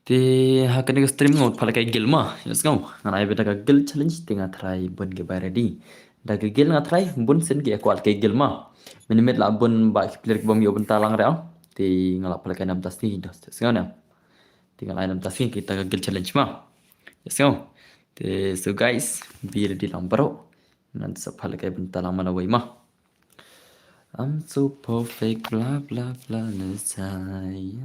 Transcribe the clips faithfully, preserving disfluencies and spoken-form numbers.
Te ha kane ka stream nga pha la kai guild ma. Yes, nga ngan ai beit da ka guild challenge te nga try bun ki bai ready. Da ka guild nga try bun sien ki kwah kai guild ma. Minimit la bun ba ki player ki bym ïoh bynta lang re. Te nga la pha la kai nam tas ni dos. Yes, nga na. Te nga la nam tas ni kita ka guild challenge ma. Yes, nga. Te so guys, be ready lang baroh. Ngan sa pha la kai bynta lang mana wei ma. I'm so perfect, blah blah blah, let's say.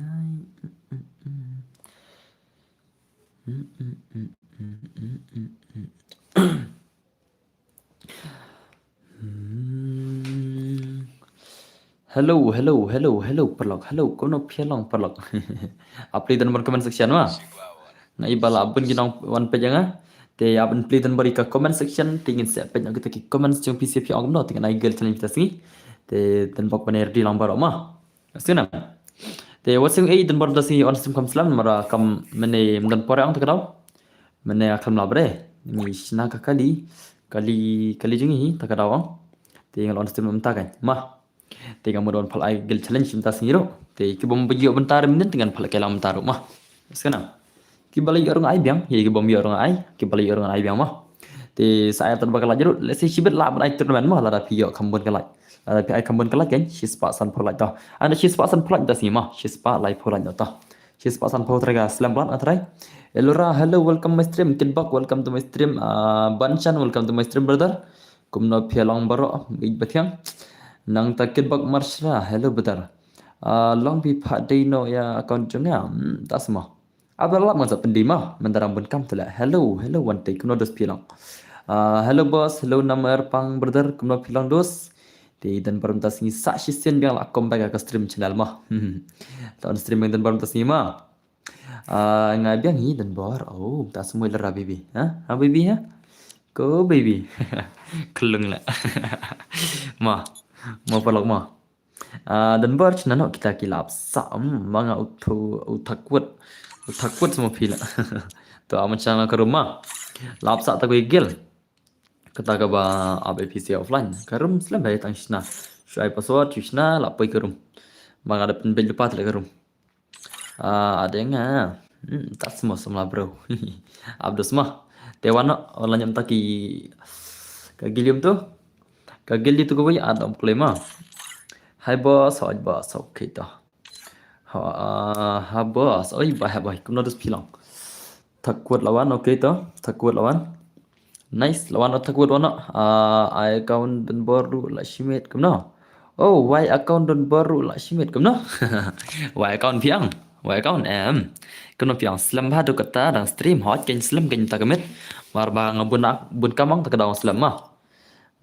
Hello, hello, hello, hello, paralok. Hello, kumno phi long paralok? Ap lei don bor comment section ma. Nga i ba la bun ki nong wan peit ïa nga. Te ap lei don bor ïa ka comment section te ngin sa peit ïa kita ki comments jong phi sha phi ong kumno te ngan ai guild challenge ta sngi. Te don bok ban ready lang baroh ma. Sngewbha. Te wat sngew ei don bor ta sngi on stream kam slem namar kam mynne ym don por ïa ong ta ka daw. Mynne kam la bre. Ngi shna ka kali kali kali jong ngi ta ka daw ong. Te nga la on stream mynta kan. Ma. Te nga mut wan pha la ai guild challenge mynta sngi ruh. Te ki bym ïoh bynta re mynnin te ngan pha la kai lang mynta ruh ma. Sngewbha. Ki ba la ïoh ruh nga ai biang, ïa ki bym ïoh ruh nga ai, ki ba la ïoh ruh nga ai biang ma. Te sa ai tad ba ka like ruh, let's say shibit lah ban ai tournament ma, lada phi ïoh kham bun ka like. Lada phi ai kham bun ka like kan, shispah sanphew like to. Anda shispah sanphew like ta sngi ma, shispah laiphew like to. Shispah sanphew try ka slem bad nga try. Elora, hello, welcome my stream. Kitbok, welcome to my stream. Ah, Banchan, welcome to my stream, brother. Kumno phi long baroh, bit bathiang. Nangta Kitbok Marshra, hello, brother. Ah, long phi pha dei no ïa account jong nga. Hmm, ta sma. Aba lap ngan sa pyndei ma, mynta rang bun kam te la. Hello, hello, wan tei kumno dos phi long. Ah, hello boss, hello Namar Pang brother, kumno phi long dos. Te don bor mynta sngi sa shisien biang la come back ka stream channel ma. Ta on stream biang don bor mynta sngi ma. Ah, nga biang hi don bor. Oh, ta semua lera baby. Ha? Ha baby ha? Ko baby. Kelung la. Ma. Ma paralok ma. Ah, don bor chna no kita ki lap sa, hmm, ma nga u thakwat. U thakwat semua phi la. To aman chang ka room ma. Lap sa ta ko guild. Kata ka ba ap A P C offline. Ka room slem ba tang shna. Shu ai password, shu shna, la poi ka room. Ma nga da pynbeit lypa te la ka room. Ah, ada nga. Hmm, ta semua semla bro. Abdus ma. Te wan no, online mynta ki ka guild tu. Ka guild tu ko wei adam play ma. Hi boss, hi boss, okay to. Ha, ah, ha boss, oi ba ha bai, kumno dos phi long. Thakwat lawan, okay to. Thakwat lawan. Nice, lawan o thakwat wan no. Ah, ai account don bor ruh la shimet kumno. Oh, wai account don bor ruh la shimet kumno. Wai account phi ong. Wai account em. Kumno phi ong slem ba do kata dang stream hot ken slem ken ta ka met. Mar ba nga bun ak-, bun kam ong ta ka dang slem ma.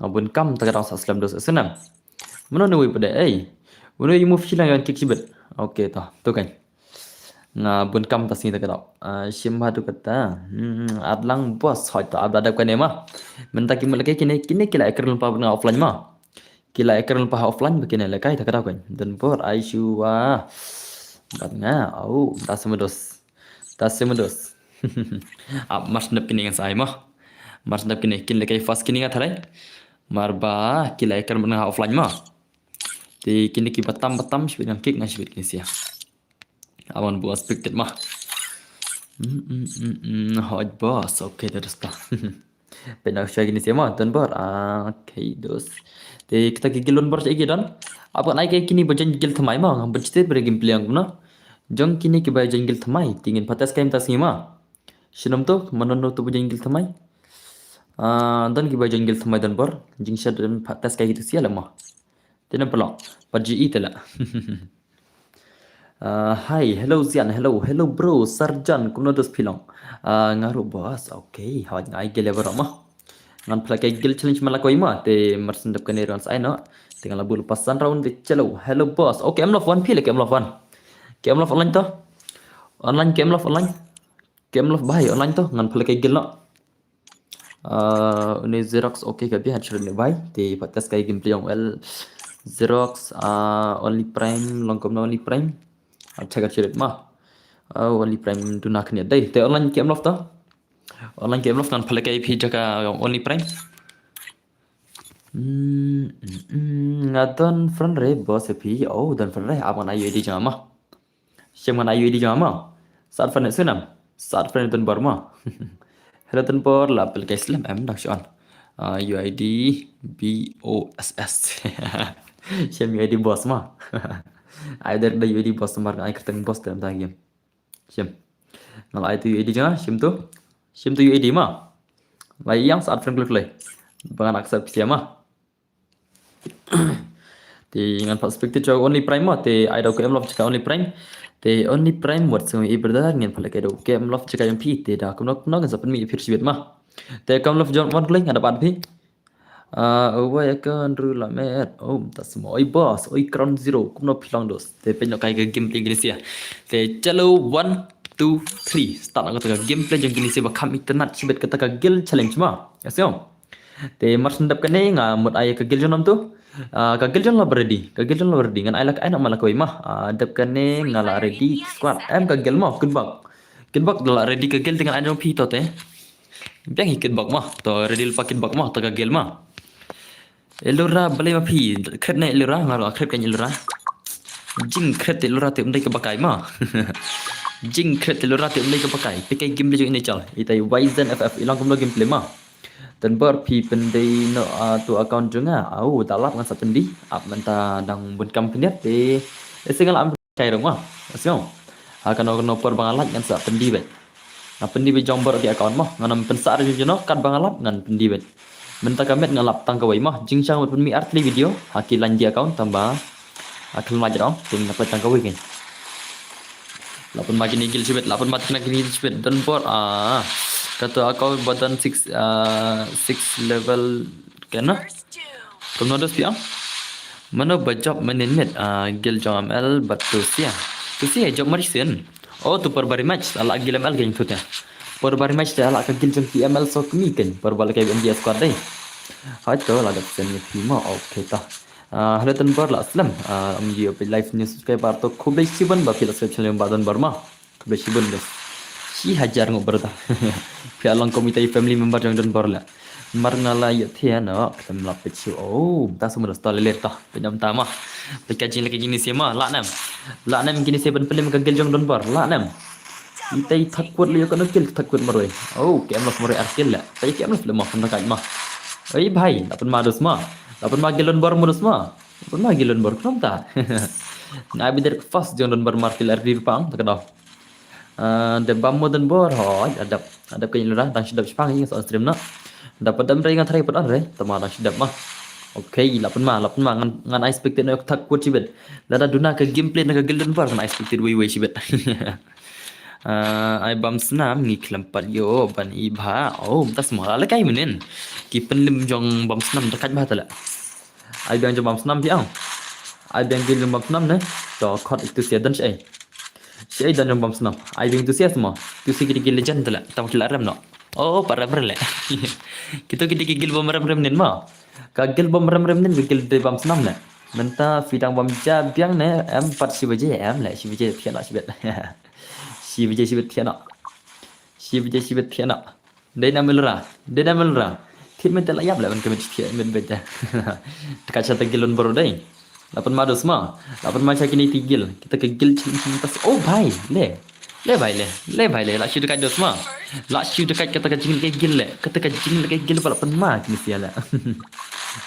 Nga bun kam ta ka dang sa slem dos snam. Mano ne wei pade ei. Uno i move shilang yan kick shibit. Okay to. To kan. Nga bun kam ta sngi ta ka dang. Ah, shim ba do kata. Hmm, at lang boss hot to abda da kane ma. Mynta ki mut lake kine, kine ki la ekren pa nga offline ma. Ki la ekren pa offline ba kine lake ta ka dang kan. Don bor ai shu wa. Bat nga, au, ta semedos. Ta semedos. Ap mas nep kine ngan sai ma. Mas nep kine kin lake fast kine nga tharai. Mar ba ki la ekren pa nga offline ma. Te kine ki batam batam shibit ngan kick ngan shibit kine sia. Awan bu expected ma. Hmm, hmm, hmm, hmm, hot boss. Okay, ta dos ta. Pynau shai kine sia ma, don bor. Ah, okay, dos. Te kita ki guild don bor shai ki don. Apa nai ke kine ba join guild thymmai ma, ngam pynchite bre gameplay ang kumno. Jong kine ki ba join guild thymmai, te ngin pha test kai mynta sngi ma. Shnong to, mano no to ba join guild thymmai. Ah, don ki ba join guild thymmai don bor. Jingshad don pha test kai kitu sia la ma. Te nam paralok, pat ji i te la. Ah, hi, hello Zian, hello, hello bro, Sarjan, kumno dos phi long. Ah, nga ruh boss, okay, hawai ngai gele baroh ma. Ngan pha la kai guild challenge ma la koi ma, te mar syn dep kane round sa ai no. Te ngan la bul pasan round te chalo, hello boss, okay, em love one phi la, ke em love one. Ke em love online to. Online, ke em love online. Ke em love bai online to, ngan pha la kai guild no. Ah, une Xerox, okay, ka bia churut ne bai. Te pat test kai gameplay ong well. Xerox, ah, Only Prime, long kumno Only Prime. Acha ka churut ma. Ah, Only Prime duna khnia dei. Te online ke em love to. Online ke em love ngan pha la kai phi jaka Only Prime. Hmm, hmm, hmm, nga don friend re boss phi. Oh, don friend re. Ap ngan ai U I D jong ma. Shem ngan ai U I D jong ma. Sat fan sunam. Sat fan tun bar ma. Hello tun bar la pel kai slem em dang shon. Uh, U I D B O S S. Shem U I D boss ma. Ai der da U I D boss mar ai kerteng boss tem ta game. Shem. Ngal ai tu U I D janga, shem tu. Shem tu U I D ma. Lai yang sat fan kluk lai. Bangan accept siama. Te ngan pat spectate jong Only Prime ma, te ai dau K M Love jaka Only Prime. Te Only Prime, what's going on brother? Ngan pat leh kai dau K M Love jaka jong phi, te da kumno kumno ngan sa pynmih ïa phi shibit ma. Te K M Love jong wan kleng ada pat phi. Ah, wai akan ru la met. Oh, ta semua. Oi boss, oi Crown Zero, kumno phi long dos. Te pynlong kai ka gameplay kine sia. Te chalo one, two, three. Start na kata ka gameplay jong kine sia ba kham internet shibit kata ka guild challenge ma. Asio. Te mar shen dep kane nga mut ai ka guild jong nam tu. Ah, ka guild jong la ready. Ka guild jong la ready. Ngan ai la ka ai na ma la kawei ma. Ah, dep kane nga la ready. Squad em ka guild ma. Kit bak. Kit bak da la ready ka guild te ngan ai jong phi to te. Biang hi kit bak ma. To ready pa kit bak ma. To ka guild ma. Elora balei ma phi. Kret ne Elora nga la kret kan Elora. Jing kret Elora te um dei ka bakai ma. Jing kret Elora te um dei ka bakai. Te kai game de jong ine chal. Itai Wizen F F ilang kumno gameplay ma. Tun bar phi pyndei no, ah, tu account jong nga. Au, da lap ngan sa pyndei. Ap mynta dang bun kam pyndiat te. Ese nga la am kai rong ma. Asio. Ha kano kano por ba nga lap ngan sa pyndei beit. Nga pyndei beit jong bar ki account ma. Ngan ym pynsah re jong no kat ba nga lap ngan pyndei beit. Mynta ka met nga lap tang kawei ma. Jingshang beit pynmih artylli video. Ha ki lain ki account tang ba. Ha khlem lait rong. Te nga peit tang kawei kein. Lap pynma kine guild shibit, lap pynma kine guild shibit. Don bor, ah. Kato account ba don six, ah, six level kena. Kumno dos phi am? Mano ba job manin met, ah, guild jong M L bad tu sia. Tu sia job marisin. Oh, tu por bari match, ala guild M L kein tu te. Por bari match te ala ka guild jong ki M L so kmi kein. Por bala kai M D S squad dei. Hai to la dap sen ni phi ma, okay ta. Ah, hello tun bar la slem. Ah, am ji opi live news kai bar to khublei shibun ba phi la subscribe channel ba don bar ma. Khublei shibun guys. Shi hajar ngo bar ta. Phi along komite family member jong don bar la. Mar nga la ïa thia no, khlem la peit shu. Oh, ta semua dah stall ler ta. Penyam ta ma. Peit ka jing lagi gini sia ma, la nem. La nem gini sia ban pynlem ka guild jong don bar, la nem. Itai thak kuat leh ka no kill thak kuat maroi. Oh, K M Love maroi ar kill la. Tai K M Love le ma, pynta kai ma. Oi bhai, la pynma dos ma. La pynma guild don bar ma dos ma. La pynma guild don bar khlem ta. Na bider first jong don bar mar kill ar dir pang ta ka dau. Ah, de bam mo don bar hoi, adap. Adap ka ïa lura, dang shidap shipang ïa on stream na. Dap dam rei ngan try pat on rei, tama dang shidap ma. Okay, la pynma, la pynma ngan ngan expected no thak kuat shibit. Lada duna ka gameplay na ka guild don bar ngan expected wei wei shibit. Ah, ai bam snam ngi khlem pat ïoh ban i bha. Oh, mynta sma la kai mynnin. Ki pynlem jong bam snam da kat bha ta la. Ai biang jong bam snam biang. Ai biang guild jong bam snam ne. To khot itu sia don shi ai. Shi ai don jong bam snam. Ai biang itu sia sma. Itu sia kiti guild legend ta la. Tam kila rem no. Oh, pa rem rem le. Kita kiti guild bam rem rem nin ma. Ka guild bam rem rem nin ka guild de bam snam ne. Mynta phi dang bam ja biang ne em pat shi baje em le shi baje phi na shi bet. Shi baje shi bet phi na. Shi baje shi bet phi na. Dei na melra, dei na melra. Thit men te la yap le ban kemit thit men bet. Teka cha ta guild don bar dei. La pynma dos ma. La pynma cha kini ti guild. Kita ka guild chin chin tas. Oh bhai, le. Le bhai le. Le bhai le. La shu dekat dos ma. La shu dekat kata ka jing ka guild le. Kata ka jing ka guild ba la pynma kini sia le.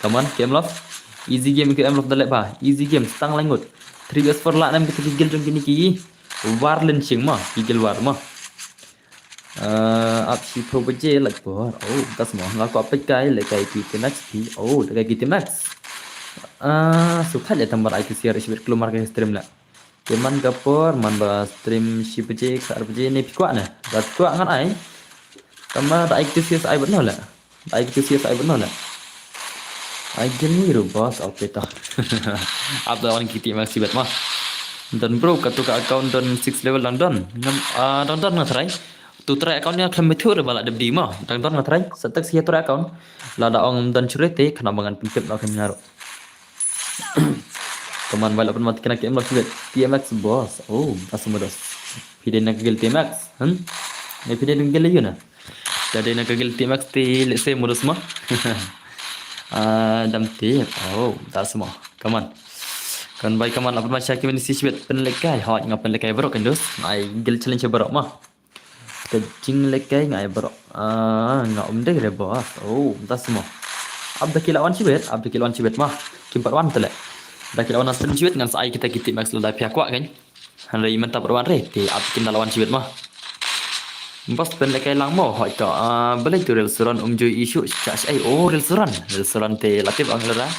Come on, K M Love. Easy game K M Love da le ba. Easy game, stang langut. Three versus four la nem kita ki guild jong kini ki. War lynching ma, ki guild war ma. Ah, ap shi phew baje lait por. Oh, tas mo nga ko apet kai le kai ki team X pi. Oh, le kai ki team X. Ah, su khat le tam bar ai ki share shibit klumar ka stream le. Te man ka por, man ba stream shi baje, khat baje ne phi kwah ne. Ba phi kwah ngan ai. Tama da ai ki share ai bat no le. Ai ki share ai bat no le. Ai gel ni ru boss, okay ta. Ap da on ki team X shibit ma. Don bro, katu ka account don six level dang don. Ngam, ah, dang don nga try. Tu try account ïa khlem methu re ba la dep di ma. Dang don nga try. Sa tak sia try account. Lada ong don chure te khana ba ngan pyntip na khlem nga ruh. Kaman ba la pynma kena K M Love shibit. T M X boss. Oh, asum dos. Phi dei na ka guild T M X. Hmm? Ne phi dei na ka guild ïa na. Da dei na ka guild T M X te leh se mo dos ma. Ah, dam tip. Oh, da sma. Kaman. Kan bai kaman apa masa kami ni sisbet penlekai hot nga penlekai baroh kan dos. Ai gil challenge baroh ma. Ka jinglekai nga ai baroh. Ah, nga um dei re boss. Oh, mynta sma. Ap da ki la wan sibet, ap da ki la wan sibet ma. Kim pat wan tele. Da ki la wan sibet ngan sa ai kita ki team Max lada pia kwah kan. Hynrei mynta pat wan re te ap kin da la wan sibet ma. Boss penlekai lang mo hoi to. Ah, balei tu Rel Suran um jui issue cha ai. Oh, Rel Suran. Rel Suran te la tip ang lada.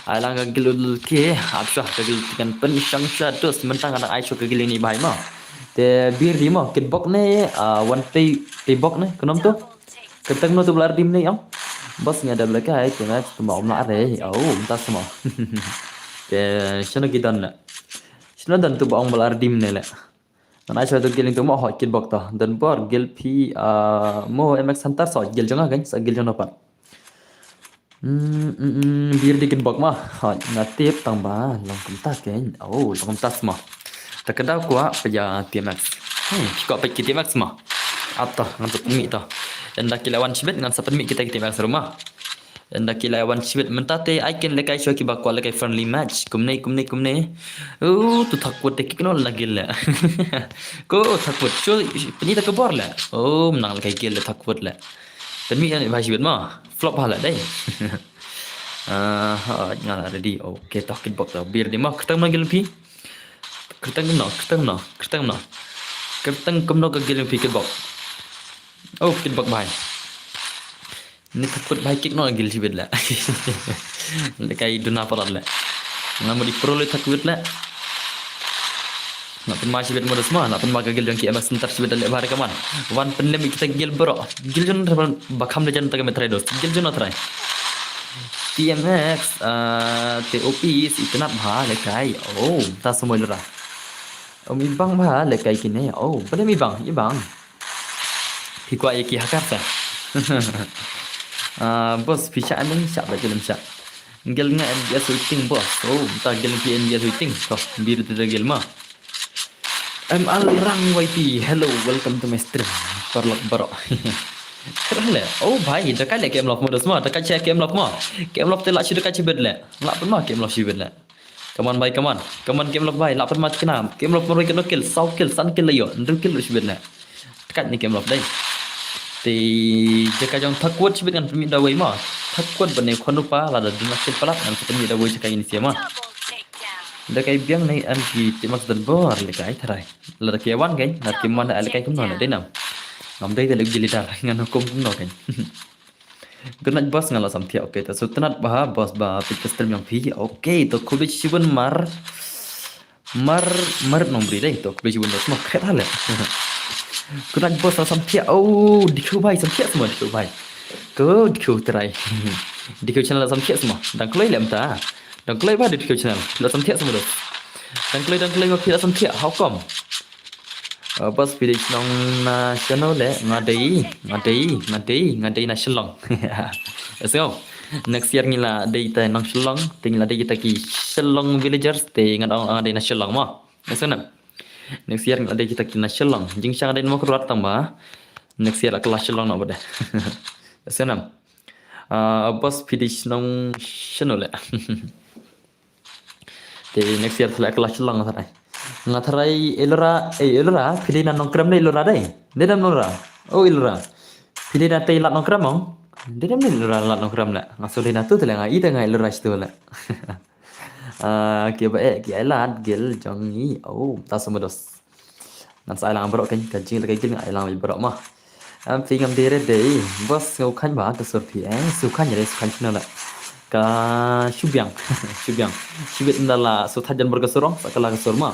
Ai lang ka gil ul ke ap sha ka gil kan pen shang sha dos mynta ngan ai sha ka gil ni bai ma. Te bir di mo kitbok ne, ah, wan tei tei bok ne knom tu. Kyrteng no tu bla redeem ne ong. Boss nga da bla kai te nga tu ma om la re. Oh, mynta sma. Te shano ki don le. Shano don tu ba ong bla redeem ne le. Ngan ai sha tu gil tu mo hot kitbok to. Don bor gil phi, ah, mo M X Hunter so gil jong nga kan sa gil jong no pat. Hmm, hmm, hmm, bir di kitbok ma. Hot nga tip tang ba long kumta kan. Oh, long kumta sma. Ta ka daw kwah pia T M X. Hmm, ki kwah pia ki T M X ma. Ap to ngan sa pynmih to. Ynda ki la wan sibet ngan sa pynmih kita ki T M X ruma. Ynda ki la wan sibet mynta te ai kin lekai sha ki ba kwah lekai friendly match. Kumne kumne kumne. Oh, tu thak kwat te ki kno la gil le. Ko thak kwat shu pynmih ta ka bor le. Oh, mynta lekai gil le thak kwat le. Pynmih ani bha sibet ma. Flop ha le dei. Ah, ha nga la ready. Okay, to kitbok to bir di ma. Kyrteng ma gil phi. Kyrteng kumno, kyrteng kumno, kyrteng kumno. Kyrteng kumno ka gil phi kitbok. Oh, kitbok bai. Ni thak kwat bai kik no gil sibet le. Lekai duna palat le. Nga mo di pro le thak kwat le. Nga pynma sibet mo dos ma, nga pynma ka gil jong ki M X Hunter sibet le bha re kaman. Wan pynlem kita gil bro. Gil jong ba kham le jan ta ka metrai dos. Gil jong na trai. T M X, ah, te opis itynnat bha lekai. Oh, ta sma lura. Um, ibang bha lekai kine. Oh, balei ibang, ibang. Phi kwah ïa ki hacker sa. Ah, boss phi shah aning shah ba jilem shah. Gel nga N B S waiting boss. Oh, ta gel phi N B S waiting. To, bir tu da gel ma. M L Rang Y T, hello, welcome to my stream. Parlok bro. Kren le. Oh bhai, da kai le kem lok mo dos ma, da kai che kem lok mo. Kem lok te la shi da kai che bed le. La pun ma kem lok shi bed le. Come on bhai, come on. Come on kem lok bhai, la pun ma tikna. Kem lok mo roi kem lok kill, saw kill, san kill le yo. Ndru kill shi bed le. Kat ni kem lok dai. Te jaka jong thakwat shibit ngan pynmih da wei ma. Thakwat bane khon upa lada duna sil palat ngan pynmih da wei jaka ini sia ma. Da kai biang nei am ki timak dan bor le kai tharai. Lada ke wan kai, lada ke man da le kai kumno le dai nam. Ngam dai da le gili dar ngan hukum kumno kai. Good night boss nga la samthiah. Okay, ta sutanat ba boss ba pit ka stream yang phi. Okay, to khublei shibun mar. Mar, mar nong bri dei to kbe jiwon dot mo khet hale. Kunak bos la samthiah. Oh, dikhu bai samthiah semua dikhu bai. Ko dikhu terai. Dikhu channel la samthiah semua. Dang kloi lem ta. Dang kloi ba dikhu channel. La samthiah semua dot. Dang kloi dang kloi ma phi la samthiah. How come? Uh, bos phi dei nong na channel le ngadei ngadei ngadei ngadei na Shillong. Let's go. Next year ngi la dei ta nong Shillong, te ngi la dei kita ki Shillong villagers, te ngan ong ngan dei na Shillong mo. Next year ngi la dei kita ki na Shillong. Jingshang dei mo kruat tang ba. Next year la ka la Shillong no bade. Senam. Ah, bos phi dei nong Shillong le. Te next year la ka la Shillong tharai. Nga tharai Elora, eh Elora, phi dei na Nongkrem dei Elora dei. Dei na Elora. Oh Elora. Phi dei na tei la Nongkrem ong. Dei na Elora la Nongkrem le. Nga so dei na tu tele nga ita nga Elora stu le. Ah, ki ba eh ki ai lad gil jong ngi. Oh, ta sama dos. Ngan sa ai lang baroh kan ka jing la ka gil ngan ai lang baroh ma. Am phi ngam dei re dei. Bos ngau khan ba ka sur phi eh. Su khan re su khan chna la. Ka shubiang. Shubiang. Shibit nda la su thajan bor ka surong sa ka la ka sur ma.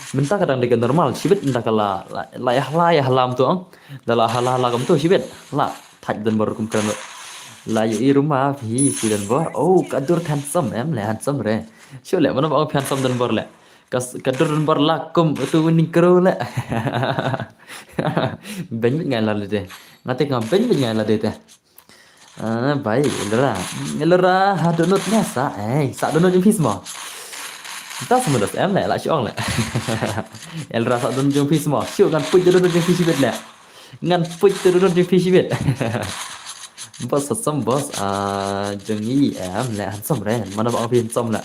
Mynta ka dang dei ka normal. Shibit nda ka la la ya la ya halam tu ong. Da la hala hala kam tu shibit. La. Thaj dan bor kum kren. La yu i ruma phi phi dan bor. Oh, ka dur handsome em le handsome re. Shu le mana ba phi handsome dan bor le. Ka ka dur dan bor la kum tu ning kro le. Ben ngai la le de. Ngate nga ben ngai la de te. Ah, bai, Elra. Elra ha donut ne sa. Eh, sa donut jong phi mo. Ta sama dos em le la shu ong le. Elra sa donut jong phi mo. Shu ngan puj donut jong phi shibit le. Ngan puj tu dudut di phi shibit. Boss, handsome boss. Ah, jong i em le handsome re. Mana bang phi handsome le.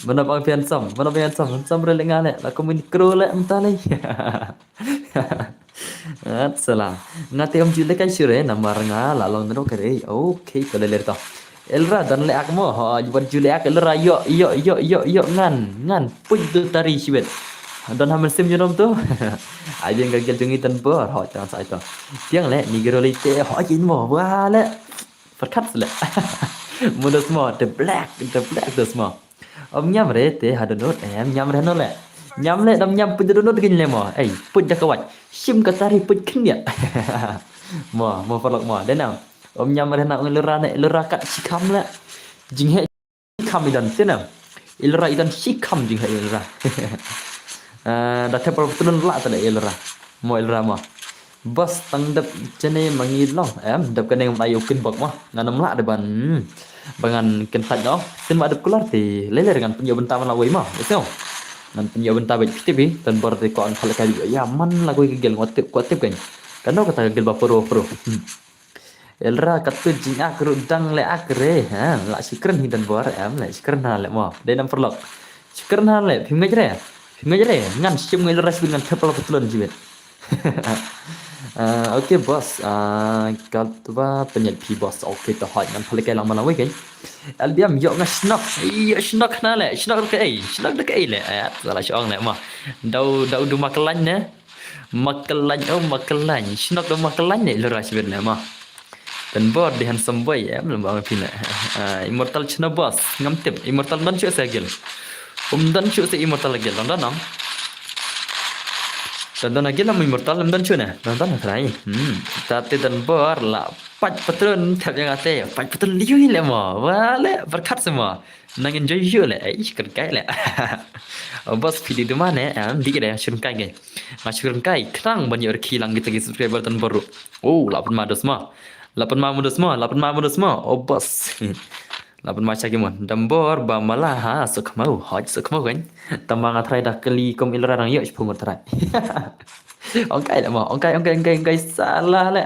Mana bang phi handsome. Mana bang handsome. Handsome re le nga le. La ko micro le mynta le. At sala. Nga te ym ju lehkai shuh re namar nga la long nero kare. Okay, to le le to. Elra don le ak mo. Ha, ju ban ju le ak Elra, ïoh, ïoh, ïoh, ïoh, ïoh, ngan, ngan. Puj du tari shibit. Don ha mynsiem junom to. Ai biang ka gel jong i Don Bor. Ha, tang sa ai to. Tiang le ni gero le te. Ha, jin mo. Wa le. Perkat sele. Mo dos mo, the black, the black dos mo. Ym ñiam re te ha download, em ñiam re no le. Ñiam le, dam ñiam puj download gin le mo. Ei, puj da ka waj. Shim ka tari puj khyndiat. Mo, mo paralok mo. Dei nam. Ym ñiam re na ong Elra ne, Elra kat shikham le. Jinghe kham i don te nam. Elra i don shikham jinghe Elra. Ah, da thep paralok tulun la ta le Elra. Mo Elra mo. Boss tang dep jane ma ngi long. Em, dep kane ngan ai u kin bok mo. Ngan ym lah de ban. Hmm. Ba ngan kyntait noh. Tin ma dep kular te. Lele ngan pynïoh bynta man la wei mo. Ito. Ngan pynïoh bynta bad P T V. Tan bor te ko an phalkai ïa man la wei ka gel ngot tip ko tip kan. Kano kata ka gel ba pro pro. Hmm. Elra katu jingak ruh dang le ak re. Ha, la shikren hi Don Bor em le shikren ha le mo. Dei nam paralok. Shikren ha le phim ngej re. Phim ngej re. Ngan shim ngai Elra shibit ngan thep la patlon shibit. Ah, okay boss. Ah, katba pynjat phi boss. Okay to hoi ngan phalkai lang man la wei kan. Albiam ïoh nga shnok. Ïoh shnok na le. Shnok da ka ei. Shnok da ka ei le. Eh, salah shong le mo. Dau dau du ma ka lain ne. Ma ka lain, oh ma ka lain. Shnok da ma ka lain ne Elra shibit ne mo. Don Bor di handsome boy em lem ba phi ne. Ah, Immortal chna boss. Ngam tip. Immortal don shu se gel. Um don shu se Immortal gel. Don don am. Don don gel am Immortal um don shu ne. Don don trai. Hmm. Tate Don Bor la pat patron thep yang ate. Pat patron liu le mo. Wa le berkat semua. Nang enjoy ïoh le, eh, shukran kai le. Oh, boss, phi di duma ne, em, di kede shukran kai ke. Nga shukran kai, khnang ban ïoh rkhi lang kita ki subscriber Don Bor ruh. Oh, la pynma dos ma. La pynma mo dos ma, la pynma mo dos ma. Oh, boss. La pynma cha ki mon. Don Bor ba mala ha, sok mau, hoj sok mau kan. Tama nga trai da kali kom Elra dang ïoh shipung trai. Ong kai le mo, ong kai, ong kai, ong kai, ong kai, salah le.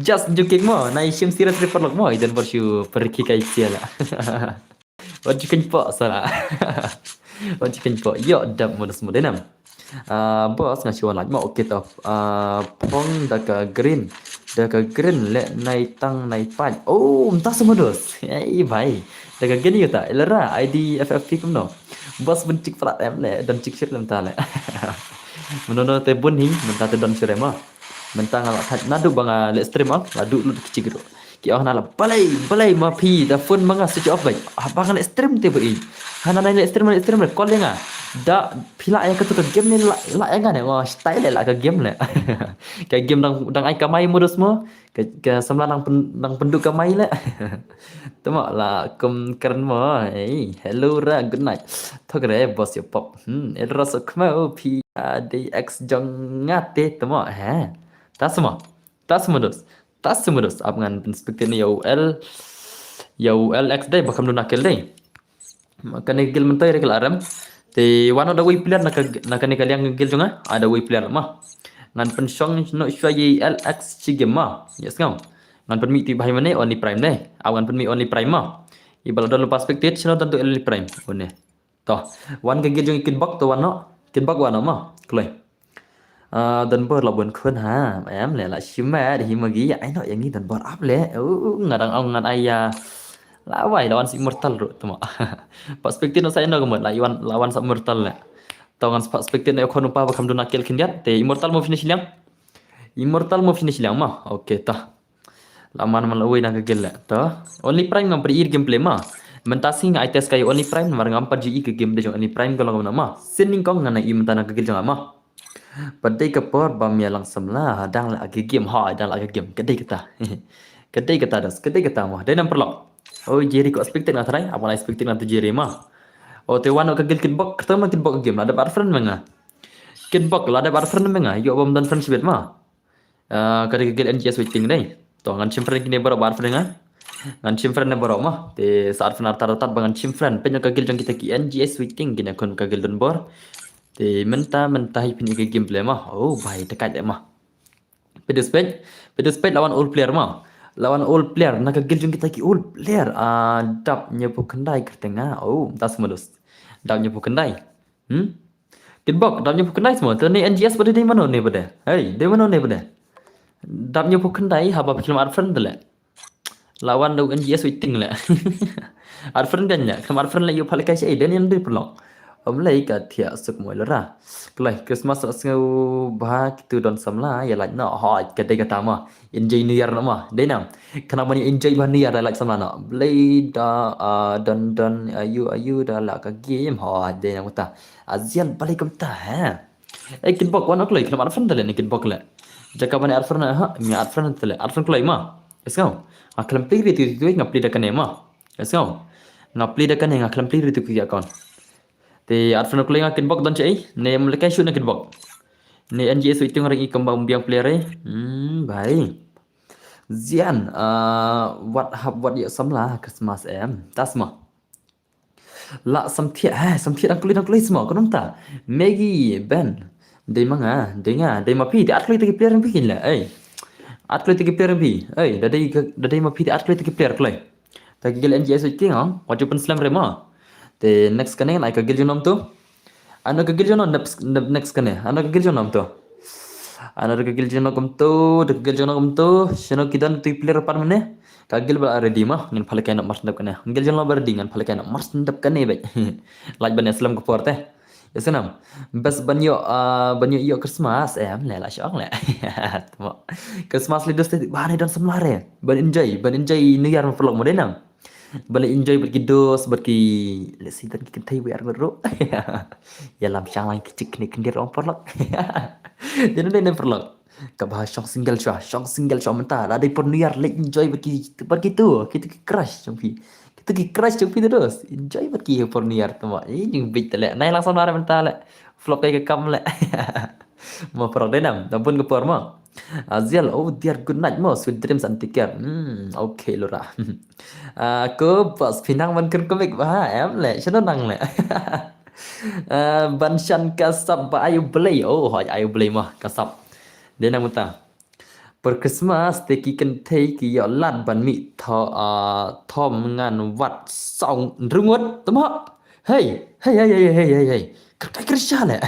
Just joking mo, na ishim serious re paralok mo, i Don Bor shu perki kai sia le. Wat ju kynpoh sala. Wat ju kynpoh. Ïoh dap mo dos mo dei nam. Ah, boss nga shu wan lait mo, okay to. Ah, phong da ka green. Da ka green le nai tang nai pait. Oh, mynta sa mo dos. Ei bai. Da ka green ïa ta. Elra I D F F P kumno. Boss bun chik plat em le don chik shit lem ta le. Mano no te bun hi, mynta te don shire mo. Mynta nga la thait naduh ba nga leh stream ah, la duh lut ki chik ruh. Ki ong na la balei, balei ma phi da phone ma nga switch off bai. Ah, ba nga leh stream te ba i. Hana na leh stream, leh stream le call ïa nga. Da phi la ïa ka tu ka game ne la, la ïa nga ne. Wah, style le la ka game le. Ka game dang, dang ai kamai mo dos mo. Ka, ka samla nang pen, nang pendu kamai le. Tama la kum keren mo. Hey, hello ra, good night. Thok re boss yo pop. Hmm, el ra so kma o phi a de ex jong nga te tama ha. Ta sama. Ta sama dos. Ta sama dos. Ap ngan pen spectate ne yo el. Yo el ex dei ba kam duna kel dei. Kane ka guild mynta ïa ka la rem. Te wan da wei player na ka, na kane ka liang guild jong nga, ada wei player ma. Ngan pynshong no shwa ye L X chi game ma. Yes ngam. Ngan pynmih ti bahai mane only prime ne. Aw ngan pynmih only prime ma. I bala don perspective chino tantu only prime. One. To. Wan ka guild jong i Kitbok to wan no. Kitbok wan no ma. Kloi. Ah, Don Bor la bun khun ha. Em le la shimet hi magi ai no yang i Don Bor ap le. Uh, ngadang ong ngan ai ya. La wai la wan si Immortal ru tuma. Perspective no sa ino kemut la wan la wan sa Immortal le. Tau ngan perspective ne khun upa ba kam duna kel khyndiat te Immortal mo finish liang. Immortal mo finish liang ma. Okay ta. La man man la wei nang ka gel le. Ta. Only Prime ngam peri ir gameplay ma. Mentasi ngai test kai Only Prime mar ngam pa ju i ka game de jong Only Prime ko long ma. Sin ning kong ngan i mentana ka gel jong ma. Padei ka por ba mia lang samla dang la ka game ha dang la ka game kadei kata. Kadei kata das kadei kata ma. Dei nam perlok. Oh Jerry ko expected nga try. Apa expected nga tu Jerry ma. Oh te wan ka gel Kitbok kerta ma Kitbok game la da bar friend menga. Kitbok la da bar friend menga. Yo bom dan friend sibet ma. Ah, ka dei ka guild N G S waiting dei. To ngan chim friend kine baroh ba ar friend nga. Ngan chim friend ne baroh ma. Te sa ar friend ar tar tar ba ngan chim friend. Pynjong ka guild jong kita ki N G S waiting kine khun ka guild Don Bor. Te mynta mynta hi pynjong ka gameplay ma. Oh bai te kai ma. Pedus page, pedus page lawan all player ma. La wan old player, na ka guild jong kita ki old player. Ah, dap hynñiewphew khyndai kyrteng ah. Oh, ta sma dos. Dap hynñiewphew khyndai. Hmm? Kitbok, dap hynñiewphew khyndai sma. Te ne N G S ba dei mano ne ba dei. Hey, dei mano ne ba dei. Dap hynñiewphew khyndai haba phi khlem add friend te leh. La wan da u N G S waiting leh. Add friend kan leh, khlem add friend leh ïoh pha lehkai shaei, dei ne ym dei paralok. Ym lei ka thiah suk mo Lora. Kloi Christmas la sngewbha kitu don samla ïa lait noh. Hooid, ka dei kata mo. Enjoy New Year noh mo. Dei nam. Khnang ban ïa enjoy bha New Year da lait samla noh. Blei da, ah, don don ayu ayu da la ka game. Hooid, dei nam kata. Azian balei kumta, ha. Eh, Kitbok wan kloi, khlem add friend te leh ne Kitbok leh. Jaka ban add friend ha, nga add friend te leh. Add friend kloi mo. Ïa sngew. Nga khlem plie ri tu tu nga plie da kane mo. Ïa sngew. Nga plie da kane, nga khlem plie ri tu ki account. Te add friend kloi nga Kitbok don shaei. Ne ym lehkai shuh ne Kitbok. Ne N G S waiting ring i kumba ym biang player eh. Hmm, bhai. Zian, ah, wat hap wat ïoh samla Christmas em. Ta sma. La samthiah, ha, samthiah dang kloi, dang kloi sma, kumno mynta. Maggie, Ben. Dei ma nga, dei nga, dei ma phi, te add kloi te ki player phi kin leh, ei. Add kloi te ki player phi, ei, da dei ka, da dei ma phi te add kloi te ki player kloi. Ta ki guild N G S waiting, ha, wat ju pynslem re mo. Te next kane ngan ai ka guild jong no kumto. Ano ka guild jong no next, next kane. Ano ka guild jong no kumto. Ano ka guild jong no kumto, da ka guild jong no kumto. Shano ki don tu player pat mynne. Ka guild ba la ready mo, ngin pha lehkai noh mar shen dep kane. Guild jong no ba ready, ngin pha lehkai noh mar shen dep kane beit. Lait ban ïa slem ka por te. Ïa snam. Best ban ïoh, ah, ban ïoh ïoh Christmas em leh, la shong leh. Mo. Christmas lei dos te ba ne don samla re. Ban enjoy, ban enjoy New Year mo paralok mo, dei nam. Ba leh enjoy bad ki dos, bad ki, lehse don ki kynthei wei ar ngut ruh. Ïalam shang lang ki chick kine khyndiat ong paralok. Ïa nang dei ne paralok. Kaba shong single shuwa, shong single shuwa mynta. La dei por New Year leh enjoy bad ki, bad kitu, kitu ki crush jong phi. Kitu ki crush jong phi te dos. Enjoy bad ki por New Year te mo. Ï jingbieit te leh. Nai lang samla re mynta leh. Flop kai ka kam leh. Mo paralok dei nam, da bun ka por mo. Aziel, oh dear, good night mo, sweet dreams and take care. Hmm, okay Lora. Ah, ko bas phi nang ban kren comic ba ha, em leh, shano nang leh. Ah, ban shan ka sap ba ayu blei, oh hooid ayu blei mo, ka sap. Dei nam mynta. Por Christmas te ki kynthei ki ïoh lad ban mih tho, ah, thom ngan wat song hynriew ngut, te mo. Hey, hey, hey, hey, hey, hey, hey. Kyrkai kyrsha leh.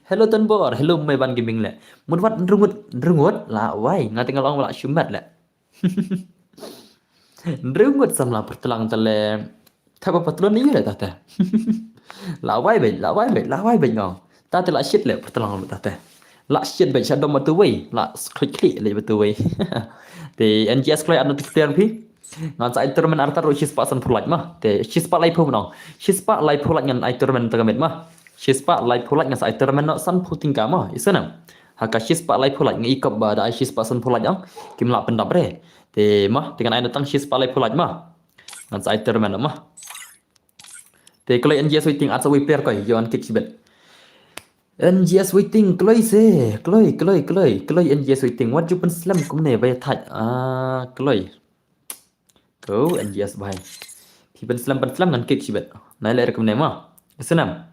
Hello Tonbor, hello Mei Ban Gaming leh. Mut wat hynriew ngut, hynriew ngut, la wai, nga te nga la ong ba la shu met leh. Hynriew ngut samla pyrtlang te leh. Thap ba patlun ïa leh ta te. La wai beit, la wai beit, la wai beit ngong. Ta te la shit leh pyrtlang ta te. La shit beit sha dom ba tu wei, la khlieh khlieh leh ba tu wei. Te N G S kloi ano te clear phi. Ngan sa ai tournament artat ruh shispah sanphew lait mo. Te shispah laiphew mo. Shispah laiphew lait ngan ai tournament ta ka miet mo. Shispah laiphew lait ngan sa ai tournament noh sanphew tyngka mo. Ïa snam. Ha ka shispah laiphew lait nga i kop ba da ai shispah sanphew lait ong. Kim lah pyndap re. Te mo, te ngan ai noh tang shispah laiphew lait mo. Ngan sa ai tournament noh mo. Te kloi N G S waiting, at sa wei player koi, ïoh kick shibit. N G S waiting, kloi se, kloi, kloi, kloi, kloi N G S waiting. Wat ju pynslem kumne ba ïa thait. Ah, kloi. Ko N G S bhai. Phi pynslem pynslem ngan kick shibit. Nai leh re kumne mo. Snam.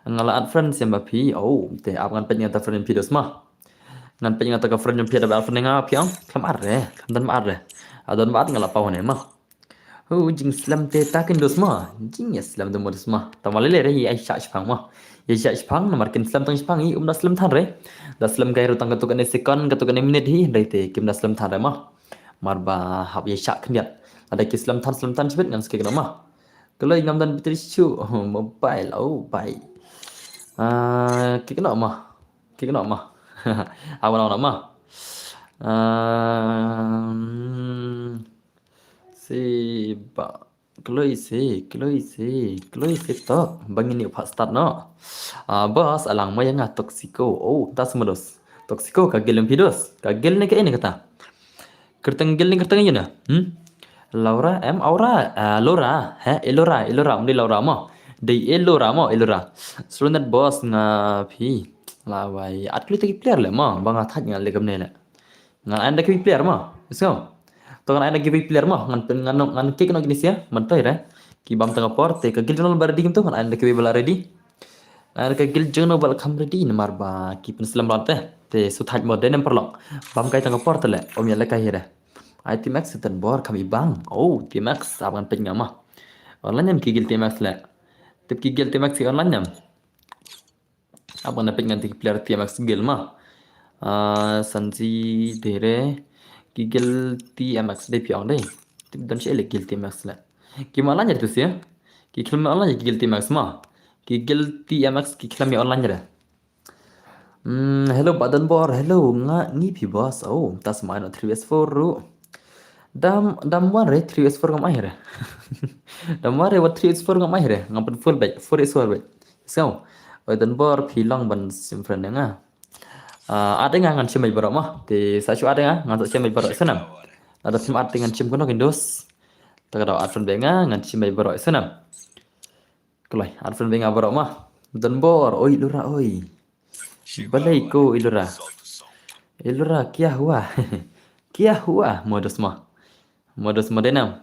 Nga la add friend shem ba phi. Oh, te ap ngan peit nga ta friend phi dos mo. Ngan peit nga ta ka friend jong phi da ba add friend nga phi ong. Khlem add re. Khlem don ba add re. A don ba add nga la paw ne mo. Hu jingslem te ta kin dos mo. Jingïa slem te mo dos mo. Tang ba lei lei re ïa shah shipang mo. Ïa shah shipang namar kin slem tang shipang i um da slem than re. Da slem kai ruh tang katu kane second katu kane minute hi hynrei te kim da slem than re mo. Mar ba hap ïa shah khyndiat. Lada ki slem than slem than shibit ngan skik noh mo. Kloi ngam don battery shuh. Oh, mobile. Oh, bye. Ah, kik noh mo. Kik noh mo. Awan noh mo. Ah, hmm. Si ba kloi si, kloi si, kloi si tok. Ba ngin ïoh phah start noh. Ah, boss, alang mo ïa nga Toxico. Oh, ta sma dos. Toxico, ka guild em phi dos. Ka guild ne kaei ne kata. Kyrteng guild ne kyrteng ïa na. Hmm? Laura, em, Aura, ah, Laura, he, Elora, Elora, ym dei Laura mo. Dei Elora mo, Elora. Srunet boss nga phi. La wai, at kloi te ki player leh mo, ba nga thait nga leh kumne leh. Ngan ai da ki player mo. Let's go. To ngan ai da ki player mo. Ngan pyn ngan ngan kick noh kine sia. Myntoi re. Ki bam tang ka por te ka guild jong no ba ready kim to ngan ai da ki ba la ready. Ngan ai da ka guild jong no ba la kham ready namar ba ki pynslem bad te. Te shu thait mo de nem paralok. Bam kai tang ka por te leh. Ym ïa leh kai hi re. Ai T M X Satan bor kam i bang. Oh, T M X, ap ngan peit nga ma. Online em ki guild T M X le. Tip ki guild T M X ki online em. Ap ngan peit ngan tip ki player T M X guild ma. Ah, Sanji Dere, ki guild T M X de piang de. Tip don shi le guild T M X le. Ki ma online tu sia. Ki khlem online ki guild T M X ma. Ki guild T M X ki khlem online re. Hmm, hello Badan Bor, hello nga ngi phi boss. Oh, tas mai no three S four ru. Dam dam wan re three S four ngam ai re. Dam wan re wat three S four ngam ai re. Ngam pun full back, four S four back. So, Badan Bor phi long ban sim friend nga. Ah, ada nga ngan sim back bro ma. Te sa shu ada nga ngan sim back bro senam. Ada sim ada ngan sim kono kindos. Tak ada ada friend nga ngan sim back bro senam. Kloi, arfan benga barok ma. Don bor, oi lura oi. Balai ko ilura. Ilura, kya hua? Kya hua? Modus ma. Modus ma denam.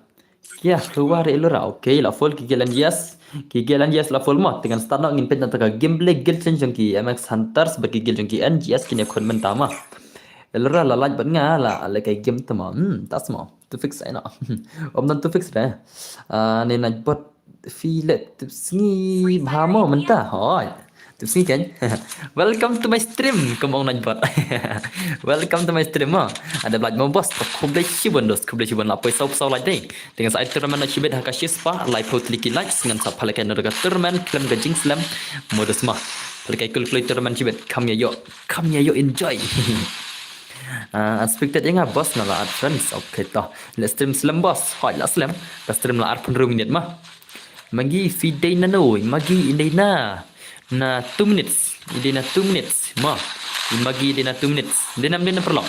Kya hua re ilura? Okay, la full ki gel and yes. Ki gel and yes la full ma. Dengan start no ngin pet na taka gameplay gel change jong ki M X Hunters bad ki gel jong ki N G S kine khun menta ma. Ilura la like bad nga la la kai game tama. Hmm, tas ma. To fix ai no. Om nan to fix re. Ah, ne na bot Filet tip sngi bha mo mynta. Hoi. Tip sngi kan. Welcome to my stream. Come on Nightbot. Welcome to my stream mo. Ada blood mo boss. Khublei shibun dos. Khublei shibun la poi sau sau like dei. Dengan sa tournament na shibet haka shispa. Live hot liki likes ngan sa phalai kai na tournament klem ka jing slem. Modus ma. Phalai kai kul kul tournament shibet. Come ya yo. Come ya yo enjoy. Ah, expected ya nga boss na la ad friends. Okay to. Let's stream slem boss. Hoi la slem. Ka stream la arpun minit ma. Magi fidei na no, Magi indei na na two minutes, indei na two minutes, ma. Magi indei na two minutes, indei na indei na perlong.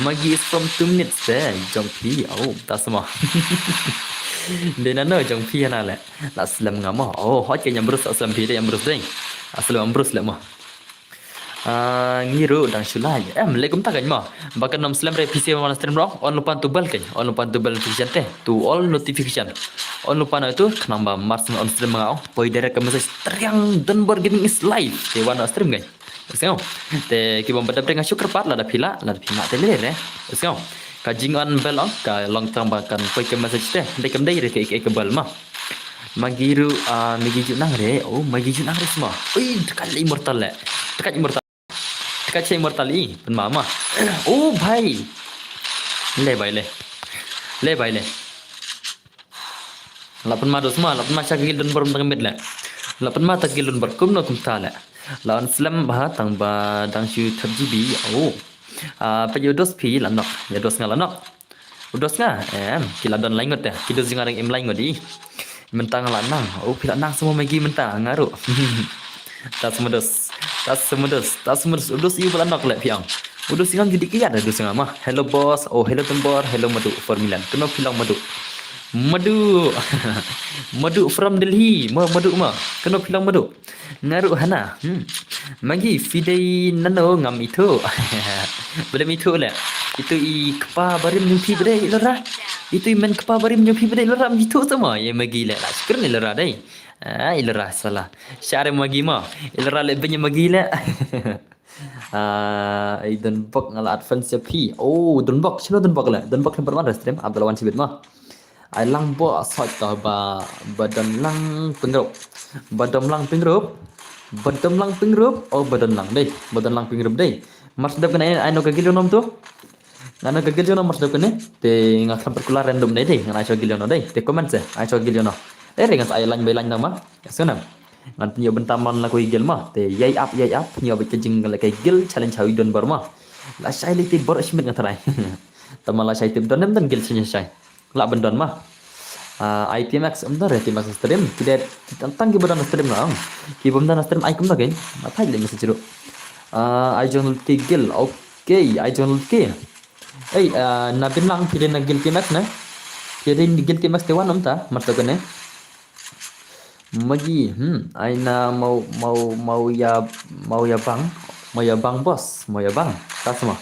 Magi is from two minutes eh, jong phi, oh, ta sama. Indei na no, jong phi hana le. La slem nga ma, oh, hot ke nyam brus, aslam phi dei nyam brus dei. Aslam brus le ma. Ah, ngi ruh dang shu lai. Em, le kumta kan ma. Ba kan ym slem re phi sa wan stream rong. On lupan tu bell kan. On lupan tu bell notification te. Tu all notification. On lupan tu khnang ba mar syn on stream nga ong. Poi direct ka message triang Don Bor Gaming is live. Te wan stream kan. Sngau. Te ki bom badap deng shu kyrpad lada phi la, lada phi ma te le re. Sngau. Ka jing on bell ong ka long tang ba kan poi ka message te. Dei kam dei re ka, ka, ka bell ma. Magi ruh, ah, Magi ju nang re. Oh, Magi ju nang re sma. Ui, dekat le immortal le. Dekat immortal. Dekat cha immortal i, pynma ma. Oh, bhai. Le bhai le. Le bhai le. La pynma dos ma, la pynma cha gil Don Bor tang mit le. La pynma ta gil Don Bor kumno kumta le. La on slem ba tang ba dang shu thap G B. Oh. Ah, pa yo dos phi la nok. Ya dos nga la nok. U dos nga, em, ki la don laingut te. Ki dos jong nga dang im laingut i. Mynta nga la nang. Oh, phi la nang semua Magi mynta nga ruh. Ta semua dos. Ta semua dos. Ta semua dos. U dos i u ba la nok le phi ong. U dos jong nga judi kiat dos jong nga ma. Hello boss. Oh, hello Don Bor. Hello Madu for Milan. Kano phi long Madu? Madu. Madu from Delhi. Ma, Madu ma. Kano phi long Madu? Nga ruh hana. Hmm. Magi fidei nano ngam ithuh. Ba dei ithuh le. Itu i kpa barim jong phi ba dei ilora. Itu i men kpa barim jong phi ba dei ilora, ngam ithuh sama. Ya Magi le. La shukran ilora dei. Ah, ilora salah. Share Magi ma. Ilora le benya Magi le. Ah, ai Don Bok nga la advance ya phi. Oh, Don Bok, shino Don Bok le. Don Bok le perman stream. Abdul Wan Sibit ma. Ai lang bo soi to ba, ba don lang pynrup. Ba don lang pynrup. Ba don lang pynrup. Oh, ba don lang dei. Ba don lang pynrup dei. Mar sdap kane ai no ka gil jong nom tu. Nga no ka gil jong nom mar sdap kane. Te nga khlem particular random dei dei. Nga ai sho gil jong no dei. Te comment se. Ai sho gil jong no. Dei re nga ai line by line nama. Sngam. Ngan pynïoh bynta man la ko i gel ma. Te ïai ap, ïai ap, pynïoh beit ka jing la kai gel challenge ha i Don Bor ma. La shai lei te bor shmit nga tharai. Tama la shai te don em don gel shai shai. La ban don ma. Ah, ai T M X em don re T M X stream. Ki dei ki tang tang ki ba don stream la. Ki bym don stream ai kum da kein. Ma thai le message ru. Ah, ai jong te gel. Okay, ai jong te. Ei, ah, na bin lang phi dei na gel T M X na. Phi dei gel T M X te wan em ta. Mar to kane. Magi, hmm, ai na mau, mau, mau ya, mau ya bang, mau ya bang boss, mau ya bang. Ta sama.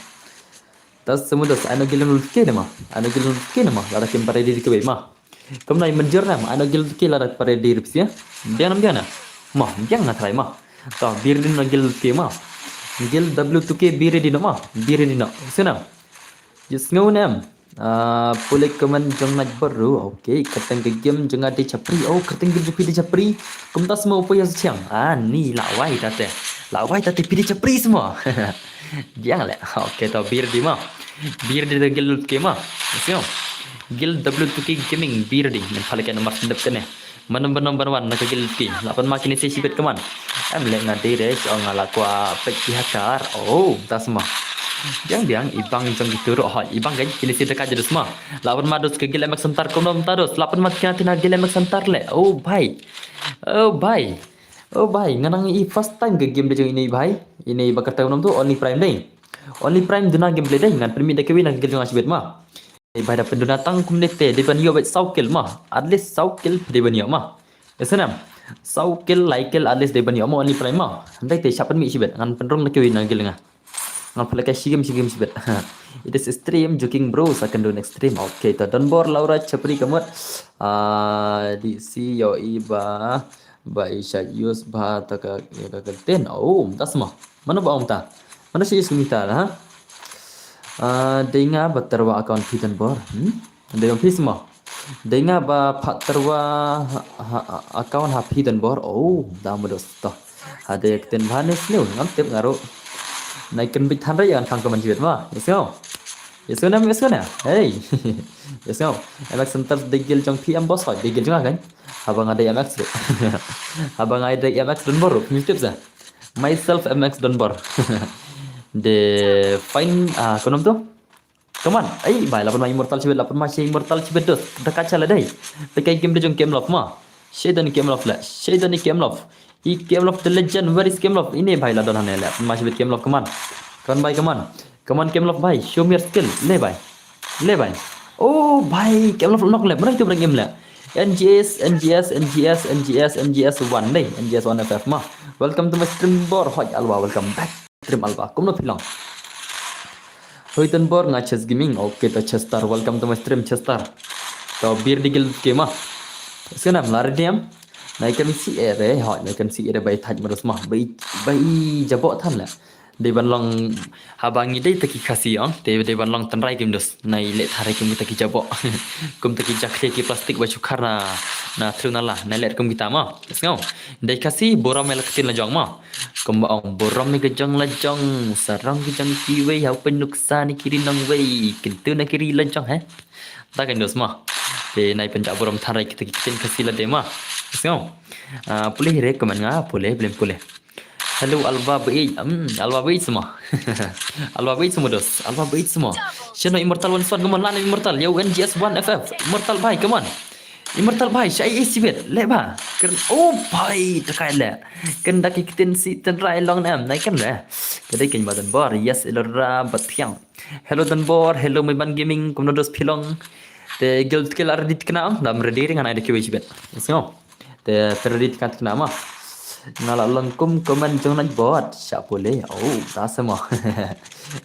Ta sama dos, ai no gilun ke nama, ai no gilun ke nama, lada kim pare diri ke ma. Kumno i menjur nama, ai no gilun ke lada pare diri psia. Biang nam biang na. Ma, biang na try ma. Ta bir din no gilun ke ma. Gil W two K bir din ma, bir din no. Sena. Just ngau nem. Ah, pule comment jong Nat Boru. Okay, kyrteng ka game jong nga dei Chapri. Oh, kyrteng game jong phi dei Chapri. Kumta sma u poi ha Suchiang. Ah, ni la wai tate. La wai tate phi dei Chapri sma. Biang le. Okay, to bir di ma. Bir di da guild ke ma. Sio. Guild W two K Gaming bir di. Ngan pale ka namar sendep kane. Manam banam banam na ka guild ki. Lapan ma kine se shibet kaman. Em le nga dei re, oh nga la kwah pek ki hakar. Oh, ta sma. Biang biang i bang jong ki turu hoi. I bang kan kine se deka jadi sma. Lapan ma dos ka guild M X Center kumno ta dos. Lapan ma kine tina guild M X Center le. Oh bhai. Oh bhai. Oh bhai, nga nang i first time ka game da jong ine bhai. Ine ba kata kumno tu Only Prime dei. Only Prime duna gameplay dei ngan permit da kewi na ka guild jong nga shibet ma. Dei bhai da pynduna tang kumne te dei ban ïoh bad saw kill ma. At least saw kill dei ban ïoh ma. Ese nam. Saw kill, lai kill at least dei ban ïoh ma Only Prime ma. Handai te shap pynmih shibet ngan pynrung na kiwi na gil nga. Ngan pynlek ka shigem shigem shibet. It is stream joking bro, sa kyndu next stream. Okay, ta Donbor Laura Chapri kamut. Ah, di si yo i ba ba i sha use ba ta ka ya ka kyrteng. Oh, ta sma. Mano ba ong ta? Mano sha use kumta ha? Ah, dei nga ba terwa account phi Donbor. Hmm? Dei ong phi sma. Dei nga ba pha terwa ha, ha, account ha phi Donbor. Oh, da ma dos to. Ha dei kyrteng ba ne snew ngam tip nga ru. Nai kynbit than ra ya kan khang kaman jibet ma. Yes no. Yes no, yes no. Hey. Yes no. M X Center dei guild jong phi em boss hoi dei guild jong nga kan. Haba nga dei M X ru. Haba nga dei M X Donbor ru. Phi tip sa. Myself M X Donbor. De fine ah konom tu. Come on. Ai bhai lapan ma immortal shibet lapan ma she immortal shibet dos. Da kacha la dei. Te kai game de jong Game Love ma. She dani Game Love la. She dani Game Love. I Game Love the legend. Where is Game Love? Ine bhai la don hane la. Ma shibet Game Love, come on. Come on bhai, come on. Come on Game Love bhai. Show me your skill. Le bhai. Le bhai. Oh bhai, Game Love nok le. Mana itu berang game le. N G S, N G S, N G S, N G S, N G S one dei. N G S one F F ma. Welcome to my stream bor. Hoi alwa, welcome back. Stream alwa. Kumno phi long? Hoi Donbor nga Chess Gaming. Okay, to Chester. Welcome to my stream, Chester. To bir di guild ke ma. Senam la rediam. Nai kan si ere, hoi, nai kan si ere bai thaj ma dos ma. Bai, bai jabok than le. Dei ban long haba ngi dei ta ki Khasi ong, dei, dei ban long tynrai kim dos. Nai leh tharai kim kita ki jabok. Kum ta ki jakhlia ki plastik ba shukhar na, na thlu na la. Nai leh kum kita ma. Sngew. Dei Khasi burom ïa la ka ktien la jong ma. Kumba ong burom ïa ka jong la jong, sarong ka jong kiwei, hau pynuksa na ki ri nongwei, kyntu na ki ri la jong he. Ta kan dos ma. Te nai pynjah burom tharai kita ki ktien Khasi la dei ma. Sngew. Ah, pule hi re comment nga, pule, blem pule. Hello, Alba Beach. Hmm, Alba Beach semua. Alba Beach semua dos. Alba Beach semua. Shano Immortal One Swan, come on, lan Immortal. Yo, N G S one F F. Immortal bhai, come on. Immortal bhai, shai isi bet. Le ba. Ken, oh bhai, takai le. Ken da ki ktin si tynrai long nem, nai ken le. Kedai ken ba Donbor. Yes, Elora Bathiang. Hello Donbor, hello Meban Gaming, kumno dos phi long. Te guild skill ar dit kena, dam ready ring anai de kiwi shibet. Sngew. Te tradit kat kena ma. Nga la long kum comment jong Nat Boru. Sha pule. Oh, ta sama.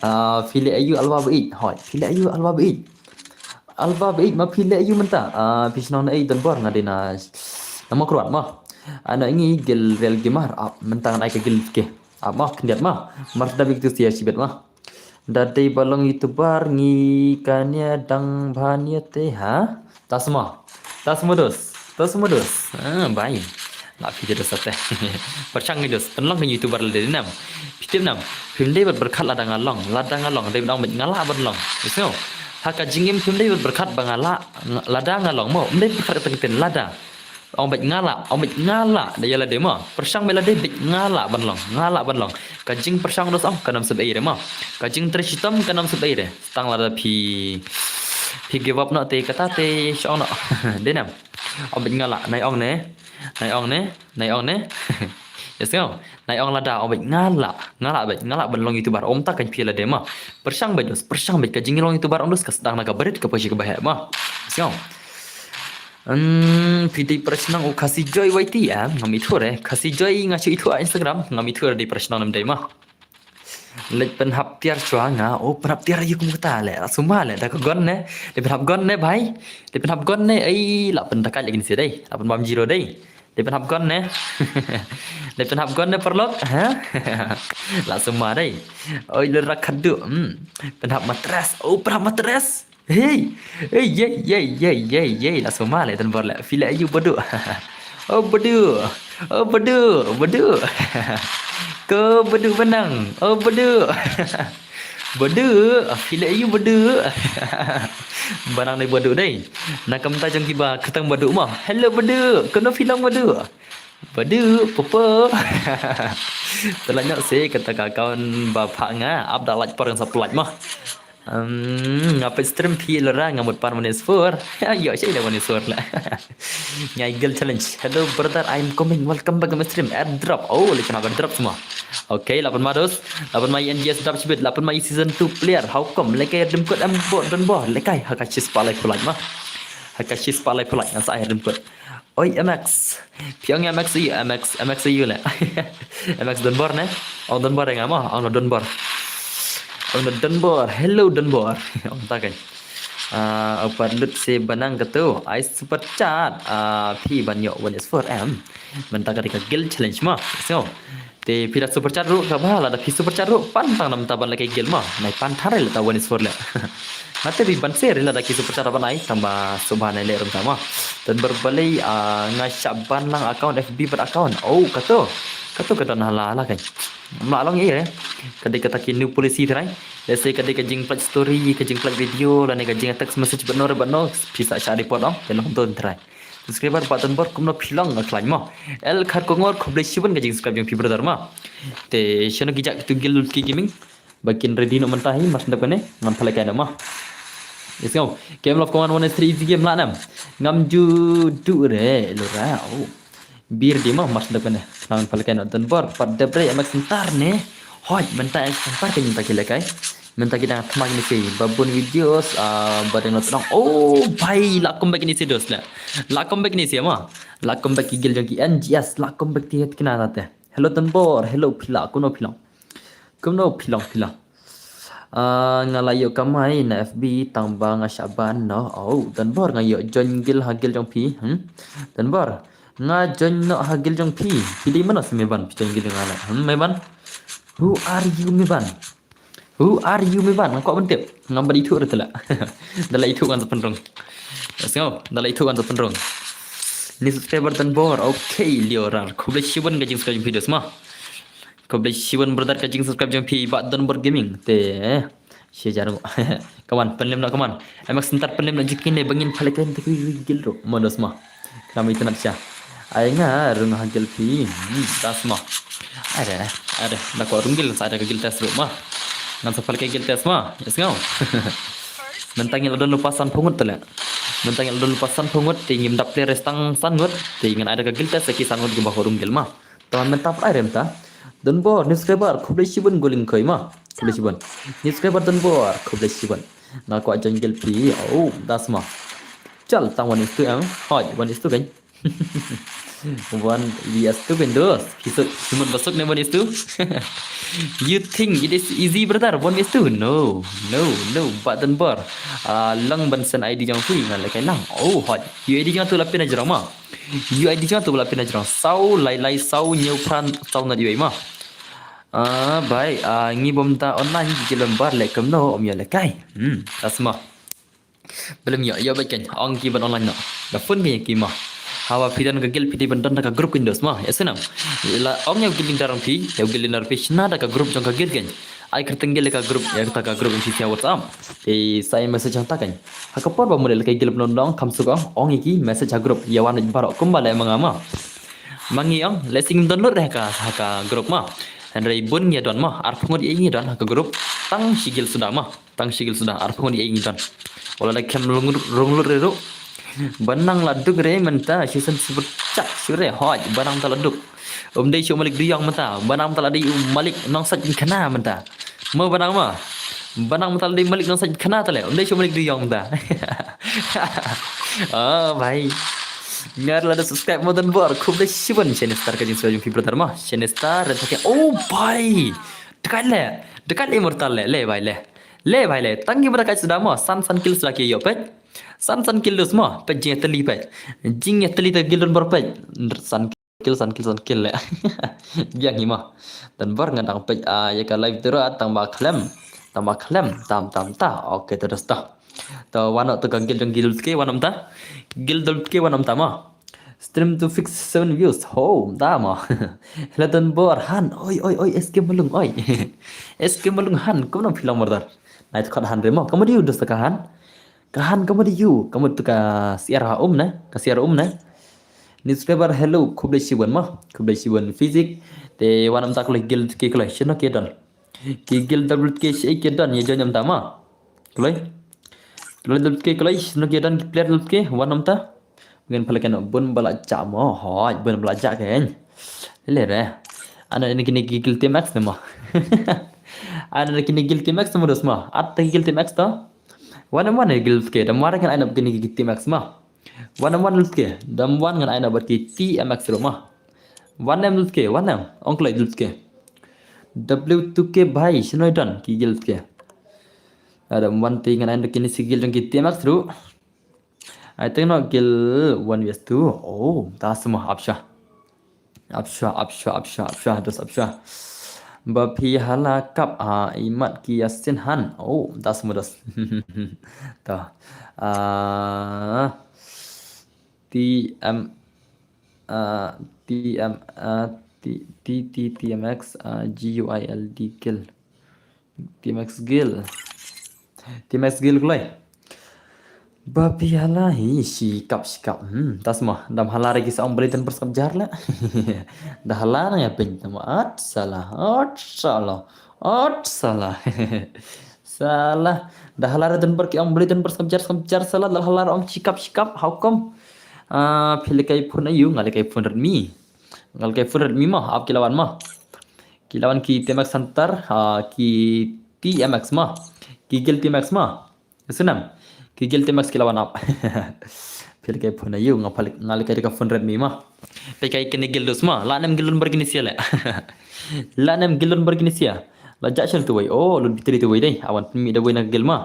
Ah, phi leh ayu Alba Beach. Hoi, phi leh ayu Alba Beach. Alba Beach ma phi leh ayu mynta. Ah, phi shnong na ei Donbor nga dei na. Na Mawkyrwat ma. Ana ngi guild Real Gamer. Ah, mynta ngan ai ka guild ke. Ah, ma khyndiat ma. Mar da bik tu sia shibet ma. Da dei ba long YouTuber ngi kane dang ba ne te ha. Ta sma. Ta sma dos. Ta sma dos. Ah, bai. La phi dos ate. Pyrshang ngi dos. Pynlong ka YouTuber la dei nam. Phi tip nam. Phim dei bad pyrkhat lada nga long. Lada nga long dei ba dang bad nga lah ban long. Sngew. Ha ka jingim phim dei bad pyrkhat ba nga lah. Lada nga long mo. Ym dei pyrkhat ka teng ten lada. Ong bad nga lah, ong bad nga lah, da ïa lade ma. Pyrshang bad lade bad nga lah ban long, nga lah ban long. Ka jingpyrshang dos ong ka nam sep ei re ma. Ka jingtrei shitom ka nam sep ei re. Tang lada phi phi give up noh te kata te shong noh. Dei nam. Ong bad nga lah, nai ong ne. Nai ong ne, nai ong ne. Yes, ngau. Nai ong lada, ong bad nga lah, nga lah bad, nga lah ban long YouTuber. Ong ta kan phi lade ma. Pyrshang bad dos, pyrshang bad ka jinglong YouTuber ong dos ka sdang na ka barit ka pyrshang ka baheh ma. Yes, ngau. Hmm, phi dei para shnong u Khasi Joy Y T, ah, ngam ithuh re. Khasi Joy nga shu ithuh ha Instagram, ngam ithuh re dei para shnong nam dei ma. Leit pynhap tiar shuwa nga, oh pynhap tiar ayu kum kata le, la sumar le, da ka gun ne, dei pynhap gun ne bhai, dei pynhap gun ne, ei, la pyndakai lagi nsi dei, la pynbam zero dei, dei pynhap gun ne, dei pynhap gun ne paralok, ha, la sumar dei, oi le rakhadu, hmm, pynhap matres, oh pynhap matres. Hey, hey, yei, yei, yei, yei, yei, la suma le Donbor le. Phi le aïu Badu? Oh Badu, oh Badu, Badu. Ko Badu Banang, oh Badu. Badu, phi le aïu Badu? Banang dei Badu dei. Na ka bynta jong kiba kyrteng Badu mo. Hello Badu, kano phi long Badu? Badu, popo. Te la ñiah se kata ka account ba pha nga, ap da lait por ngan sa pynlait mo. Hmm, nga peit stream phi Lora, nga mut pan one is four. Ïoh shai da one is four la. Ngai girl challenge. Hello brother, I'm coming. Welcome back to my stream. Airdrop. Oh, lei kane airdrop semua. Okay, la pynmai dos. La pynmai N G S drop shibit. La pynmai season two player. How come? Lehkai redeem code em bot Donbor. Lehkai ha ka shispah laiphew lait mo. Ha ka shispah laiphew lait ngan sa ai redeem code. Oi M X. Phi ong M X aïu, M X, M X aïu le. M X Donbor ne? Ong Donbor ïa nga mo, ong Donbor. Ong Donbor, hello Donbor. Ong ta kan. Ah, upat lut se Banang katu. Ai super chat. Ah, phi ban ïoh one is four M. Mynta ka dei ka guild challenge mo. So, te phi da super chat ruh kaba lada phi super chat ruh pan tang namar ban lehkai guild mo. Nai pan tharai lada one is four le. Nate phi ban share lada ki super chat ban ai tang ba sngewbha nai leh ruh tang mo. Donbor balei, ah, nga shah ban lang account F B bad account. Oh, kato. Kato ka don hala hala kan. Mla long ïa re. Ka dei kata ki new policy trai. Let's say ka dei ka jingpynlait story, ka jingpynlait video, lane ka jing text message bad no re bad no, phi sa shah report ong. Te long don trai. Subscriber ba Donbor kumno phi long nga khlaiñ mo. El Kharkongor khublei shibun ka jing subscribe jong phi brother mo. Te shano ki jait kitu guild Lutki Gaming. Ba kin ready noh mynta hi, mar shen dep kane ngan pynlehkai noh mo. Yes, ngau. Game of Command one is three easy game la nam. Ngam ju duh re Lora. Oh. Bi ready mo, mar shen dep kane ngan pynlehkai noh. Donbor pat dep re M X Center ne. Hoi, mynta M X Center ka jingta ki lehkai. Mynta ki dang thma kine ki ba bun videos, ah, ba dang not nong. Oh, bhai, la come back kine ki dos la. La come back kine ki mo. La come back ki guild jong ki N G S, la come back ki het kina nate. Hello Donbor, hello phi la, kumno phi long. Kumno phi long, phi long. Ah, nga la ïoh kamai na F B tang ba nga shah ban noh. Oh, Donbor nga ïoh join guild ha guild jong phi. Hmm? Donbor, nga join noh ha guild jong phi. Phi dei mano se Meban, phi join guild jong nga la. Hmm, Meban? Who are you Meban? Who are you Meban? Nga kwah ban tip. Ngam pat ithuh ruh te la. Da la ithuh ngan sa pynrung. Sngew, da la ithuh ngan sa pynrung. Ni subscriber Donbor. Okay, Liorar. Khublei shibun ka jing subscribe jong phi dos mo. Khublei shibun brother ka jing subscribe jong phi ba Donbor Gaming. Te. Shi jar mo. Come on, pynlem noh, come on. M X Center pynlem noh jingkine ba ngin pynlehkai te ki guild ruh. Mo dos mo. Khnang ba itynnad sha. Ai nga rung ha guild phi. Hmm, das mo. Ade, ade. Da kwah rung guild, sa ade ka guild test ruh mo. Ngan sa pynlehkai guild test mo. Yes, ngau. Mynta ngi la don lypa sanphew ngut te leh. Mynta ngi la don lypa sanphew ngut, te ngim dap player tang san ngut, te ngan ai da ka guild test ïa ki san ngut kiba kwah rung guild mo. Te mynta pat ai re mynta. Donbor, new subscriber, khublei shibun guling khoi mo. Khublei shibun. New subscriber Donbor, khublei shibun. Nga kwah join guild phi. Oh, das mo. Chal tang one is two em. Hoi, one is two kan. One V S two kan dos. Kisut, simut basuk ne one is two. You think it is easy, brother? One is two? No, no, no. Ba Donbor. Ah, lang ban send I D jong phi nga lehkai lang. Oh, hot. U I D jong tu la pyn ha jrong mo. U I D jong tu la pyn ha jrong. Saw lai lai saw hynñiew phra saw nod U I mo. Ah, bhai, ah, ngi bym da online ki guild member leh kumno ym ïoh lehkai. Hmm, das mo. Balei ym ïoh, ïoh beit kan, ong ki ban online noh. Da phone kan ïa ki mo. Haba phi don ka guild phi dei ban don da ka group kan dos mo. Ïa snam. La ong ïa u guild leader jong phi, ïa u guild leader phi shna da ka group jong ka guild kan. Ai kyrteng guild ïa ka group, ïa kata ka group jong phi sha WhatsApp. Te sa ai message hangta kan. Ha ka por ba mut lehkai guild ban don kham suk ong, ong ïa ki message ha group. Ïa wan baroh kumba leh ma nga mo. Ma ngi ong, lehse ngim don lut re ha ka, ha ka group mo. Hynrei bun ngi don mo, arphew ngut ïa ngi don ha ka group. Tang shi guild suda mo. Tang shi guild suda, arphew ngut ïa ngi don. Wala da khlem rung, rung lut re ruh. Ba nang la duk re mynta, shisien super chat shu re, hoi, ba nang ta la duk. Um dei shu malik duyong mynta, ba nang ta la dei u malik nongsait khana mynta. Mo ba nang mo. Ba nang mynta la dei malik nongsait khana ta leh, um dei shu malik duyong mynta. Oh, bhai. Ngar la da subscribe mo Donbor, khublei shibun. Shinestar ka jing subscribe jong phi brother mo. Shinestar, ren thake. Oh, bhai. Dekat leh. Dekat leh Immortal leh. Leh, bhai, leh. Leh bhai leh, tang ki ba da ka suda mo, san san kill suda ki ïoh peit. San san kill dos mo, peit jingïatylli peit. Jingïatylli te guild Donbor peit. San kill, san kill, san kill leh. Biang hi mo. Donbor nga dang peit, ah, ïa ka live tu ruh tang ba khlem. Tama khlem tam tam ta. Okay, to dosta. To wan to ka guild jong ki Dultke wan ta. Guild Dultke wan ta ma. Stream to fix seven views. Ho, da ma. Hello Donbor, han. Oi, oi, oi, S K Malung, oi. S K Malung, han. Kumno phi long, brother? Nai to khot han re ma. Ka mut ïu dosta ka han. Ka han ka mut ïu. Ka mut ka siar ha um ne. Ka siar um ne. Newspaper, hello. Khublei shibun ma. Khublei shibun physics. Te wan ta kloi guild ki kloi. Shino ki don. Ki guild Dultke shi ki don ïa join ta ma. Kloi. Kloi Dultke kloi. Shino ki don ki player Dultke. Wan ta. Ngin pala kano bun bala ja mo. Hoi, bun bala ja ken. Le re. Ana ini kini ki guild T M X ne ma. Ana ini kini guild T M X ne ma dos ma. At ta guild T M X to. Wan em wan guild ke. Dam wara kan aina kini ki T M X ma. Wan em wan Dultke. Dam wan ngan aina bad ki T M X ro ma. Wan em Dultke. Wan em. Ong kloi Dultke. W two K bhai. Shino don ki guild ke. Ada wan ti ngan aina kini si guild jong ki T M X ro. I think not guild one vs two. Oh, ta semua absha. Absha, absha, absha, absha, das absha. Ba phi hala kap a imat ki yasin han. Oh, das mudas. Ta. Ah, T M, ah, T M, ah, T, T, T, T M X, ah, G U I L D, guild. T M X guild. T M X guild kloi. Ba phi hala hi shi kap shi kap. Hmm, ta semua. Dam hala re ki sa ong beli ten perskap jar la. Da hala na ya pin tama at salah. At salah. At salah. Salah. Da hala re ten per ki ong beli ten perskap jar skap jar salah. Da hala re ong shi kap shi kap. How come? Ah, phi le kai phone ayu, nga le kai phone Redmi. Nga le kai phone Redmi ma, ap ki la wan ma. Ki la wan ki T M X Hunter, ah, ki T M X ma. Ki guild T M X ma. Sunam. Ki guild T M X ki la wan ap. Phi le kai phone ayu, nga pha le, nga le kai ka phone Redmi ma. Phi kai kini guild dos ma. La nem guild Donbor kini sia le. La nem guild Donbor kini sia. La ja shel tu wei. Oh, lut bitri tu wei dei. Awan pynmih da wei na ka guild ma.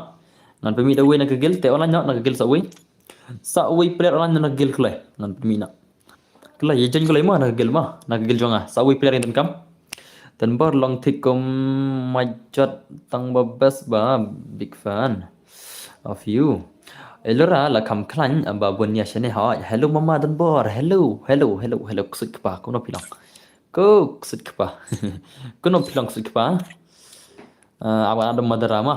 Ngan pynmih da wei na ka guild, te online na ka guild sa wei. Sa wei player online na ka guild kloi. Ngan pynmih na. Kloi, ïa join kloi ma, na ka guild ma, na ka guild jong nga. Sa wei player ïa donkam. Donbor long thik kum majot tang ba best ba, big fan of you. Elora la kham khlaiñ ba bun ïa shane ha. Hello mama Donbor. Hello, hello, hello, hello. Ksut kpa, kumno phi long? Ko ksut kpa. Kumno phi long ksut kpa? Ah, awan adam madara ma.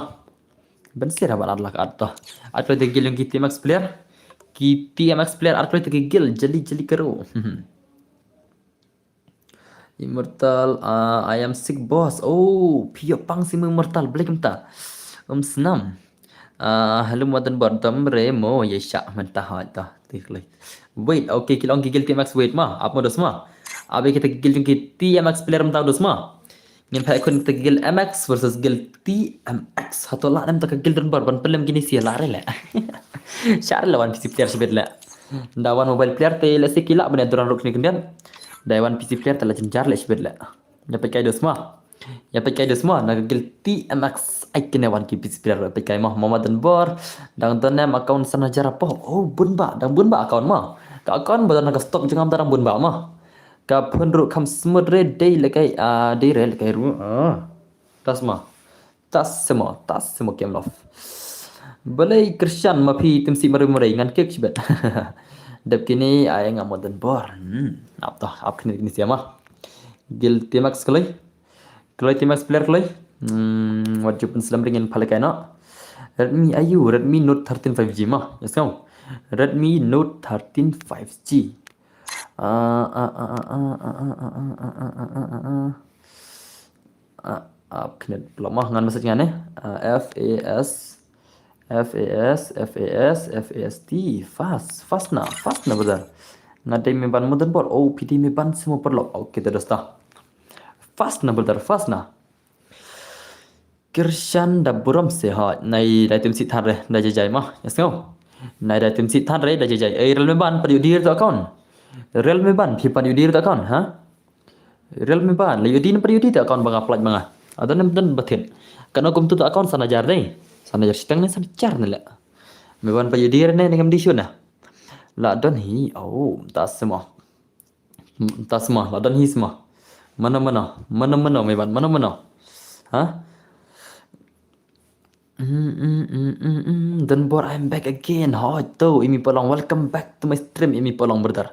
Ben sir awan ad lak ad to. Ad kloi te guild jong ki T M X player. Ki T M X player ad kloi te guild jali jali karo. Immortal, ah, I am sick boss. Oh, phi ïoh pang si mo Immortal, blei kumta. Um snam. Ah, hello Modern Bottom re mo ye sha mynta ha ta. Tik lei. Wait, okay, ki long ki guild T M X wait ma. Ap mo dos ma. Ap ïa kita ki guild jong ki T M X player mynta dos ma. Ngin pha khun kita ki guild M X versus guild T M X. Hato la nem ta ka guild Donbor ban pynlem kini sia la re le. Sha re la wan P C player shibit le. Da wan mobile player te le si ki la ban ïa duran ruk ni kendian. Da wan P C player te la jynjar le shibit le. Ïa peit kai dos ma. Ïa peit kai dos ma na ka guild T M X. Ai kine wan ki P C player ïa peit kai ma. Mama Donbor. Dang don em account san hajar apoh. Oh, bun ba, dang bun ba account ma. Ka account ba don ka stock jong nga dang bun ba ma. Ka phone ruh kham smooth re dei le kai, ah, dei re le kai ruh. Ah. Tas ma. Tas semo, tas semo kem love. Balei Krishan ma phi tim si mare mare ngan kek shibet. Dep kini ai nga Modern Bor. Hmm, ap to, ap kini kini sia ma. Guild T M X kloi. Kloi T M X player kloi. Hmm, wat ju pynslem ring in pha le kai no. Redmi ayu, Redmi Note thirteen five G ma. Yes, ngau. Redmi Note thirteen five G. Ah, ah, ah, ah, ah, ah, ah, ah, ah, ah, ah, ah, ah. Ah, ah, khnit pula ma ngan message ngan eh. Ah, F A S, F A S, F A S, F A S T, fast, fast na, fast na brother. Nga dei me ban Modern Bor, oh, phi dei me ban simo paralok. Okay, ta dosta. Fast na brother, fast na. Kirshan da burom se ha, nai dai tim sit than re, da jai jai ma, yes ngau. Nai dai tim sit than re, da jai jai. Eh, rel me ban, pat ïoh dir to account. Rel me ban, phi pat ïoh dir to account, ha? Rel me ban, la ïoh dir pat ïoh dir to account ba nga plaj ba nga. Adon em don bathin. Kano kum tu to account san hajar dei. San hajar shiteng ne san hajar ne le. Me ban pat ïoh dir ne, ne ngam di shun na. La don hi, oh, ta semo. Hmm, ta sma, la don hi sma. Mano mano, mano mano, me ban, mano mano. Ha? Mm, mm, mm, mm, mm. Don Bor, I'm back again. Hoi to, Imi Polong, welcome back to my stream, Imi Polong, brother.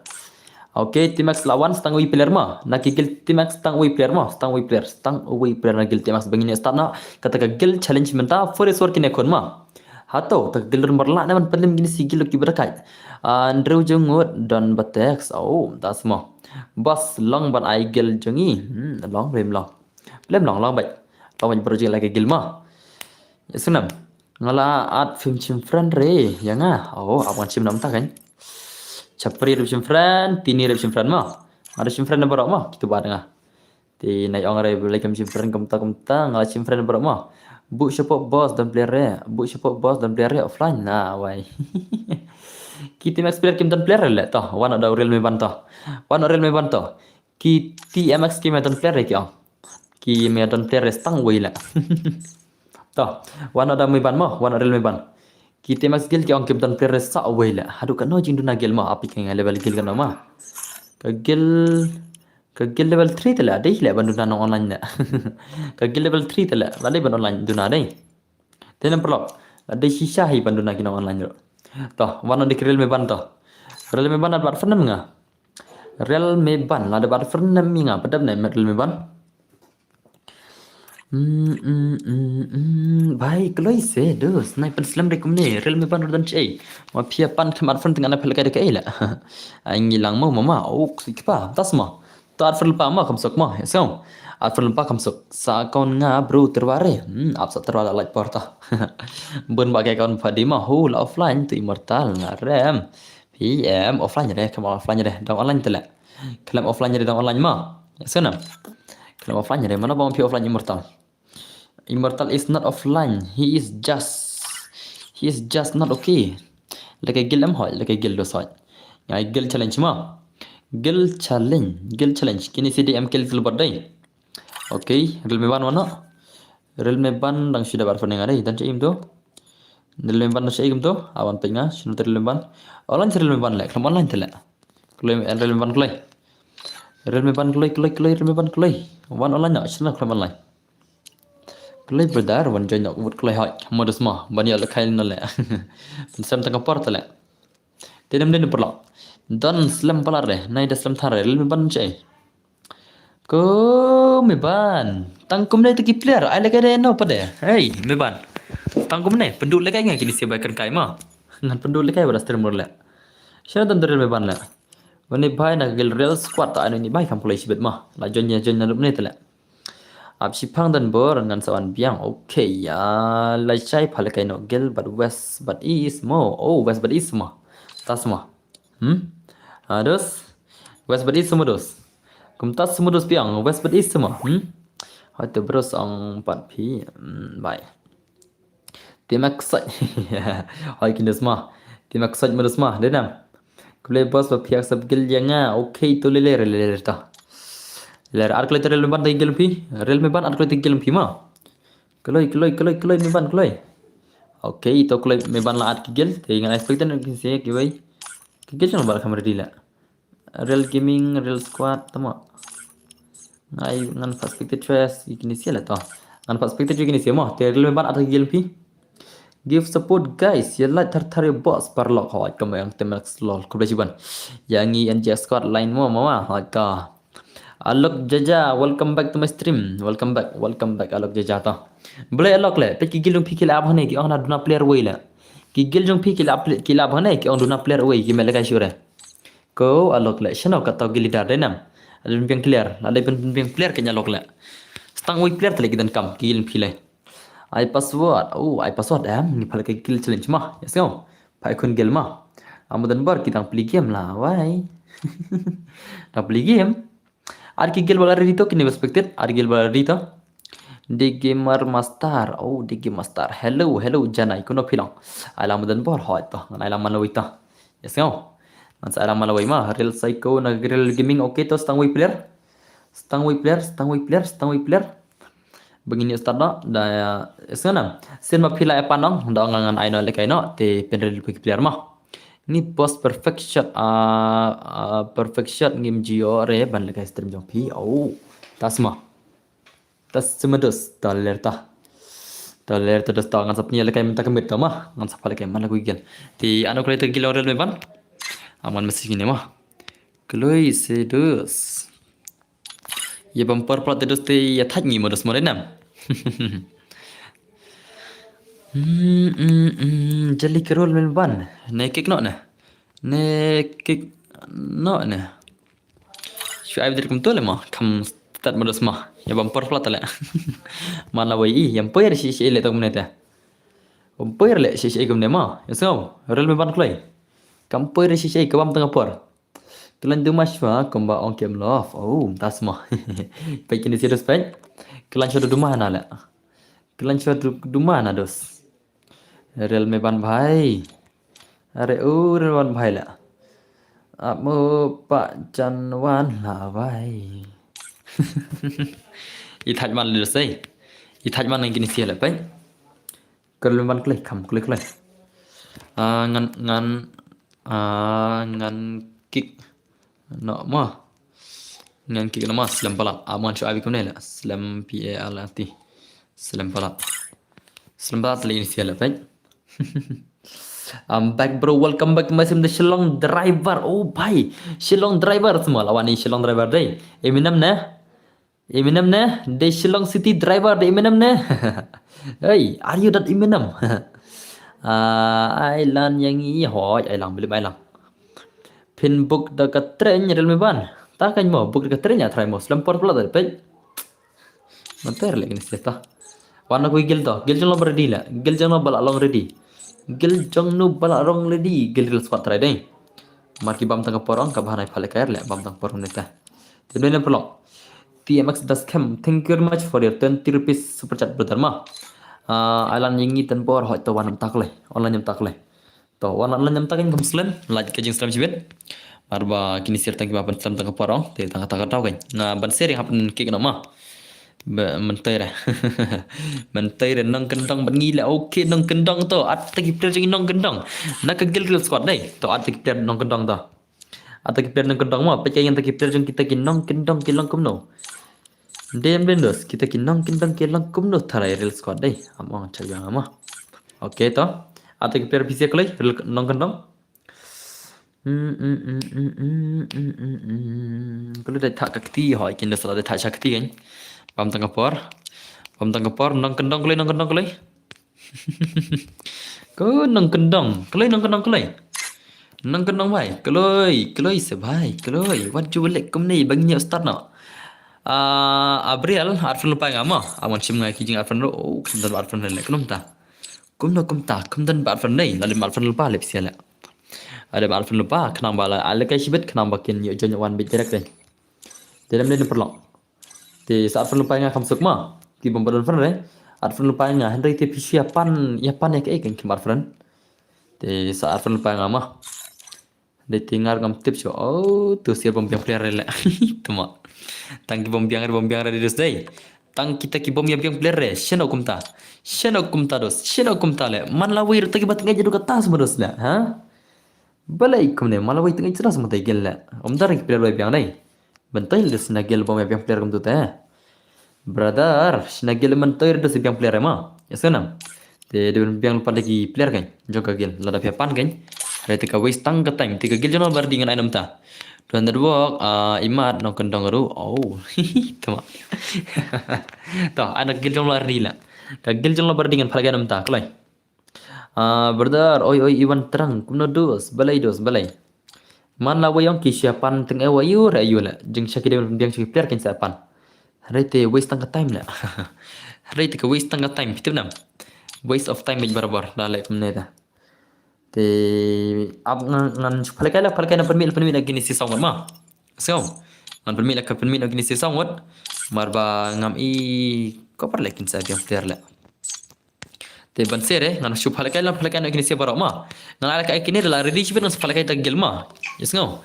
Okay, Timax lawan stang wei player ma. Na ki guild Timax stang wei player ma. Stang wei player, stang wei player na guild Timax bangin start na. Kata ka guild challenge mynta, forest war kine khun ma. Hato, ta ka guild Don Bor la na man palim gini si guild ki berakai. Andrew Jngut, Don Batex. Oh, that's mo. Bas long ban ai guild jongi. Hmm, long, lem long. Lem long, long bai. Long bai bro jing lagi guild ma. Ya sunam. Ngala at film chim friend re. Ya nga. Oh, abang chim nam ta kan. Chapri rep chim friend, tini rep chim friend ma. Ada chim friend na barok ma. Kita buat nga. Ti nai ong re boleh kem chim friend kumta kumta ngala chim friend barok ma. Bu support boss dan player re. Bu support boss dan player re offline na wai. Kita max player kim dan player le to. Wan ada real me ban to. Wan ada real me ban to. Ki T M X ki me don player ki ong. Ki me don player stang wei la. To, wan ada me ban mo, wan ada me ban. Ki T M X guild ki ong ki me don player sa wei la. Haduh kano jing duna guild mo, api ka level guild kano ma. Ka guild, ka guild level three tala dei la ban duna nong online la. Ka guild level three tala, la dei ban online duna dei. Te nam perlok. La dei shisha hi ban duna ki nong online ro. To, wan ada ki real me ban to. Real me ban ada bat fan nga. Real me ban, la da bat fan mi nga, padap ne real me ban. Hmm, hmm, hmm, hmm. Bai, kloi se, dus. Nai pan slam de kumne, real me ban rudan chei. Ma pia pan khamat fan tengah na pel kai de kai la. Ai ngi lang mo mama, ok, si kpa, tas ma. To at fan pa ma kam sok ma, ya so. At fan pa kam sok. Sa account nga bro terware. Hmm, ap sa terware like porta. Bun ba ke account padi ma, hu la offline tu immortal nga rem. P M offline re, khlem offline re, dang online tele. Khlem offline re, dang online ma. Ya sana. Khlem offline re, mana bang phi offline Immortal. Immortal is not offline. He is just, he is just not okay. Leke guild em hoi, leke guild dos hoi. Ngai guild challenge ma. Guild challenge, guild challenge. Kini C D M kill til bot dai. Okay, real me ban mana? Real me ban dang sida bar fane ngai dai, dan che im tu. Real me ban dang che im tu. Awan tengah, sino real me ban. Online real me ban le, khlem online tele. Kloi, real me ban kloi. Real me ban kloi, kloi, kloi, real me ban kloi. Wan online na, sino khlem online. Kloi brother, wan join na, wut kloi hoi. Modus ma, ban ya le kai na le. Pensam tengah por tele. Te nam den perlok. Don slem palar de, nai da slem thar de, lem ban che. Ko me ban. Tang kumne te ki player, ai leke de no pade. Hey, me ban. Tang kumne, pendu leke ngai kini siapa kan kai ma. Ngan pendu leke pada streamer le. Sino dan real me ban le. Wani bai na gil real squad ta anu ni bai kam pulai sibet ma. La join ya join na lup ne tele. Ap sipang dan bor ngan sawan biang. Okay, ya. Lai chai pale kai no gil but west but east mo. Oh, west but east mo. Tas mo. Hmm? Ados. West but east mo dos. Kum tas mo dos biang. West but east mo. Hmm? Hai tu bros ang pat pi. Hmm, bye. Timak sait. Hai kindes ma. Timak sait mo dos ma. Denam. Kule bos ba piak sab gil ya nga. Okay, tu lele lele ta. Ler ar kule tu rel ban ta gil pi. Rel me ban ar kule tu gil pi ma. Kloi, kloi, kloi, kloi, me ban, kloi. Okay, to kloi, me ban la at ki gil. Te ngan expect na ki se ki wei. Ki gil jong ba kham ready la. Real Gaming, Real Squad, tama. Ngai, ngan fa spectate choice, kini sia la to. Ngan fa spectate kini sia mo. Te real me ban at ki gil pi. Give support, guys. Ya like thar thar ya boss parlok hoi kam yang temex lol. Khublei shibun. Yang ngi N J Squad line mo, mama, hoi ka. Alok Jaja, welcome back to my stream. Welcome back, welcome back, Alok Jaja to. Boleh Alok le, pet ki gil jong phi ki la ap hane, ki ong na duna player wei le. Ki gil jong phi ki la ap, ki la ap hane, ki ong duna player wei, ki me le kai shure. Ko Alok le, shano ka to gil leader de nam. Ada pun clear, ada pun pun clear ke Alok le. Stang wei player tele ki dan kam, ki gil phi le. Ai password, oh, ai password em, ni pale ke gil challenge ma. Yes, no. Pai kun gel ma. Amu dan bar ki dang peli game la, wai. Dang peli game. Ar ki gel bala ready to, kini respected. Ar gel bala ready to. The Gamer Master. Oh, The Game Master. Hello, hello, janai. Kuno phi long. Ai la amu dan bar hoi to. Ngan ai la man lawai to. Yes, no. Ngan sa ai la man lawai ma. Real Psycho na Real Gaming. Okay to, stang wei player. Stang wei player, stang wei player, stang wei player. Bangin start no, da, sngana. Sin ma phi la e pan ong, da ong ngan ai no le kai no, te pen ready pi player ma. Ni boss perfect shot, ah, ah, perfect shot ngim jio re ban le kai stream jong phi. Oh, tas ma. Tas semedos, ta ler ta. To ler to dos to ngan sa pynïa lehkai mynta ka miet to ma. Ngan sa pha lehkai man la ka guild. Te ano kloi te ka guild ong Realme ban. Aman message ne ma. Kloi se dos. Ïa bam por plat te dos te ïa thait ngi mo dos mo ne nam. Hmm, hmm, hmm, jali ka Realme ban. Ne kick noh ne. Ne kick noh ne. Shu ai bidrit kumto le ma, kham start mo dos ma. Ïa bam por plat le. Man la wei i, ïa ym poi re shi shi le tang kumne te. Ym poi re le shi shi kumne ma. Ïa sngew, Realme ban kloi. Kam poi re shi shi ka bam tang por. Klan du ma shwa kumba ong kem love. Oh, tas ma. Peit kine serious peit. Klan shwa du ma na le. Klan shwa du ma na dos. Realme ban bhai. Are u Realme ban bhai la. Ap mo pa jan wan la bai. I thait man le sei. I thait man nang kini sia le pai. Ka Realme ban klei kham klei klei. Ah, ngan ngan ah, ngan kick. No ma. Ngan kick no ma slem palat. Aman shu abi kumne la. Slem P A L A T. Slem palat. Slem palat le ini sia le pai. I'm back bro, welcome back to my stream, the Shillong driver. Oh bhai, Shillong driver semua lawan ni Shillong driver dei. Eminem ne? Eminem ne? The Shillong City driver the Eminem ne? Hey, are you that Eminem? Ah, ai lan yang i hoi, ai lang, bilim ai lang. Phin book da ka train Realme ban. Ta kan mo book da ka train ya try mo slem por pula da pej. Manter le kini seta. Wan aku guild to. Guild jong no ready la. Guild jong no bala long ready. Guild jong no bala long ready. Guild real squad try dei. Mar ki bam tang ka por ong ka bahanai pale kair le bam tang por neta. Te dei na pelong. T M X das kem. Thank you very much for your twenty rupees super chat brother ma. Ah, ai lan yang i ten bor hoi to wan tak le. Online tak le. To wan lan nyam ta kan kam slem, lait ka jingslem shibit. Mar ba kini sir tang ki ba pynslem tang ka por ong, te tang ka tang ka tau kan. Nga ban sir hap kick no ma. Ba mentoi re. Mentoi re nongkyndong ban ngi le okay nongkyndong to. At ta ki player jong nongkyndong. Na ka guild guild squad dei. To at ta ki player nongkyndong to. At ta ki player nongkyndong ma, peit ka yang ta ki player jong kita ki nongkyndong ki long kumno. Dem den dos, kita ki nongkyndong ki long kumno tharai real squad dei. Am ong chak yang ama. Okay to. At ta ki player pisa klei real nongkyndong. Kalo dei thak ka kti hoi kin dos la dei thak sha kti kan. Bam tang ka por. Bam tang ka por nongkyndong klei nongkyndong klei. Ko nongkyndong klei nongkyndong klei. Nongkyndong bai kloi kloi se bai kloi. Wat ju lek kumne bang nyau start no. Ah, Abriel arfan lupa nga ma. Aman shim nga ki jing arfan ro. Oh, kham dan arfan le kumta. Kumno kumta, kham dan arfan nei. Lalim arfan lupa lep sia le. Ada arfan lupa khnang bala. Ala kai shibit khnang bakin yu jon wan bit direct dei. Dalam dei perlok. Te sa arfan lupa nga kham suk ma. Ki bom badon friend re. Arfan lupa nga hynrei te phi shu ïa pan ïa pan ïa kaei kan kham arfan. Te sa arfan lupa nga ma. Dei te ngar ngam tip shu. Oh, tu sia bom biang player re le. Tuma. Tang ki bom biang re bom biang re dus dei. Tang kita ki bom ïa biang player re. Shano kumta. Shano kumta dus. Shano kumta le. Man la wir ta ki bat ngai jadu kata semua dus le. Ha? Balai kumne man la wir ta ngai jadu semua ta gel le. Om dar ki player biang dei. Bentei le sna gel bom ïa biang player kumtu te. Brother, sna gel bentei le sna biang player ma. Ya sana. Te de biang lupa lagi player kan. Jong ka gel lada pia pan kan. Re te ka waste tang ka time te ka gel jong bardi ngan ainam ta. Tuan da duok ah imat nongkyndong ru. Oh. Tama. To anak gel jong bardi la. Ka gel jong bardi ngan phalai ainam ta. Klai. Ah, brother, oi oi Iwan Terang, kumno dos, balai dos, balai. Man la wayong ki shu ïa pan teng e wayu re ayu le. Jing sha ki dei biang sha ki player kin shu ïa pan. Hynrei te waste tang ka time le. Hynrei te ka waste tang ka time, phi tip nam. Waste of time bit barabar, da le kumne da. Te ap ngan ngan shu phalai kai la phalai kai na pynmih la pynmih na kini si song ma. Song. Ngan pynmih la ka pynmih na kini si song. Mar ba ngam i ko par le kin shu ïa biang player le. Te ban sere ngan shu phalai kai la phalai kai na kini se barok ma. Ngan ala kai kini da la ready shibit ngan phalai kai ta gel ma. Yes ngau.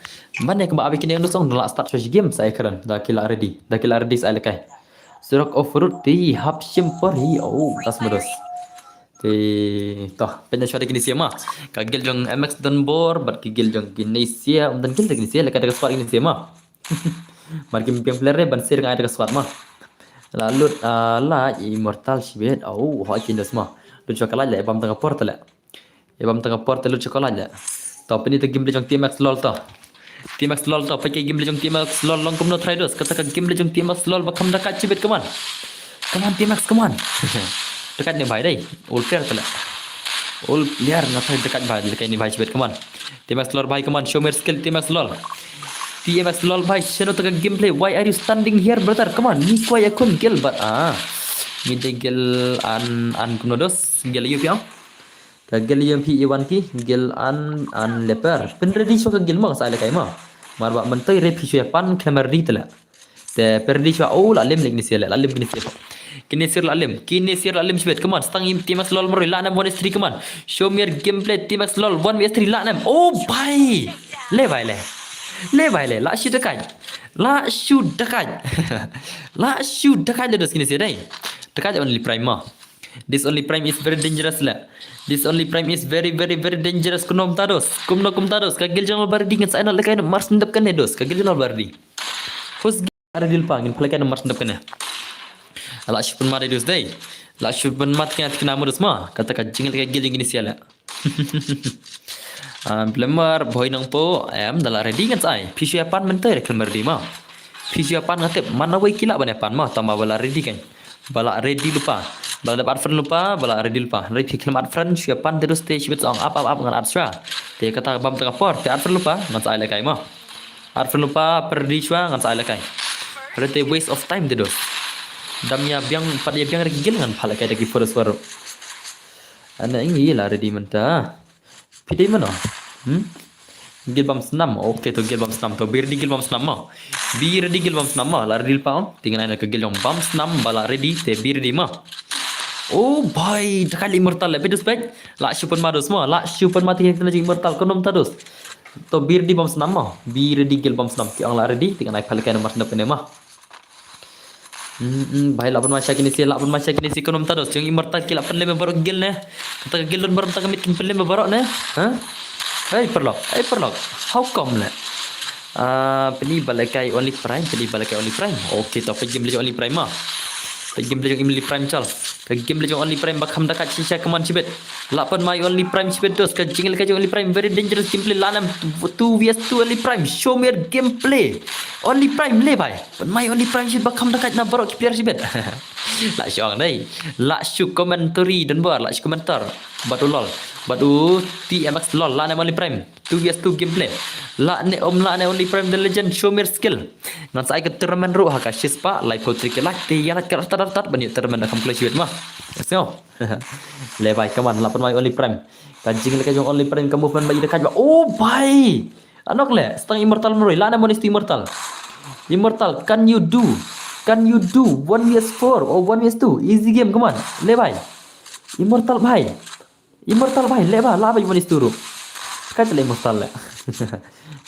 Ban ne kaba abi kini ndu song da la start shu game sa ekran da ki la ready. Da ki la ready sa ala kai. Surok off road ti hap shim por hi. Oh, tas medos. Te toh penya shwa da kini se ma. Ka gel jong M X Dunbor bad ki gel jong kini se um dan gel da kini se la kai da ka squad kini se ma. Mar ki biang player re ban sere ngai da ka squad ma. La lut, ah, la immortal shibit. Oh, ho kin dos ma. Lut sha ka light la, bam tang ka por te la. Bam tang ka por te lut sha ka light la. To pynit te game le jong T M X lol to. T M X lol to, pynit game le jong T M X lol long kumno try dos. Kata ka game le jong T M X lol ba kham da ka shibit, come on. Come on, T M X, come on. Dekat ni bai dai. Ol player te la. Ol player na thai dekat bai, dekat ni bai shibit, come on. T M X lol bai, come on. Show me skill, T M X lol. T M X lol bai, shano taka gameplay. Why are you standing here, brother? Come on. Ni kwai akun gel bat. Ah. Ni de gel an, an kumno dos. Gel yu piang. Ka gel yu pi iwan ki, gel an, an leper. Pynready shuwa ka gel ma, sa le kai ma. Mar ba mentoi re pi shuwa pan, kena ready te la. Te pyrdi shuwa, oh, la lim lek Kinesis le, la lim Kinesis. Kinesis la lim, Kinesis la lim shibit, come on, stang im T M X lol maroi, la nam one S three, come on. Show me your gameplay, T M X lol, one V S three, la nam, oh, bhai. Le bhai le. Le bhai le, la shu dekat. La shu dekat. La shu dekat le dos Kinesis dai. Dekat only prime ma. This only prime is very dangerous la. This only prime is very, very, very dangerous. Kumno mynta dos. Kumno mynta dos. Ka gel jong lol ba ready ngan sa ai noh lek ai noh mar sendep kane dos. Ka gel jong lol ba ready. Hus gel ready lypa ngin pynlek ai noh mar sendep kane. La shu pynmat dos dei. La shu pynmat kane tikna mo dos ma. Kata ka jinglek ka gel jong Kinesis la. Ah, Blemar, Boy Nongpo, em, da la ready ngan sa ai. Phi shu ïa pan mynta ïa ka ready ma. Phi shu ïa pan nga tip, man la wei ki lah ban ïa pan ma, tangba ba la ready kan. Ba la ready lypa. Ba la dep add friend lypa, ba la ready lypa. Ready phi khlem add friend, shu ïa pan te dos te shibit sa ong ap, ap, ap, ngan add shuwa. Te kata bam tang ka por, te add friend lypa, ngan sa ai lek ai ma. Add friend lypa, pyrdi shuwa, ngan sa ai lek ai. Ready te waste of time te dos. Dam ïa biang, pat ïa biang re ki gel ngan phah lek ai da ki forest baroh. Ana ngi la ready mynta. Phi dei mano? Hmm? Gel bam snam. Okay, to gel bam snam. To be ready gel bam snam ma. Be ready gel bam snam ma. La ready lypa ong. Te ngan ai noh ka gel jong bam snam ba la ready. Te be ready ma. Oh bhai, dekat le immortal le. Phi dos bhai. La shu pynmat dos ma. La shu pynmat te kane jong immortal. Kumno mynta dos. To be ready bam snam ma. Be ready gel bam snam. Ki ong la ready. Te ngan ai phah lek ai noh mar sendep kane ma. Hmm, hmm, bhai, lah pynmat sha Kinesis, lah pynmat sha Kinesis, kumno mynta dos, jong immortal ki lah pynlem baroh gel ne. Kata ka gel don baroh mynta ka miet kin pynlem baroh ne. Ha? Hei, paralok, hei, paralok. How come le? Ah, pynïa ba lek ai only prime, pynïa ba lek ai only prime. Okay, to pynjam leh only prime ma. Pynjam leh only prime chal. Ka game le jong only prime ba kham da ka shisha, come on shibit. Lah pynmat only prime shibit dos, ka jingleh ka jong only prime very dangerous gameplay, la nam two V S two only prime, show me your gameplay. Only prime le bhai. Pynmat only prime shibit ba kham da ka na baroh ki player shibit. La shu ong dei. La shu commentary don bor, la shu commenter. Bad u lol. Bad u T M X lol, la nam only prime. Two V S two gameplay. La ne om la ne only prime the legend, show me your skill. Ngan sa ai ka tournament ruh ha ka shispah, lai poetry ke lak te ïa lak ka tat tat ban ïa tournament da kham kloi shibit ma. Let's go. Le bhai, come on, lah pynmat only prime. Ka jingleh ka jong only prime, ka movement ba ïa da ka ba. Oh bhai. Anok le, stang immortal maroi, la nam one is two immortal. Immortal, can you do? Can you do one V S four or one V S two? Easy game, come on. Le bhai. Immortal bhai. Immortal bhai, le bha, la bha one is two ruh. Dekat le immortal le.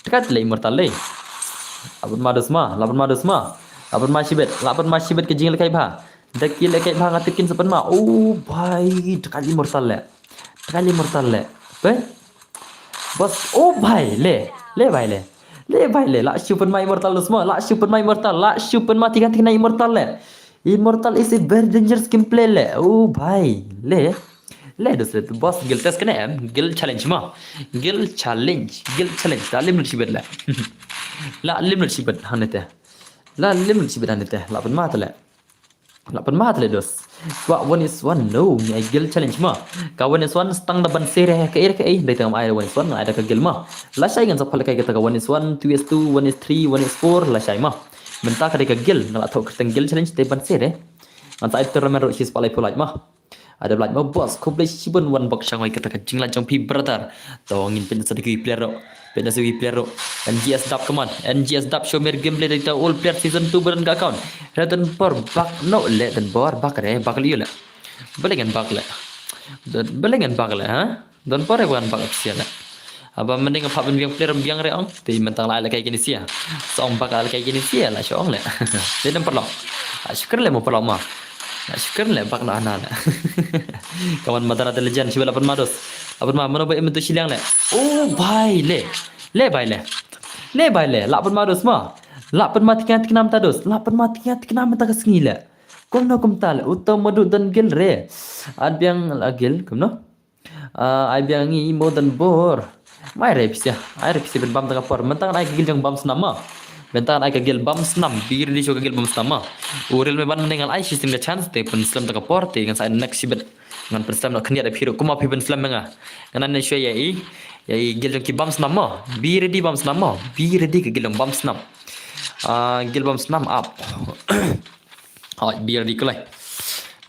Dekat le immortal le. Lah pynmat dos ma, lah pynmat dos ma. Lah pynmat shibit, lah pynmat shibit ka jingleh kai bha. Da ki leh kai bha nga tip kin sa pynmat. Oh bhai, dekat le immortal le. Dekat le immortal le. Bhai. Bos, oh bhai, le. Le bhai le. Le bhai le, la shu pynmat immortal dos ma, la shu pynmat immortal, la shu pynmat tikna tikna immortal le. Immortal is a very dangerous gameplay le. Oh bhai, le. Le dos le, boss gel test kane em, gel challenge ma. Gel challenge, gel challenge. La lim lut shibit le. La lim lut shibit hangne te. La lim lut shibit hangne te. Lah pynmat le. Lah pynmat le dos. Kwah one is one, no, ngi ai gel challenge ma. Ka one is one stang da ban sere ka er ka ei, dei tang ai one is one, ai da ka gel ma. Lashai ngan sa phah lek ai kata ka one is one, two is two, one is three, one is four, lashai ma. Mynta ka dei ka gel, nga la thoh kyrteng gel challenge te ban sere. Ngan sa ai tournament ruh shispah laiphew lait ma. Ada lait ma boss, khublei shibun wan bok shangwai kata ka jinglait jong phi brother. To ngin pynsa da ki player ruh. Pynsa da ki player ruh. N G S dap, come on. N G S dap, show me your gameplay dei ta all player season two ba don ka account. Hynrei don por bak noh le, don por bak re, bak le ïa le. Balei ngan bak le. Don, balei ngan bak le, ha? Don por re ban bak sia le. Haba mynta nga phah ban biang player biang re ong. Te mynta la lehkai Kinesis. Sa ong bak lehkai Kinesis la shu ong le. Te don paralok. La shu kren le mo paralok ma. La shu kren le bak na hana le. Kawan Madara the legend, shu la pynmat dos. La pynmat mano ba im tu shiliang le. Oh bhai le. Le bhai le. Le bhai le. La pynmat dos ma. La pynmat tikna tikna mynta dos. La pynmat tikna tikna mynta ka sngi le. Kumno kumta le, uto madu don guild re. At biang la guild, kumno? Ah, ai biang i mo don bor. Mai re pisa, ai re pisa ban bam tang ka por. Mynta ai ka guild jong bam snam ma. Mynta ai ka guild bam snam, bi ready shuh ka guild bam snam ma. U ril me ban ngal ai system ka chance te pynslem tang ka por te ngan sa next shibit. Ngan pynslem na khniat da phi ruh, kumba phi pynslem nga. Ngan ne shuwa ïa i, ïa i guild jong ki bam snam ma. Bi ready bam snam ma. Bi ready ka guild jong bam snam. Ah, guild bam snam up. Hoi, bi ready kulai.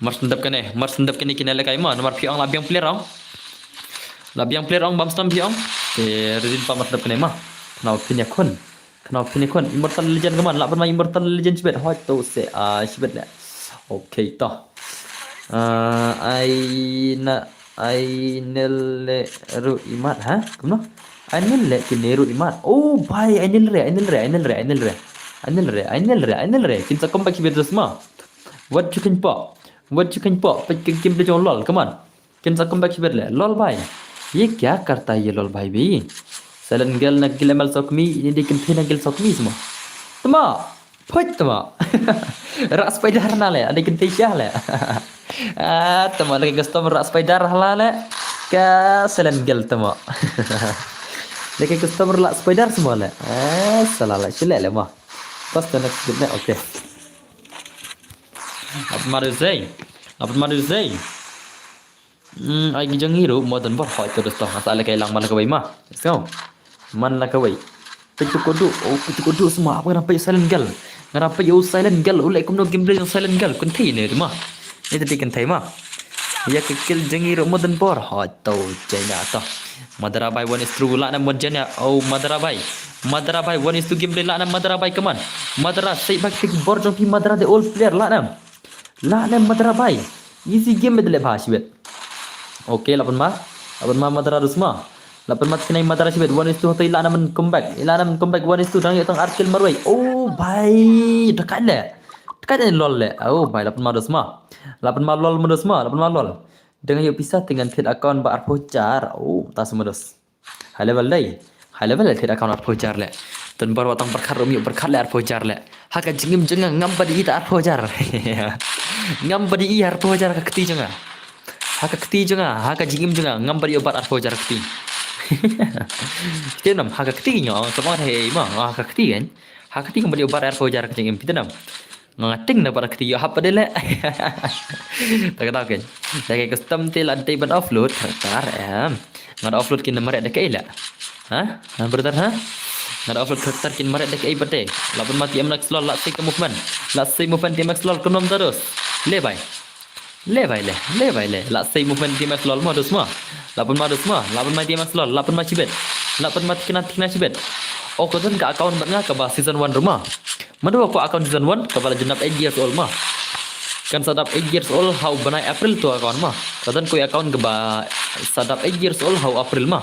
Mar sendap kane, mar sendap kane kine lekai ma, namar phi ong la biang player ong. La biang player ong bam snam phi ong. Te ready pa mar sendap kane ma. Khnau phin ïakhun. Khnau phin ïakhun. Immortal Legend ka man, lah ban ma Immortal Legend shibit. Hoi to se, ah, shibit le. Okay to. Ah, ai na, ai nil le ruh imat, ha? Kumno? Ai nil le kine ruh imat. Oh, bhai, ai nil re, ai nil re, ai nil re, ai nil re. Ai nil re, ai nil re, ai nil re. Kin sa comeback shibit sma. Wat ju kin po. Wat ju kin po. Peit ka game de jong lol, come on. Kin sa comeback shibit le. Lol bhai. Ye kya karta ye lol bhai bhi? Silent girl na guild M L sokmi, ini di kynthei na guild sokmi sma. Tma. Phoit tma. Rah spider na le, ada kynthei shah le. Ah, tma laki custom rah spider hala le. Ka silent girl tma. Laki custom rah spider semua le. Ah, salah le, sila le ma. Pas tu next bit ne, okay. Apa maru zei? Apa maru zei? Hmm, ai ki jong i ruh mo don bor, hoi to dosto, nga sa lehkai lang man la kawei ma. Let's go. Man la kawei. Peit tu kodu, oh peit tu kodu sma, apa ngan peit silent girl. Ngan peit ïa u silent girl, u leh kumno gameplay jong silent girl, kynthei ne ma. Ni tadi kynthei ma. Ïa ka kill jong i ruh mo don bor, hoi to, jai na to. Madara bai one is true, lah nam one jai na, oh Madara bai. Madara bai one is two gameplay, lah nam Madara bai, come on. Madara, sei bak tik bor jong phi Madara the old player, lah nam. Lah nam Madara bai. Easy game bad leh bha shibit. Okay, lapan ma. Lapan ma Madara dusma. Lapan ma tkinai Madara shibit. One is two hotoi lah nam comeback. Lah nam comeback one is two dang ïoh tang ar kill marwei. Oh bai. Dekat le. Dekat le lol le. Oh bai lapan ma dusma. Lapan ma lol ma dusma. Lapan ma lol. Dang ïoh pisa te ngan thied account ba arphew hajar. Oh, ta sma dus. High level dei. High level le thied account arphew hajar le. Tun bar watang pyrkhat rum ïoh pyrkhat le arphew hajar le. Ha ka jingim jong nga ngam pat i ta arphew hajar. Ngam pat i arphew hajar ka kti jong nga. Ha ka kti jong nga, ha ka jingim jong nga ngam pat ïoh bat arphew hajar kti. Kti nam ha ka kti nyo, tama he ma ha ka kti kan. Ha ka kti ngam pat ïoh bat arphew hajar ka jingim kti nam. Nga ting na para kti ïoh hap dei le. Tak tak kan. Dak custom te la dei ban offload karakter em. Nga da offload kin maret da kaei la. Ha? Ha brother ha? Nga da offload karakter kin maret da kaei bad dei. Lapan ma T M X lol la sei ka movement. La sei movement T M X lol kumno ta dus. Le bai. Le bai le. Le bai le. La sei movement T M X lol ma dus ma. Lapan ma dus ma. Lapan ma T M X lol. Lapan ma shibit. Lapan ma tikna tikna shibit. Oh ka don ka account bad nga kaba season one ruh ma. Mano ko account season one kaba la jnap eight years old ma. Kan sa dap eight years old ha u bnai April tu account ma. Ka don ko account kaba sa dap eight years old ha u April ma.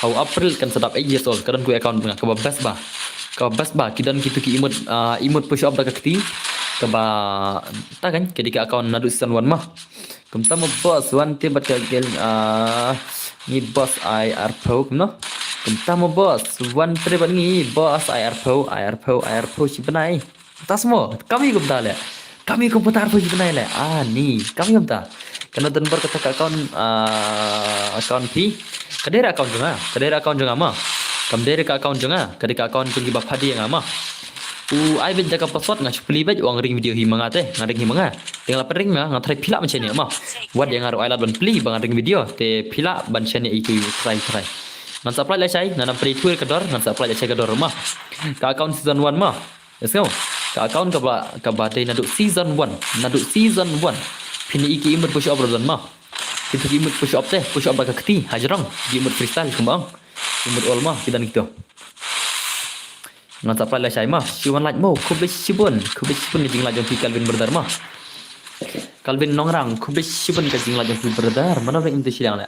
Ha u April kan sa dap eight years old. Ka don ko account nga kaba best ba. Kaba best ba ki don kitu ki emote, ah, emote push up da ka kti. Kaba ta kan ka dei ka account naduh season one ma. Kumta mo boss, wan te bad ka gel, ah, ngi boss ai arphew kumno. Kumta mo boss, wan te bad ngi boss ai arphew, ai arphew, ai arphew shi bnai. Tas mo, kami kumta le. Kami kumta arphew shi bnai le. Ah, ni, kami kumta. Kano don bor kata ka account, ah, account phi. Ka dei ra account jong nga, ka dei ra account jong nga ma. Kam dei ra ka account jong nga, ka dei ka account jong ki ba phadi nga ma. U ai bad da ka password nga shu plie bad u ang ring video hi ma nga te, nga ring hi ma nga. Te nga la pynring ma nga, nga try phi lah ban shaniah ma. Wat ïa nga ruh ai lad ban plie ba nga ring video te phi lah ban shaniah itu try try. Ngan sa apply lashai, ngan ym plie thur ka dor, ngan sa apply lashai ka dor ma. Ka account season one ma. Let's go. Ka account kaba kaba dei naduh season one, naduh season one. Phin ïohi ki emote push up ruh don ma. Kitu ki emote push up te, push up da ka kti, hajrong, ki emote freestyle kumba ong. Emote all ma, ki don kitu. Ngan sa apply lashai ma, shi wan like mo, khublei shibun, khublei shibun ka jinglike jong phi Calvin brother ma. Calvin Nongrang, khublei shibun ka jinglike jong phi brother, mano ba im tu shiliang le.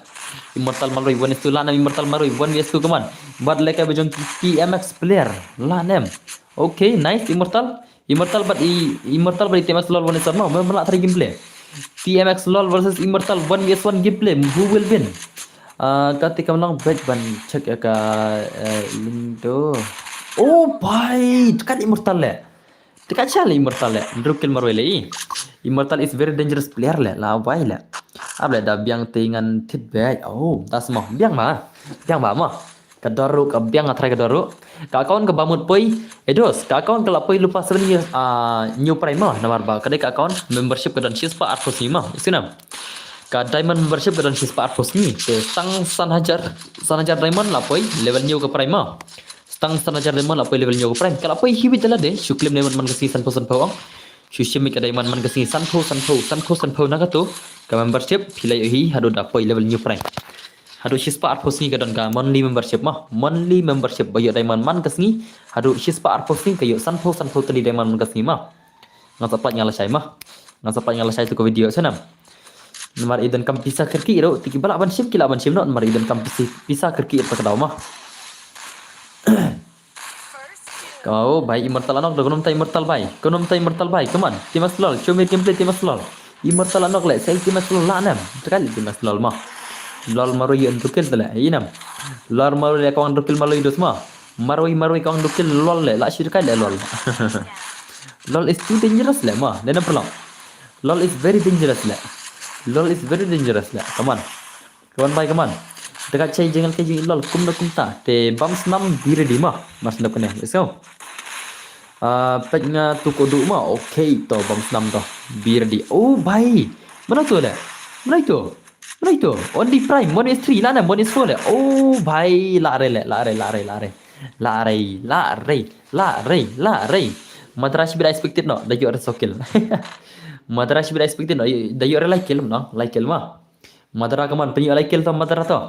Immortal Marwei, one is two, lah nam Immortal Marwei, one is two, come on. Bad lehkai ba jong ki T M X player, lah nam. Okay, nice Immortal. Immortal bad i, Immortal bad i T M X lol one is one ma, ma, ma lah try gameplay. T M X lol versus Immortal one v one gameplay, who will win? Ah, kati kam long bad ban check ïa ka, eh, Indo. Oh bhai, kan Immortal le. Ka cha le Immortal le. Hynriew kill marwei le i. Immortal is very dangerous player le. La wai le. Ap le da biang te ngan thied beit. Oh, da sma. Biang ma. Biang ba ma. Ka dor ruh, ka biang, nga try ka dor ruh. Ka account kaba mut poi. Eh dos, ka account ka la poi lypa seven years, ah, new prime ma. Namar ba ka dei ka account membership ka don shispah arphew sngi ma. Isi nam. Ka diamond membership ka don shispah arphew sngi. Te tang san hajar, san hajar diamond la poi level new ka prime ma. Tang san hajar diamond la poi level new ka prime. Ka la poi hi beit da lade, shu claim diamond man ka sngi sanphew sanphew ong. Shu shim beit ka diamond man ka sngi sanphew sanphew sanphew sanphew na katu. Ka membership phi la ïohi haduh da poi level new prime. Haduh shispah arphew sngi ka don ka monthly membership ma. Monthly membership ba ïoh diamond man ka sngi. Haduh shispah arphew sngi ka ïoh sanphew sanphew tylli diamond man ka sngi ma. Nga sa pait nga lashai ma. Nga sa pait nga lashai tu ka video sha nam. Namar i donkam pisa kyrkieh ruh, te kiba lah ban shim ki lah ban shim noh, namar i donkam pisa, pisa kyrkieh ruh ta ka daw ma. Kau bai Immortal anok da, kumno mynta Immortal bai. Kumno mynta Immortal bai. Come on. Team Max LOL. Show me gameplay Team Max LOL. Immortal anok le. Sai Team Max LOL lah nam. Tekan le Team Max LOL ma. LOL marwei ïoh hynriew kill te le. Ïa nam. LOL marwei le ka wan hynriew kill marwei dos ma. Marwei marwei ka wan hynriew kill LOL le. Lah shu tekan le LOL. LOL is too dangerous le ma. Dei na pyrlok. LOL is very dangerous le. LOL is very dangerous le. Come on. Come on bai, come on. Te ka chai jingïaleh ka jingïaleh LOL kumno kumta. Te bam snam, be ready ma. Mas na kane. Let's go. Ah, peit nga tu Kodu ma. Okay to bam snam to. Be ready. Oh bai. Mano tu le? Mano tu? Mano tu? Only prime, one is three lah nam, one is four le. Oh bai, lah re le, lah re, lah re, lah re. Lah re, lah re, lah re, lah re. Madara shibit expected no, da ïoh re so kill. Madara shibit expected no, da ïoh re lai kill no, lai kill ma. Madara ka mon, pynïoh lai kill to Madara to.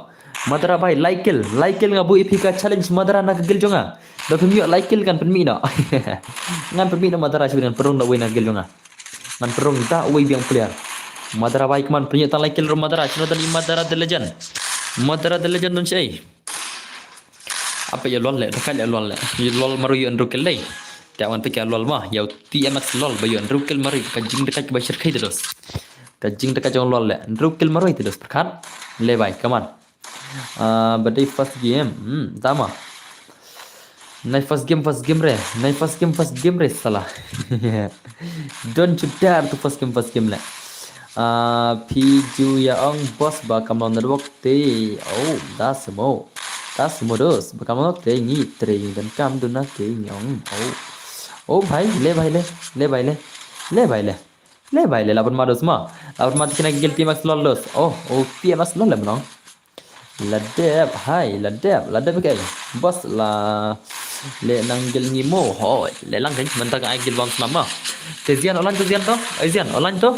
Madara bai, lai kill, lai kill nga buh ïa phi ka challenge Madara na ka guild jong nga. Da phim ïoh lai kill ngan pynmih noh. Ngan pynmih noh Madara shibit, ngan pynrung da uwei na ka guild jong nga. Ngan pynrung da uwei biang player. Madara bai ka mon, pynïoh tang lai kill ruh Madara, shano don i Madara the legend. Madara the legend don shaei. Apa ïa LOL le, da ka ïa LOL le. Ïa LOL marwei ïoh hynriew kill dei. Te wan peit ïa LOL ma, ïa u T M X LOL ba ïoh hynriew kill marwei, ka jingdakaid kaba shyrkhei te dos. Ka jingdakaid jong LOL le, hynriew kill marwei te dos pyrkhat. Le bai, come on. Ah, ba dei first game. Hmm, da ma. Nai first game, first game re. Nai first game, first game re sala. Don't you dare to first game, first game le. Ah, phi ju ïa ong boss ba kam long network te. Oh, da simo. Da simo dos. Ba kam long te ngi tre ngi donkam duna ke ngi ong. Oh. Oh bai, le bai le. Le bai le. Le bai le. Le bai le, la pynmih dos ma. La pynmih te kine ki guild T M X LOL dos. Oh, oh, T M X LOL le mynno. La dep, hai, la dep, la dep kai. Boss la le nang guild ngi mo, hoi, le lang kai, mynta ka ai guild bam snam ma. Te Zian online to, Zian to, ai Zian online to.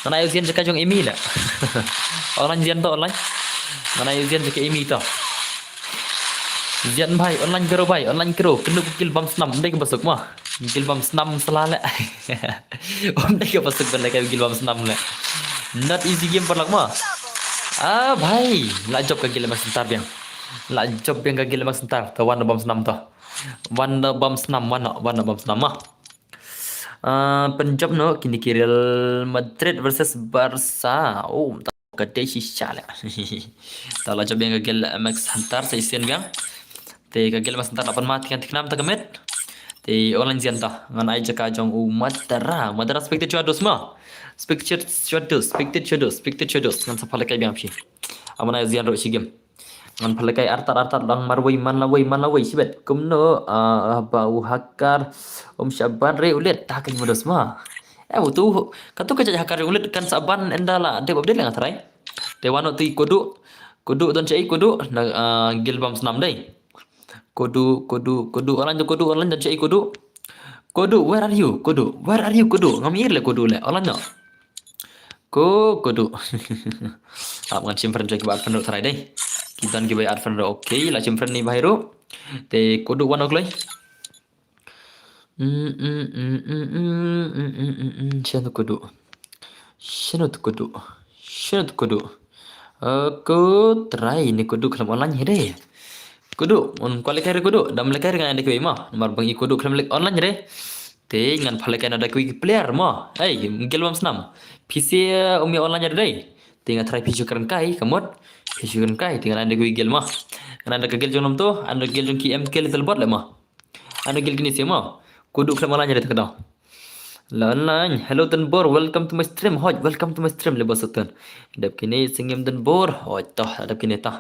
Ngan ai Zian jaka jong Emi le. Online Zian to online. Ngan ai Zian jaka Emi to. Zian bai, online kero bai, online kero. Kynduh guild bam snam, dei kaba suk ma. Guild bam snam sala le. Ym dei kaba suk ban lehkai guild bam snam le. Not easy game paralok ma. Ah bai, la jop ka guild Max Hunter biang. La jop biang ka guild Max Hunter. To wan bam snam to. Wan bam snam, wan, wan bam snam ma. Ah, pynjop noh kine ki Real Madrid versus Barca. Oh, ka dei shisha le. Ta la jop biang ka guild Max Hunter sa shisien biang. Te ka guild Max Hunter la pynmih te kan te khnam ta ka met. Te online Zian ta. Ngan ai jaka jong u Madara. Madara spectate shuwa dos ma. Spectate shuwa dos, spectate shuwa dos, spectate shuwa dos. Ngan sa pha lehkai biang phi. Aman ai Zian ruh shi game. Ngan pha lehkai artat artat lang marwei man lawei man lawei shibet. Kumno, ah, ba u Hakar um shah ban re u Lid ta ka ïa ma dos ma. Eh, utu, katu ka jait Hakar u Lid kan sa ban ynda la dep update le nga tharai. Te wan utu i Kodu. Kodu don shaei Kodu na, ah, guild bam snam dei. Kodu, Kodu, Kodu, online to Kodu, online don shaei Kodu. Kodu, where are you? Kodu, where are you Kodu? Ngam ïohi le Kodu le, online no. Ko, Kodu. Ap ngan shim friend jong kiba add friend ruh tharai dei. Ki don kiba add friend ruh, okay, la shim friend ni bahai ruh. Te Kodu wan ok lei. Mm, mm, mm. Shano Kodu? Shano tu Kodu? Shano tu Kodu? Eh, ko try ni Kodu khlem online hi dei. Kodu, un kwah lehkai re Kodu, dam lehkai re ngan ai da kiwei ma. Namar bang i Kodu khlem leh online re. Te ngan pha lehkai na da kiwei ki player ma. Ei, guild bam snam. Phi shu um ïa online re dei. Te nga try phi shu kren kai, ka mut. Phi shu kren kai, te ngan ai da kiwei guild ma. Ngan ai da ka guild jong nom to, ai da guild jong ki M K Little Bot le ma. Ai da guild kine shu ma. Kudu khlem online re ta ka dau. La online. Hello Denbor, welcome to my stream. Hoi, welcome to my stream le bos tun. Dep kini singim Denbor. Hoi toh, dep kini toh.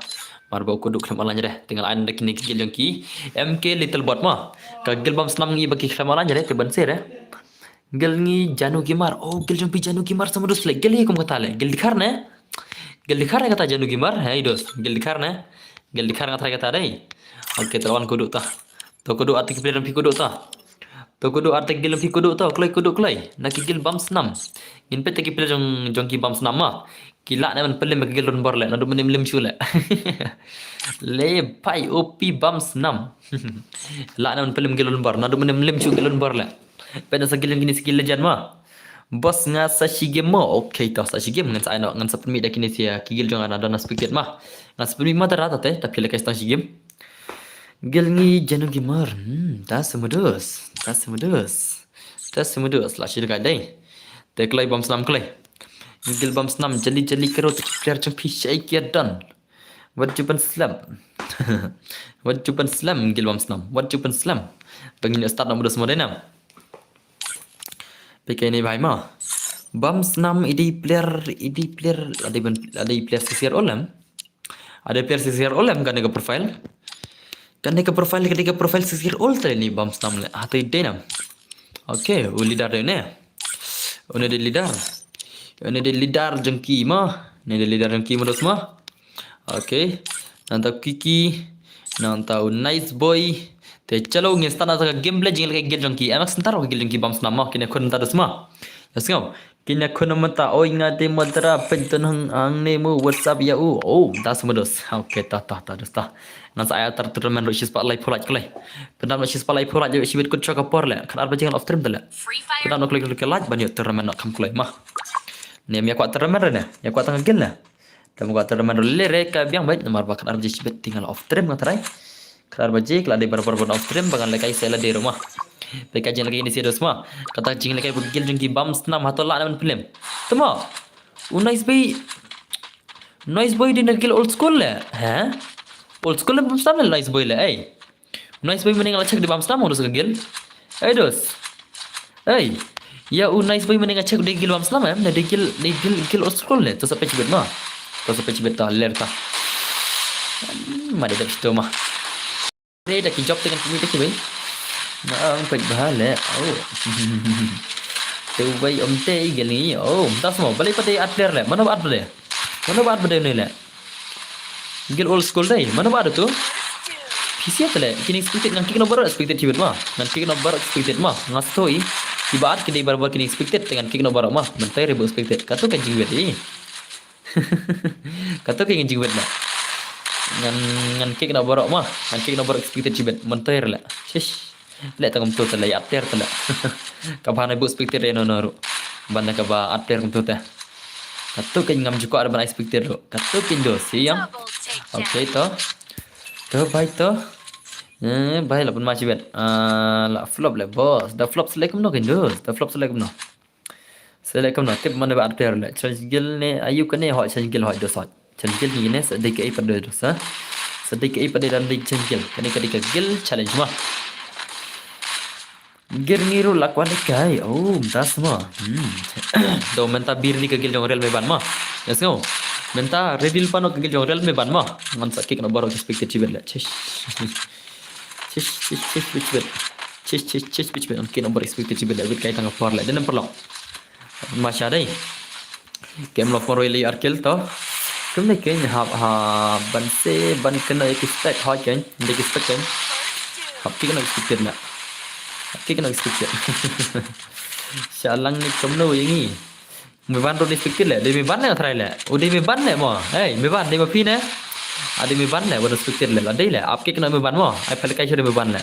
Mar ba kudu khlem online re. Tinggal ain dep kini ki gil jong ki. M K Little Bot ma. Ka gil bam snam ngi ba ki khlem online re te ban se re. Gil ngi Janu Gimar. Oh, gil jong phi Janu Gimar sama dus le. Gil hi kum kata le. Gil dikhar ne. Gil dikhar ne kata Janu Gimar. Hei dos. Gil dikhar ne. Gil dikhar nga try kata dei. Okay, tawan kudu ta. To kudu ati ki player phi kudu ta. To kudu ati gil phi kudu ta. Kloi kudu kloi. Na ki gil bam snam. Ngin pet ki player jong jong ki bam snam ma. Ki lah ne man pelim ki gil don bor le. Nadu menim lim shu le. Le pai opi bam snam. Lah ne man pelim gil don bor. Nadu menim lim shu gil don bor le. Pet na sa gil jong kini skill legend ma. Bos nga sa shi game mo. Okay to sa shi game ngan sa ai no ngan sa pynmih da kini sia ki gil jong ana don aspected ma. Ngan sa pynmih ma ta rata te ta phi le kai stang shi game. Gil ngi Janu Gimar. Hmm, ta semudus. Ta semudus. Ta semudus la shi kai dei. Te kloi bam snam kloi. Gil bam snam jali jali kero te ki player jong phi shai kia don. Wat ju ban slem. Wat ju ban slem gil bam snam. Wat ju ban slem. Pengin start nomor dos mo dei nam. Pekeni bhai ma. Bam snam idi player idi player adi ban adi player six year old em. Adi player six year old em kane ka profile. Kane ka profile kane ka profile six year old tadi ni bam snam le. Hatu ide nam. Okay, u leader de ne. Une de leader. Une de leader jong ki ma. Ne de leader jong ki ma dos ma. Okay. Nangta Kiki. Nangta u Nice Boy. Te chalo ngin start na ka gameplay jing le ka gil jong ki. Amak sentar ka gil jong ki bam snam ma. Kine khun ta dos ma. Let's go. Kine khun mata oi nga te modra pen tun hang ang ne mu what's up ya u. Oh, ta semedos. Okay, ta ta ta dos ta. Ngan sa aya tar tournament ro shi spot lai pholaj klai. Tournament ro shi spot lai pholaj jo shi bet kut chok apor le. Kan arba jingan off stream tele. Tournament klai klai laj ban yo tournament no kam klai ma. Ne mi akwa tournament re ne. Ya kwa tang gil ne. Tam ka tournament ro le re ka biang bait namar ba khatar baje shibit tingal off stream nga trai. Khatar baje kala de barbar ban off stream ba ngan lekai sela de ruma. Pe ka jing lekai ini serius ma. Kata jing lekai ba gil jong ki bam snam hato la naman film. Tuma. U Nice Boy. Nice Boy di na gil old school le. Ha? Old school le bam snam le Nice Boy le. Ei. Nice Boy mending la check di bam snam dos ka gil. Ei dos. Ei. Ya u Nice Boy mending la check di gil bam snam em. Di gil di gil gil old school le. To sa pech bet ma. To sa pech bet ta ler ta. Ma de dep sto ma. Re da ki job te kan kumi te ki bai. Ma ang pech ba le. Oh. Te u bai om te i gil ni. Oh, das mo. Bale pate at player le. Mano at bade. Mano ba bade ne le. Gil old school dai. Mano ba tu? P C F le. Kini expected ngan kick no bar expected chibet ma. Ngan kick no bar expected ma. Ngas toi. Ki ba at kini bar bar kini expected ngan kick no bar ma. Mentai rebu expected. Katu kan jingwet i. Katu kan jingwet ma. Ngan ngan kick no bar ma. Ngan kick no bar expected chibet. Mentai le. Shish. Le tang kumtu te le ya ter te le. Ka ba na bu speaker no no ru. Ban ka ba at ter kumtu te. Katu kin ngam juko ada ban speaker ru. Katu kin do siang. Okay to. To bai to. Eh bai la pun ma chibet. Ah la flop le boss. Da flop select no kin do. Da flop select no. Select kumno tip mane ba at player le. Challenge gil ne ayu kane hoi challenge gil hoi dos hoi. Challenge gil ni ne sa dei ka i pat dos sa. Sa dei ka i pat dan dei challenge gil. Kane ka dei ka gil challenge ma. Gil ngi ru lak wan dei kai. Oh, das ma. Hmm. Do menta bir li ka gil jong real me ban ma. Yes no. Menta reveal pano ka gil jong real me ban ma. Ngan sa kick no baro expected chibet le. Chish. Chish chish chish chish chish. Chish chish chish chish. Ngan kick no baro expected chibet le. Wit kai tang por le. Denem perlok. Masha dai. Kem lo for really arkil to. Kum ne ken ha ha ban se ban kena expect ha ken. Dek expect ken. Hap kick no expected na. Hap kick no expected. Shalang ni kum no yangi. Me ban ro ni expected le. Dei me ban le try le. O dei me ban le mo. Hey, me ban dei ma phi ne. A dei me ban le ban expected le. La dei le. Ap kick no me ban mo. Ai pale kai shu dei me ban le.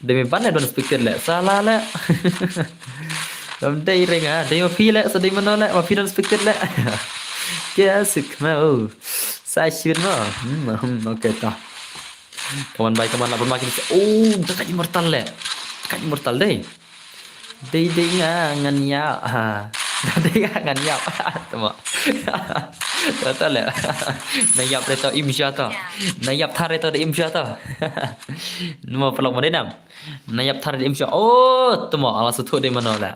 Dei me ban le don speaker le. Sala le. Dom dei ring ah. Dei ma phi le. Sa dei mano le. Ma phi don speaker le. Ke asik ma. Oh. Sa shit ma. Hmm, hmm, okay ta. Kaman bai kaman la bermakin. Oh, dekat immortal le. Dekat immortal dei. Dei dei nga ngan ya. Ha. Dei nga ngan ya. Tama. Kata le. Na ïap re to im sha to. Na ïap thar re to da im sha to. Namo paralok mo dei nam. Na ïap thar re da im sha. Oh, tamo ala suthu dei mano le.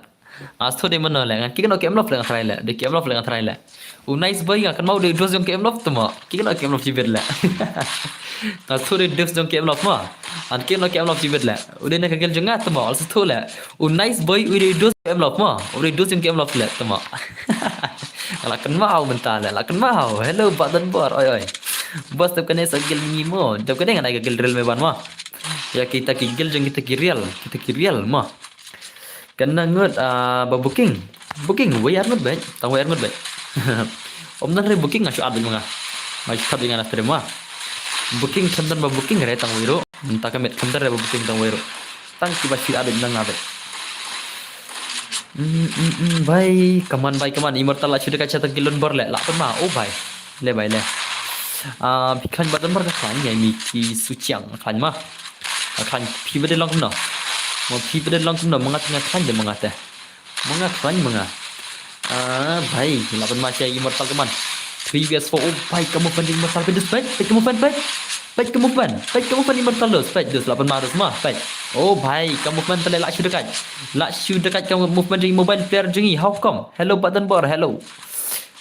Ala suthu dei mano le. Ngan ki kano ki em love le ngan try le. Dei ki em love le ngan try le. U nice boy nga kan mau dei dos jong ki em love tamo. Ki kano ki em love jibit le. Nga suthu dei dos jong ki em love mo. An ki kano ki em love jibit le. U dei na ka gel jong nga tamo. Ala suthu le. U nice boy u dei dos em love mo. U dei dos jong ki em love le tamo. La kan mau mynta le. La kan mau. Hello Bah Donbor. Oi oi. Bos tep kane sa gel ngi mo. Tep kane ngan ai ka gel rel me ban mo. Ya kita ki gel jong kita ki real. Kita ki real mo. Kan na ngut ah, ba booking. Booking wei ar ngut bek. Tang wei ar ngut bek. Om dan re booking nga shu at bek ma nga. Nga shu at bek nga na stream mo. Booking kan dan ba booking re tang wei ru. Mynta ka met kan dan re ba booking tang wei ru. Tang ki ba shu at bek na nga bek. Mm, mm, mm, bai kaman bai kaman immortal la shu daka chata gilon bor le la pun ma. Oh bai. Le bai le. Ah, phi khlaiñ ba don bor ka khlaiñ ngai mi ki su chiang khlaiñ ma. Ka khlaiñ phi ba de long kumno. Mo phi ba de long kumno ma nga te nga khlaiñ de ma nga te. Ma nga khlaiñ ma nga. Ah, bai la pun ma cha immortal kaman. Three vs four. Oh bai ka movement immortal phi dus bai. Bai ka movement bai. Bai ka movement. Bai ka movement immortal dus. Bai dus la pun ma dus ma. Bai. Oh bai ka movement te le la shu daka. La shu daka ka movement jong mobile player jong i. How come? Hello Bah Donbor. Hello.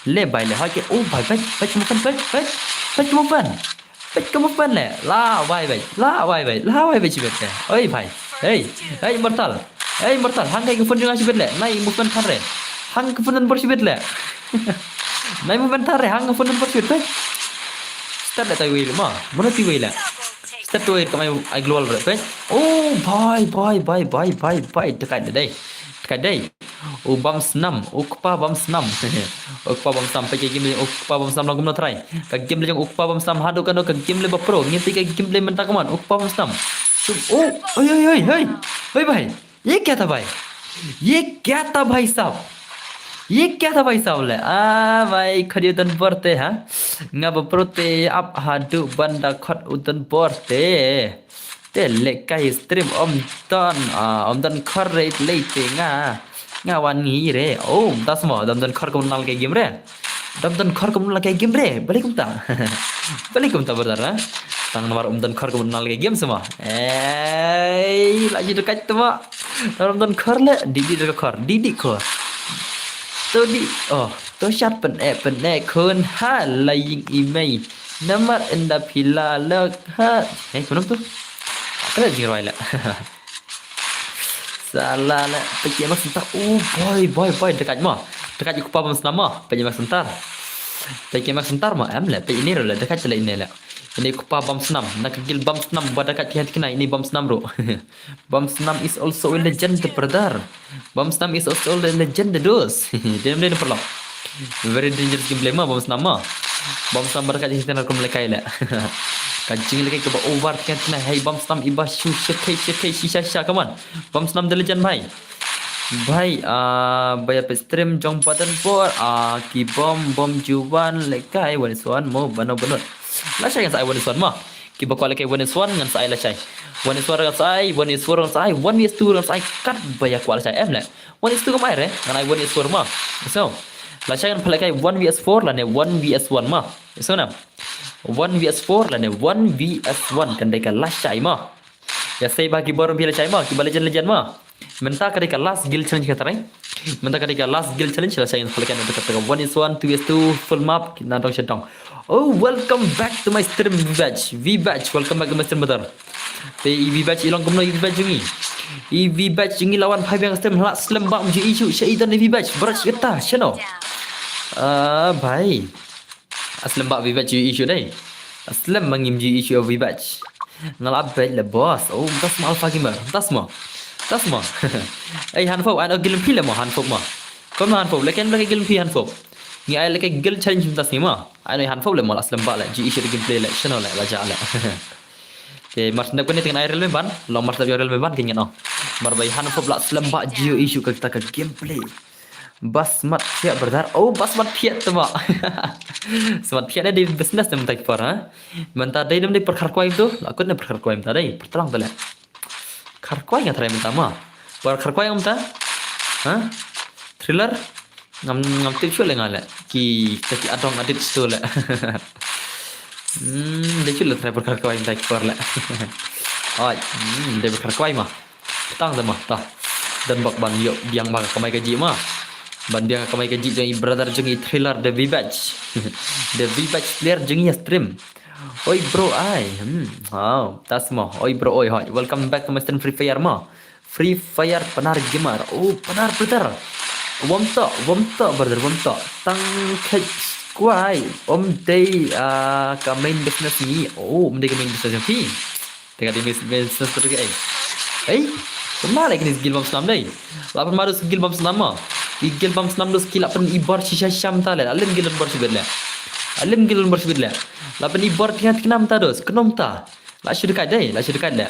Le bai le ha ke. Oh bai bai bai ka movement bai bai. Bai ka movement. Bai ka movement le. La bai bai. La bai bai. La bai bai chibet ke. Oi bai. Hey. Hey immortal. Hey immortal. Hang kai ka phone jong nga chibet le. Nai movement thar re. Hang ka phone number chibet le. Nai movement thar re. Hang ka phone number chibet bai. Start le tai wei le ma. Mana ti wei le. Start tu wei kamai ai global re bai. Oh bai bai bai bai bai bai. Tekai dei. Tekai dei. U bam snam, u kpa bam snam. U kpa bam snam, peit ka game le u kpa bam snam long kumno trai. Ka game le jong u kpa bam snam haduh kano ka game le ba pro. Ngi peit ka game le mynta kumno u kpa bam snam. Oh, oi oi oi oi. Oi bai. Ye kya tha bhai? Ye kya tha bhai sahab? Ye kya tha bhai sahab le? Ah bhai khot u Donbor te ha. Nga ba pro te ap haduh ban da khot u Donbor te. Te leh kai stream om don, ah, om don khor re lei te nga. Nga wan ngi re. Oh, das mo, dam don khor kum nal ke game re. Dam don khor kum nal ke game re. Balik kumta. Balik kumta brother ha. Tang namar om don khor kum nal ke game semua. Eh, lagi dekat tu mo. Dam don khor le, didi dekat khor, didi khor. Tu di, oh, tu shat pen eh pen eh kun ha laying imei. Namar enda pila lek ha. Eh, kumno tu? Kena jingrwai la. Salah la. Peki mak sentar. Oh, boy, boy, boy. Dekat mo. Dekat ku pabam selama. Peki mak sentar. Peki mak sentar mo. Em la. Peki ini la. Dekat la ini la. Ini ku pabam senam. Nak gil bam senam. Ba dekat kihan kena. Ini bam senam ro. Bam senam is also a legend brother. Bam senam is also a legend dos. Dia dia perlu. Very dangerous gameplay ma bam senam ma. Bam senam berkat jing tenar kum lekai le. Ka jing lekai ke ba over kan kena hey bam senam iba shu shekai shekai shisha sha kaman. Bam senam the legend bhai. Bhai ah baya pe stream jong button por ah ki bom bom juwan lekai one is one mo bano banot. La shai kan sa one is one ma. Ki ba kwah lekai one is one ngan sa ai la shai. One is one ngan sa ai, one is four ngan sa ai, one is two ngan sa ai kat baya kwah la shai em le. One is two kam ai re, ngan ai one is four ma. So, la shai ngan phalek kai one vs four lane one vs one ma. So na. One vs four lane one vs one kan dei ka la shai ma. Ya sei ba ki bor bi la shai ma, ki ba legend legend ma. Mynta ka dei ka last guild challenge ka trai. Mynta ka dei ka last guild challenge la shai ngan phalek kai na ka one is one, two is two, full map, na dong sha dong. Oh, welcome back to my stream, Vibach. Vibach, welcome back to my stream, brother. Te i Vibach i long kumno i Vibach jong i. I Vibach jong i lawan phai biang stream la slem bak ju issue sha i don i Vibach. Brach kata, shano. Ah, bhai. Aslem bak Vibach ju issue dai. Aslem mangim ju issue Vibach. Ngal update le boss. Oh, das ma alpha gamer. Das ma. Das ma. Ei hanfop, ano gilm phi le ma hanfop ma. Kom hanfop, leken leken gilm phi hanfop. Ngi ai leken gil challenge das ngi ma. Ai noi hanfop le mo la slem ba le ji issue de gameplay le channel le la ja le. Te mar sendap kene tengen ai rel me ban, long mar sendap rel me ban kene no. Mar bai hanfop la slem ba ji issue ka kita ka gameplay. Bas mat pia brother. Oh bas mat pia tu ma. Smat pia ne di business ne mentai por ha. Menta dai nem di perkhar kwai tu, la kut ne perkhar kwai menta dai, pertlang tu le. Khar kwai nga trai menta ma. Perkhar kwai menta. Ha? Thriller. Ngam, ngam tip shuh leh nga leh. Ki, kita ki adong adit shuh leh. Hmm, dei shuh leh try pyrkhat kawai mynta ki por leh. Oi, hmm, dei pyrkhat kawai ma. Tang da ma, ta. Don bok ban ïoh biang ba ka kamai kajih ma. Ban biang ka kamai kajih jong i brother jong i Thriller the Vibach. The Vibach player jong i ha stream. Oi bro ai. Hmm, wow, tas ma. Oi bro oi hoi. Welcome back to my stream Free Fire ma. Free Fire Pnar Gamer. Oh, Pnar brother. Wom to, wom to brother, wom to. Tang khet kwai. Ym dei, ah, ka main business ni. Oh, ym dei ka main business ni. Tengah di main, main business tu ke ai. Ei, pynma leh kine guild bam snam dei. Lah pynma dos guild bam snam ma. Ki guild bam snam dos ki lah pyn i bor shisha sham ta leh. Lah lem guild bor shibit leh. Lah lem guild bor shibit leh. Lah pyn i bor tengah tengah ta dos. Knom ta. Lah shu dekat dei, lah shu dekat leh.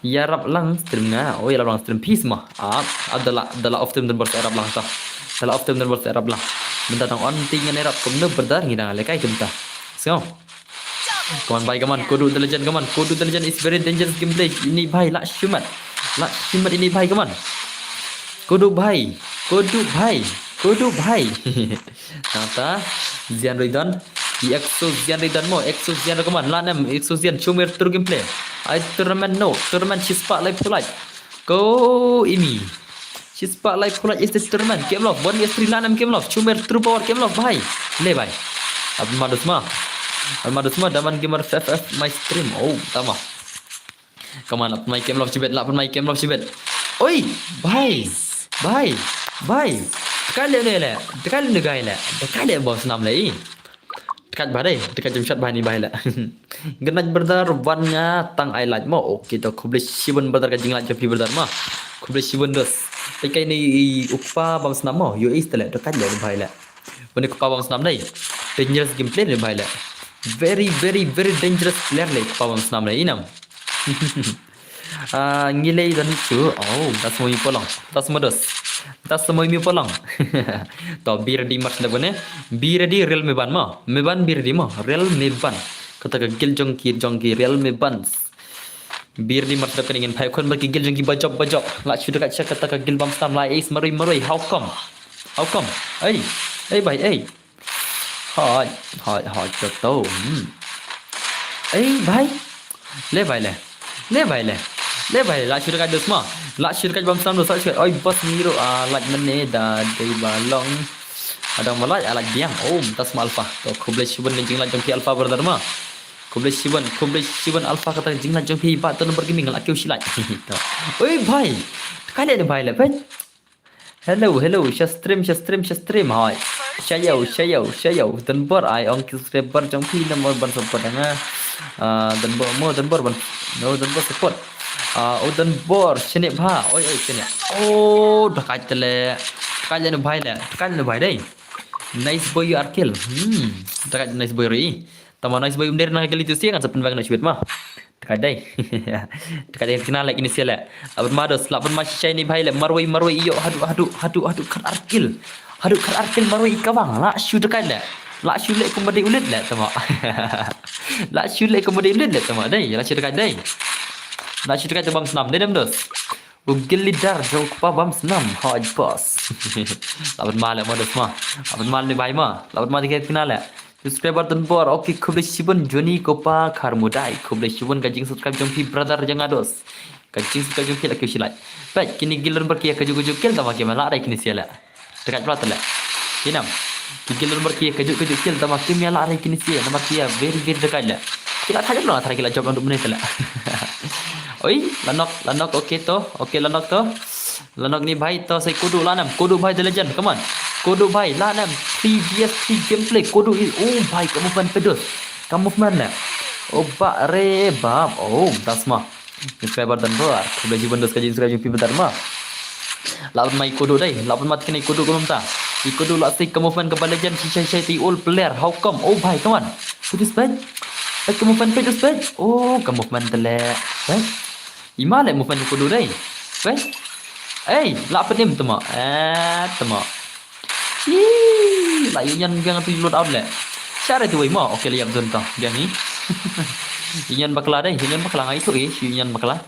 Ïarap lang stream nga. Oh, ïarap lang stream peace ma. Ah, ah, da la, da la off stream don bor ïarap lang ta. Da la off stream don bor ïarap lang. Mynta tang on ti ngan ïarap kumno brother ngi dang leh kai kumta. So. Come on bhai, come on. Kodu the legend, come on. Kodu the legend is very dangerous gameplay. Ini bhai lah shu mat. Lah shu mat ini bhai, come on. Kodu bhai. Kodu bhai. Kodu bhai. Nangta Zian Ridon. I Exo Zian Ridon mo. Exo Zian Ridon, come on. Lah nem Exo Zian. Show me your true gameplay. Ai tournament no. Tournament shispah lai pulai. Ko imi. Shispah lai pulai is the tournament. Kem love. Bon S three lah nem kem love. Show me your true power kem love bhai. Le bhai. Abdul Madus ma. Abdul Madus ma. Daman Gamer F F my stream. Oh, tama. Come on, lah pynmai kem love shibit, lah pynmai kem love shibit. Oi, bhai. Bhai. Bhai. Dekat leh ne leh. Dekat leh ne gai leh. Dekat leh bam snam leh i. Dekat bha dei, dekat jumshat bha ni bhai leh. Good night brother, wan nga tang ai like mo. Okay to, khublei shibun brother ka jinglike jong phi brother ma. Khublei shibun dos. Te kai ni u kpa bam snam mo. Yo is te leh, dekat leh bhai leh. Bani kpa bam snam dei. Dangerous gameplay ne bhai leh. Very, very, very dangerous player leh kpa bam snam leh i nam. Ah, ngi lei don chu. Oh, das mo mi polong. Das mo dos. Das mo mi polong. To, be ready mas da bane. Be ready real me ban ma. Me ban be ready ma. Real me ban. Kata ka guild jong ki, jong ki real me ban. Be ready mas da kane ngin phai khun bad ki guild jong ki bajop bajop. Lah shu dekat sha kata ka guild bam snam lah ace marui marui. How come? How come? Ei. Ei bhai ei. Hoi, hoi, hoi, to to. Hmm. Ei, bhai. Le bhai le. Le bhai le. Le bhai le. Lah shu dekat dos ma. Lah shu dekat bam snam dos, lah shu. Oi, boss ni ro. Ah, like mane da dei ba long. Adang ba like, ah, like biang. Oh, mynta sma Alpha. To, khublei shibun ka jinglike jong phi Alpha brother ma. Khublei shibun, khublei shibun Alpha kata ka jinglike jong phi ba to number gaming lah kiew shi like. To. Oi, bhai. Dekat le bhai le, bhai. Hello, hello, sha stream, sha stream, sha stream, hoi. Sha yo, sha yo, sha yo. Don bor ai ong ki subscriber jong phi namar ban support nga. Ah, don bor mo, don bor ban. No, don bor support. Ah, o don bor, shane bha. Oi, oi, shane. Oh, dekat le. Dekat le bhai le. Dekat le bhai dei. Nice boy, you are kill. Hmm, dekat nice boy ri. Tama nice boy um der na kali tu sia kan sa pynbang na shwet ma. Dekat dei. Dekat dei kena leh ini sia leh. Lah pynma dos, lah pynma shisha ini bhai leh. Marwei, marwei iyo. Hadu, hadu, hadu, hadu, khat ar kill. Hadu, khat ar kill marwei i kabang. Lah shu dekat leh. Lah shu leh kumba dei ulit leh tama. Lah shu leh kumba dei ulit leh tama dei. Lah shu dekat dei. Lah shu dekat tu bam snam dei nam dos. U guild leader jong u kpa bam snam, hoi boss. Lah pynma leh ma dos ma. Lah pynma leh bhai ma. Lah pynma tiket kena leh. Subscriber don bor, okay, khublei shibun Johnny Kopa Kharmudai. Khublei shibun ka jing subscribe jong phi brother jong nga dos. Ka jing subscribe jong phi lah kiew shi like. Peit kini guild don bor ki kajuh kajuh kill tama ki ma lah dei kini sia leh. Dekat pla tele. Kinam. Ki guild don bor ki kajuh kajuh kill tama kim ïa lah rai kini sia namar ki ïa very very dekat leh. Ki lah thait noh thara ki lah jop ong duk mane tele. Oi, la nok, la nok, okay to. Okay, la nok to. La nok ni bhai to, sai Kodu la nam. Kodu bhai the legend, come on. Kodu bhai la nam. Three V S three gameplay. Kodu is, oh bhai, ka movement pedos. Ka movement leh. Oh ba re bab. Oh, das ma. Subscriber don bor. Khublei shibun dos ka jing subscribe jong phi brother ma. Lah pynma i Kodu dei. Lah pynma tikna i Kodu kumta. I Kodu lah sik ka movement kaba legend shisha shisha te i all player. How come? Oh bhai, come on. Peit dos bhai. Peit ka movement, peit dos bhai. Oh, ka movement tele. Bhai. I ma leh movement i Kodu dei. Bhai. Ei, lah pynim tama. Eh, tama. Ih, la union biang tu load out leh. Share tu wei mo. Okay, la ïap zone to. Biang ni. Union bakla dei, union bakla ngai tu eh, union bakla.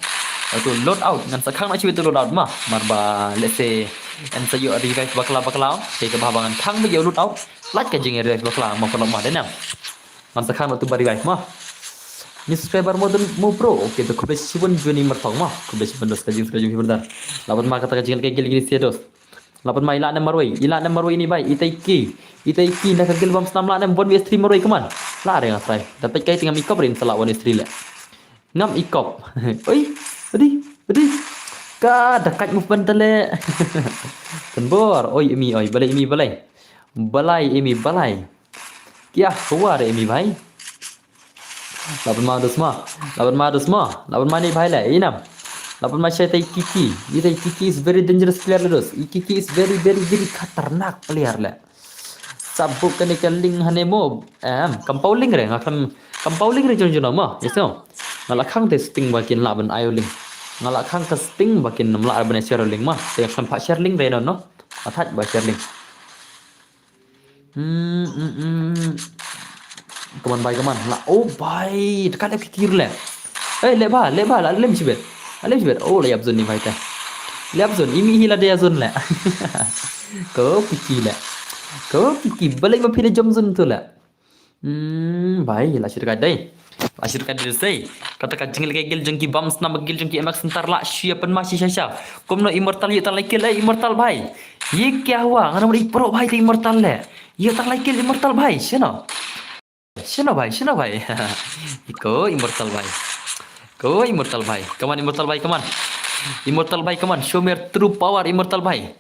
Tu load out ngan sa khang na chiwi tu load out ma. Mar ba let's say Yn sa ïoh revive bakla bakla. Te kaba haba ngan khang ba ïoh loot out, lait ka jing revive bakla, ma paralok ma, dei ne em? Ngan sa khang noh tu ba revive ma. Ni subscriber mo don mo bro. Okay, to khublei shibun Juni Martong ma. Khublei shibun dos ka jingtrei jong phi brother. Lah ban ma kata ka jingleh ka guild kine sia dos. Lah ban ma i lah ne marwei, i lah ne marwei ini bhai, itai ki. Itai ki na ka guild bam snam lah ne one versus three marwei, come on. Lah re nga try. Da peit kai te ngam i kop re, sa lah one versus three leh. Ngam i kop. Oi, adi, adi. Ka da kait movement tale. Tynbor, oi imi, oi, balei imi, balei. Balei imi, balei. Kia, huwa re imi bhai. Lah ban ma dos ma. Lah ban ma dos ma. Lah ban ma ni bhai leh, inam. Lah ban ma shai tai Kiki. Itai Kiki is very dangerous player leh dos. I Kiki is very, very, very khatarnak player leh. Sa buh kane ka link hane mo. Em, kam paw link re, nga khlem, kam paw link re jong jong ma. Yes no. Nga la khang te sting ba kin lah ban ai u link. Nga la khang ka sting ba kin ym lah ban ai share u link ma. Te nga khlem phah share link re no no. Nga thait ba share link. Hmm, hmm, hmm. Come on bhai, come on. La, oh bhai, dekat leh kikir leh. Eh, leh bha, leh bha, la lem shibit. La lem shibit. Oh, la ïap zone ni bhai te. La ïap zone, imi hi la dei zone leh. Ko Kiki leh. Ko Kiki, balei ma phi da jom zone tu leh. Hmm, bhai, la shu dekat dei. La shu dekat dei sei. Kata ka jingleh ka guild jong ki bam snam, guild jong ki M X Center la shu ïa pynma shisha sha. Kumno Immortal ïa tang lai kill, eh, Immortal bhai. Ye kya hua, ngan ïa pro bhai te Immortal leh. Ïa tang lai kill Immortal bhai, shano? Shano bhai, shano bhai. Ko Immortal bhai. Ko Immortal bhai. Come on Immortal bhai, come on. Immortal bhai, come on. Show me your true power Immortal bhai.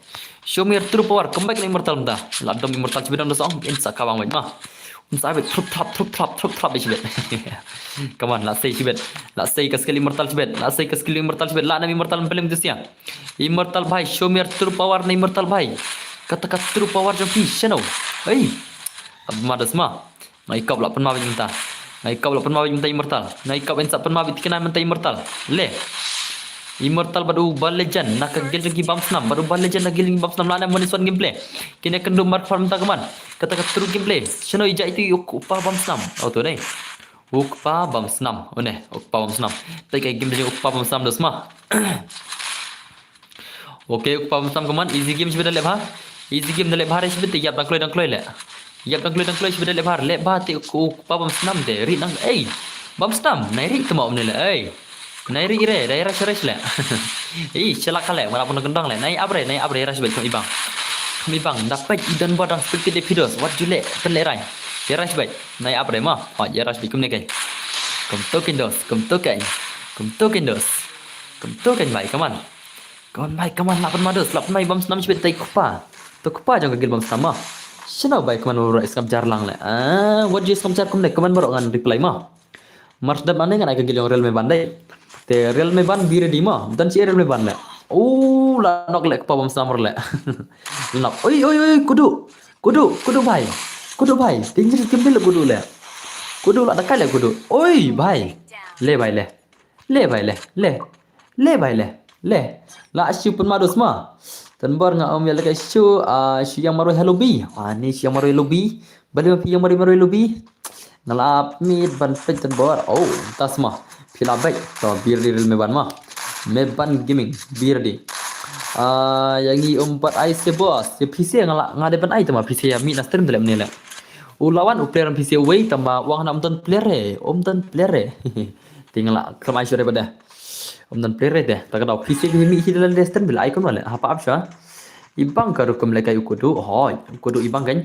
Show me your true power. Come back na Immortal mynta. La dom Immortal shibit dang da song. In sa ka bang bait ma. Un sa bit trup trap, trup trap, trup trap shibit. Come on, la sei shibit. La sei ka skill Immortal shibit. La sei ka skill Immortal shibit. La nam Immortal pelem tu sia. Immortal bhai, show me your true power na Immortal bhai. Kata ka true power jong phi shano. Hei. Ab ma das ma. Nai kop la pynma bit mynta. Nai kop la pynma bit mynta Immortal. Nai kop in sa pynma bit tikna mynta Immortal. Le. Immortal bad u Ba Legend na ka guild jong ki bam snam. Bad u Ba Legend na guild jong ki bam snam la nam one versus one gameplay. Kine kynduh mark par mynta ka man. Kata ka true gameplay. Shano i ja itu i u kpa bam snam. Oh tu dei. U kpa bam snam. Oh ne, u kpa bam snam. Te ka game jong u kpa bam snam dos ma. Okay, u kpa bam snam ka man, easy game shibit da leh bha. Easy game da leh bha re shibit te ïap dang kloi dang kloi leh. Ïap dang kloi dang kloi shibit da leh bha, leh bha te u kpa bam snam te ri nang ei. Bam snam, nai ri te ma um ne leh ei. Nai ri re, dai rush rush leh. Ei, shala ka leh, wala pun kendang leh. Nai ap re, nai ap re rush bait kham ibang. Kham ibang, da peit i don ba dang spectate de pidos, wat ju leh, pen leh rai. Ïa rush bait, nai ap re ma. Oh, ïa rush bait kum ne kai. Kum to kin dos, kum to kai. Kum to kin dos. Kum to kin bai, come on. Come on bai, come on, la pynma dos, la pynma bam snam shibit tai kpa. To kpa jong ka guild bam snam ma. Shano bai, come on, bro, skam jar lang le. Ah, wat ju skam jar kum ne, come on, bro, ngan reply ma. Mar dep ane ngan ai ka guild jong Real Meban dei. Te Real Meban be ready ma. Dan chi Real Meban le. Oh, la nok le kpa bam snam le. Nok. Oi, oi, oi, kudu. Kudu, kudu bai. Kudu bai. Dangerous game le kudu le. Kudu la dakai le kudu. Oi, bai. Le bai le. Le bai le, le. Le bai le, le. La shu pynma dos ma. Tynbor nga um ïa lehkai shu, ah, shu ïang marwei ha lobby. Ah, ni shu ïang marwei lobby. Balei ma phi ïang marwei marwei lobby. Nga la ap mid ban peit tynbor. Oh, tas ma. Phi la beit. To, be ready Real Meban ma. Meban Gaming, be ready. Ah, ïa ngi um pat ai se boss. Ïa phi se nga la, nga dei ban ai te ma phi se ïa mid na stream te leh mne leh. U lawan u player phi se uwei te ma wang na um don player re. Um don player re. Te nga la khlem ai shuh re ba deh. Um don player re deh. Ta ka daw phi se ki mih hi da la Destiny bila ai kumno le. Hapa ap shuh. Ibang ka rukom le kai u kudu. Hoi, u kudu ibang kan.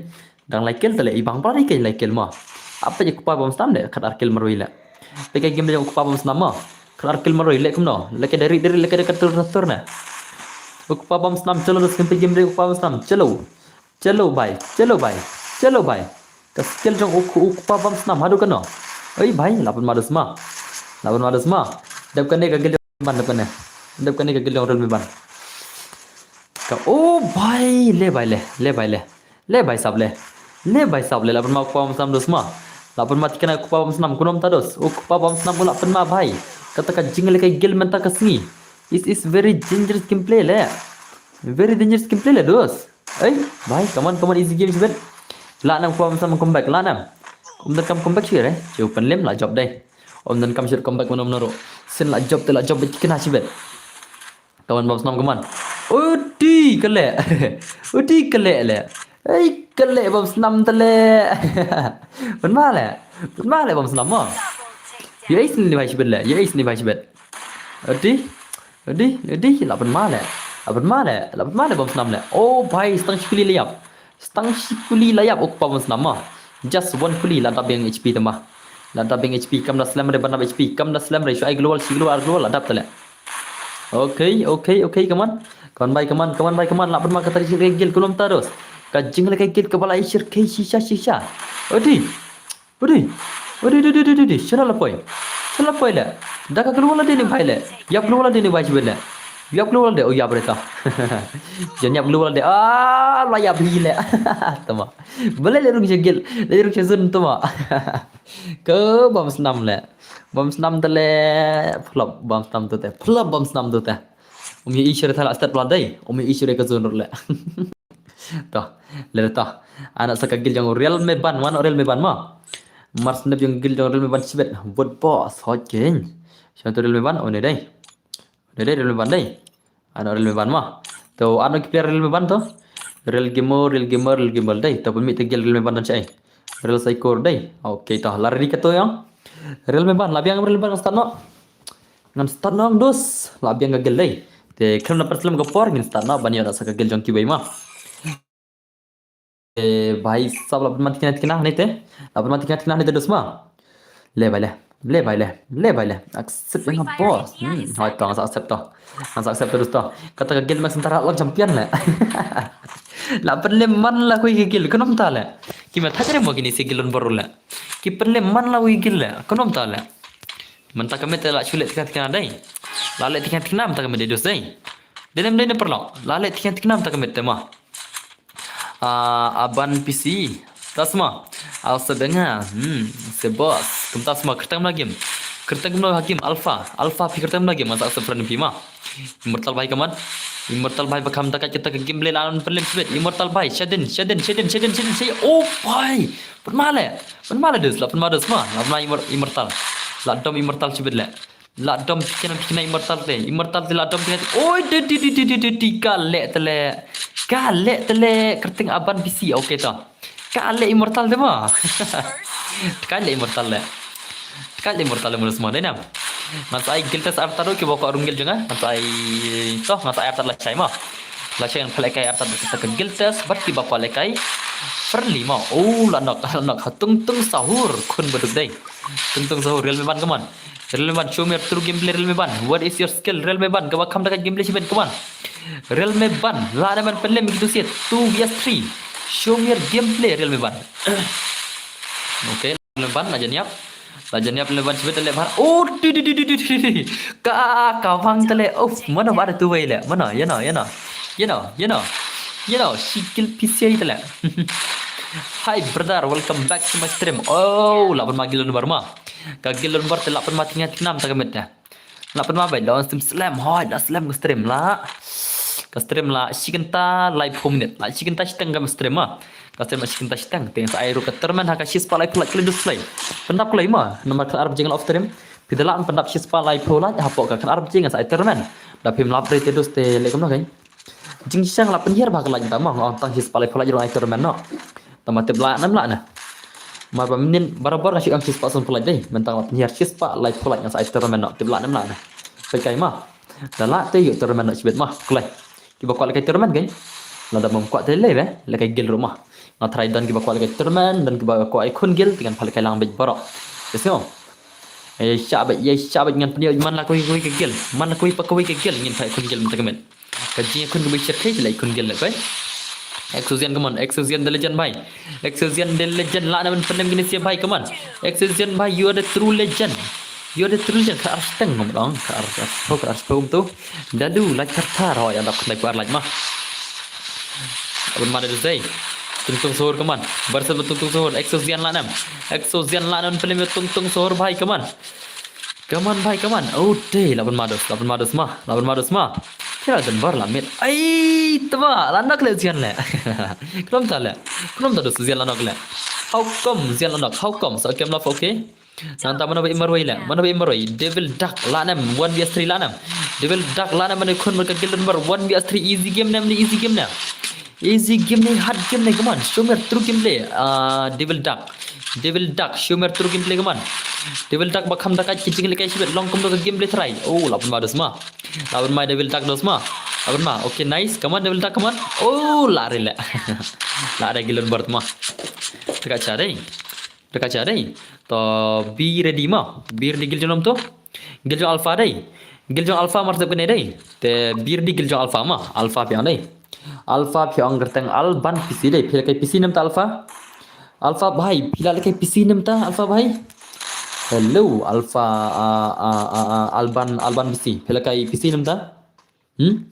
Dang lai kill ta le ibang ba ri kai lai kill ma. Apa je kpa bam snam le kat ar kill marwei le. Pe kai game le kpa bam snam ma. Kat ar kill marwei le kumno. Le kai dari dari le kai da ka tur tur ne. U kpa bam snam chalo dos kan pe game le kpa bam snam. Chalo. Chalo bhai, chalo bhai, chalo bhai. Ka skill jong u, u kpa bam snam haduh kano. Oi bhai, la pynma dos ma. La pynma dos ma. Dep kane ka guild ban, dep kane. Dep kane ka guild jong Real Meban. Ka, oh bhai, le bhai le, le bhai le. Le bhai sab le. Le bhai sab le, la pynma u kpa bam snam dos ma. La pynma tikna u kpa bam snam, kunom ta dos. U kpa bam snam u la pynma bhai. Kata ka jingleh ka guild mynta ka sngi. It is very dangerous gameplay le. Very dangerous gameplay le dos. Ei, bhai, come on, come on, easy game shibit. La nam kpa bam snam comeback, la nam. Um donkam comeback shibit, eh? Chew pynlem la jop dei. Um donkam shibit comeback mano mano ruh. Sien la jop te la jop bad kina shibit. Come on, bam snam, come on. Udi kele. Udi kele le. Ei kele bom snam tele. Pynma le. Pynma le bom snam mo. Ye is ni bai shibet le. Ye is ni bai shibet. Udi. Udi. Udi la pynma le. La pynma le. La pynma le bom snam le. Oh bai stang shikuli le yap. Stang shikuli la yap uk pa bom snam mo. Just one kuli la dap biang H P tema. La dap biang H P kam da slem re ban dap H P kam da slem re shu ai global shi global global la dap tele. Okay, okay, okay, come on. Come on, bai, come on, come on, bai, come on. Lah pynma kata ka gil, ka gil, kulum tarus. Ka jing le ka gil ka bala ishir ke shisha, shisha. Odi. Odi. Odi, odi, odi, odi, odi. Shana la poi. Shana la poi le. Da ka kulum la de ni bai le. Yap kulum la de ni bai jibe le. Yap kulum la de, oh yap reta. Jan yap kulum la de. Ah, la yap hi le. Tama. Bale le rung jagil. Le rung jazun tama. Ke bam snam le. Bam snam tele. Flop bam snam tu te. Flop bam snam tu te. Um ye ishir thala step la dei. Um ye ishir ka zone le. To, le to. Ana sa ka gil jong Real me ban, wan Real me ban ma. Mar snep jong gil jong Real me ban sibet. Vote boss hot king. Sha to Real me ban, one dei. One dei Real me ban dei. Ana Real me ban ma. To ana ki player Real me ban to. Real gamer, Real gamer, Real gamer dei. To pun mi te gil Real me ban dan chai. Real psycho dei. Okay to, la ready ka to yang. Real me ban, la biang Real me ban start no. Ngan start nong dus la biang ka gel dei. Te khlem na perslem ka por ngin start na ban ïa sa ka gel jong kiwei ma. Te bai sab la pynman tikna tikna ni te. La pynman tikna tikna ni te dus ma. Le bai le. Le bai le. Le bai le. Accept nga boss. Hmm, hoi to nga accept to. Nga accept to dus to. Kata ka gel ma sentara la champion le. La pynlem man la kui ka gel kunom ta le. Ki ma thajre mo kini si gel lon boru le. Ki pynlem man la kui gel le. Kunom ta le. Mynta ka met la shu leh tikna tikna dei. La leh tikna tikna mynta ka met dei dus dei. Dei nem dei ne perlok. La leh tikna tikna mynta ka met te ma. Ah, aban P C. Tasma. Al sebenga. Hmm, se boss. Kumta sma kertang mla game. Kertang mla game alpha. Alpha pi kertang mla game masak se friend pi ma. Immortal bai kaman. Immortal bai bakam takat kita ke game le lan pelim sebet. Immortal bai. Shadin, shadin, shadin, shadin, shadin. Oh bai. Pynma le. Pynma le dus, la pynma dus ma. La pynma immor-, immortal. La dom immortal chibit le. La dom tikna tikna immortal te. Immortal te la dom tikna. Oi de de de de de de de ka le te le. Ka le te le kerteng aban bisi. Okay to. Ka le immortal te ma. Ka le immortal le. Ka le immortal le menurut semua dai nam. Ngan sa ai guild test arta ru ki boko arung guild jong nga. Ngan sa ai to ngan sa ai arta la chai ma. La chai ngan pale kai arta kita ke guild test bat ki boko le kai. Friendly ma. Oh la nok la nok ha tung tung sahur kun beduk dai. Tung tung sahur Real me ban kaman. Real me ban show me your true gameplay Real me ban. What is your skill Real me ban? Kaba kham da ka gameplay shi ben kaman. Real me ban. La da man pelem gitu siat. Two vs three. Show me your gameplay Real me ban. Okay, Real me ban la jan yap. La jan yap Real me ban shi ben le ban. Oh, di di di di di di. Ka ka bang tele. Oh, mana ba da tu wei le. Mana, you know, you know. You know, you know. You know, shi kill P C I tele. Hi brother, welcome back to my stream. Oh, la ban ma gilon bar ma. Ka gilon bar te la pynma tinga tinam ta ka met da. La pynma bai don stream slam hoi la slam ka stream la. Ka stream la shikenta lai phew minit. La shikenta shiteng ka stream ma. Ka stream la shikenta shiteng. Teng sa ai ru ka termen ha ka shispah lai phew lait kali display. Pyndap klai ma. Namar ka arab jing la off stream. Pidala pyndap shispah lai phew lait hapo ka kan arab jing sa ai termen. Da phim lap re te dus te le kumno kan. Jingshang la pynhiar ba ka lait ta ma ngong tang shispah lai phew lait jong ai termen no. Tama tip la nam la na. Mar ba minin barabor nga shu ong shispah san phew lait dei. Mentang la pynhiar shispah lai phew lait nga sa ai tournament no tip la nam la na. Pai kai ma. Da la te yu tournament no shibit ma. Kulai. Kiba kwah le kai tournament kai. La da mom kwah te le be le kai gil ru ma. Nga try don kiba kwah le kai tournament don kiba kwah ai khun gil tingan pha le kai lang bej borok. Yes no. Ye sha bej ye sha bej ngan pynïoh man la kawei kawei ka gil. Man la kawei pa kawei ka gil ngin pha ai khun gil mynta ka met. Ka jingïakhun kaba shyrkhei te la ïakhun gel leh, bhai. Exosian, come on, Exosian the legend, bhai. Exosian the legend, lah na ban pynlem kine sia, bhai, come on. Exosian, bhai, you are the true legend. You are the true legend. Ka ar steng ngam dong, ka ar, ka ar, ka ar phew tu. Dalu, la thar thar, hoi, adak khnai ku ar lait ma. Abon ma da dei. Tung tung sohor, come on. Barsa tung tung sohor, Exosian lah nam. Exosian lah nam pynlem tung tung sohor, bhai, come on. Come on, bhai, come on. Oh, dei, laban madus, laban madus ma, laban madus ma. Kira dan bar la mit. Ai, tama, la nak le zian le. Khlem ta le. Khlem ta dus zian la nak le. How come zian la nak? How come? Sa kem la okay. Nangta mano ba i marwei la, mano ba i marwei. Devil Duck la nam, one vs three la nam. Devil Duck la nam, mano khun marka Gildon Bor, one vs three, easy game nam, easy game nam. Easy game ne, hard game ne, come on. Show me your true gameplay. Ah, Devil Duck. Devil Duck, show me your true gameplay, come on. Devil Duck ba kham da ka ki jingleh kai shibit, long kumno ka gameplay try. Oh, la pynma dos ma. La pynma Devil Duck dos ma. La pynma. Okay, nice. Come on, Devil Duck, come on. Oh, la re le. La re Gildon Bor ma. Teka cha dei. Teka cha dei. To be ready ma. Be ready Giljong nam to. Giljong Alpha dei. Giljong Alpha mar tep kane dei. Te be ready Giljong Alpha ma. Alpha phi ong dei. Alpha phi ong kyrteng Alban P C dei. Phi la kai P C namta Alpha. Alpha bhai, phi la kai P C namta Alpha bhai. Hello Alpha, ah, ah, ah, ah, Alban, Alban P C. Phi la kai P C namta. Hmm?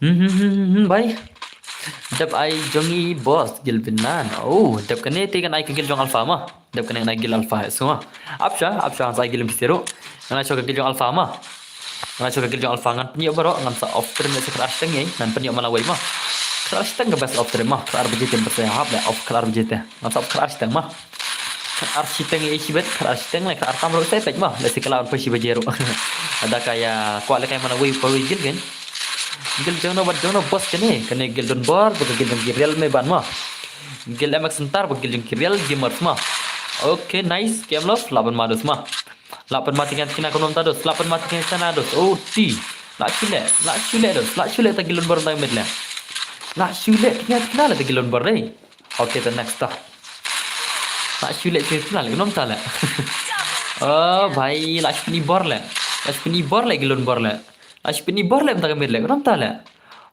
Hmm, hmm, hmm, hmm, hmm, bhai. Dep ai jong i boss Gil Binan. Oh, dep kane te kan ai ka Giljong Alpha ma. Dep kane kan ai Gil Alpha so ma. Apsha, apsha sa ai Gil P C ro. Ngan ai shuh ka Giljong Alpha ma. Ngan ai shuh ka Giljong Alpha ngan pynïoh baroh, ngan sa off stream ne sa kar ashteng ei. Ngan pynïoh mala wei ma. Kar ashteng ka best off stream ma. Kar ar baje te best hap le off kar ar baje te. Ngan sa off kar ashteng ma. Kar ar shiteng ei shibet, kar ar shiteng le kar ar tam ro sa pek ma. Le si kala phi shi baje ro. Ada kaya kwah le kai mala wei pa wei Gil kan. Gil jong no, wat jong no boss kane. Kane Gil Don Bor, ba Gil jong ki real me ban ma. Gil M X Center, ba Gil jong ki real gamers ma. Okay, nice. Game love, la pynma dos ma. La pynma tingan kina konom ta dos, la pynma tingan kina dos. Oh, ti. La shule, la shule dos, la shule ta Gil Don Bor ta mid le. La shule tingan kina le ta Gil Don Bor dei. Okay, the next ta. La shule tingan kina le konom ta le. Oh, bhai, la shule bor le. La shule bor le Gil Don Bor le. Ash pini bor lem ta ka mir lek ram ta le.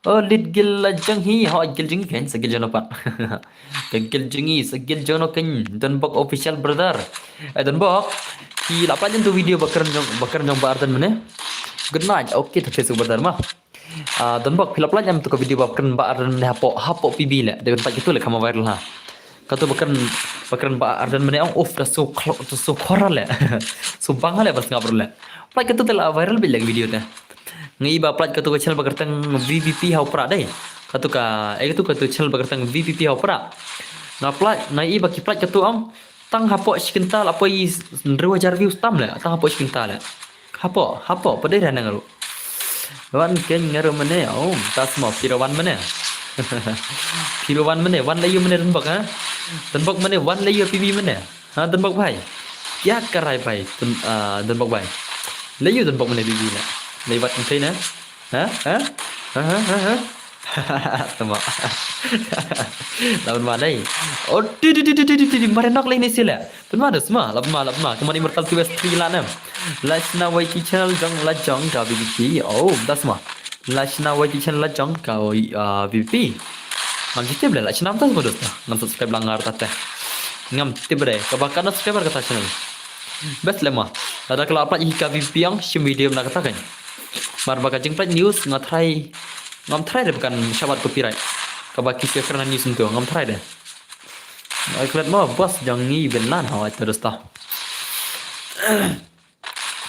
Oh, lit gil la jong hi, ho gil jong hi kan sa gil jong no pat. Ka gil jong hi sa gil jong no kan Don Bok official brother. Eh, Don Bok. Phi la pynjah tu video ba kren jong, ba kren jong Bah Ardent mane. Good night. Okay, ta Facebook brother ma. Ah, Don Bok phi la pynjah tu ka video ba kren Bah Ardent mane hapoh, hapoh P B le. Dei ban pat kitu le kama viral ha. Katu ba kren, ba kren Bah Ardent mane ong uf da so khlo-, da so khora le. So bang le ba sngap le. Pat katu te la viral bit le video te. Nga i ba pynlait katu ka channel ba kyrteng V P P ha u Prah dei. Katu ka, eh, katu, katu channel ba kyrteng V P P ha u Prah. Nga pynlait, nga i ba ki pynlait katu ong. Tang hapoh shi kynta la poi hynriew hajar views tam le. Tang hapoh shi kynta le. Hapoh, hapoh, pat dei rana nga ruh. Wan ken nga ruh mane, oh, ta sma phi ruh wan mane. Phi ruh wan mane, wan la ïa mane Don Bok, ha? Don Bok mane, wan la ïa P B mane. Ha, Don Bok bhai. Kya kar raha hai bhai? Don, ah, Don Bok bhai. Lei ïa Don Bok mane bibi na. Lei wat kum thei na. Ha? Ha? Ha, ha, ha, ha. Tama. Lawan ma dai. Oh, ti, ti, ti, mare nok lei ni sila. Pynma dos ma, lawan ma, lawan ma. Kemari Immortal two S three la nam. La shna wai ki channel jong la jong ka V P P. Oh, das ma. La shna wai ki channel la jong ka, ah, V P P. Ngam tip le la shna tas ma dos ta. Ngam subscribe la ngar ta te. Ngam tip re. Kaba kana subscriber kata channel. Best le ma. Lada ka la pynlait hi ka V P P ong shim video na kata kan. Mar ba ka jingpynlait news nga try. Ngam try re ba kan shabat copyright. Kaba ki share na news tu ngam try re. Ai klet ma boss jong ngi ben lan ha ta dos ta.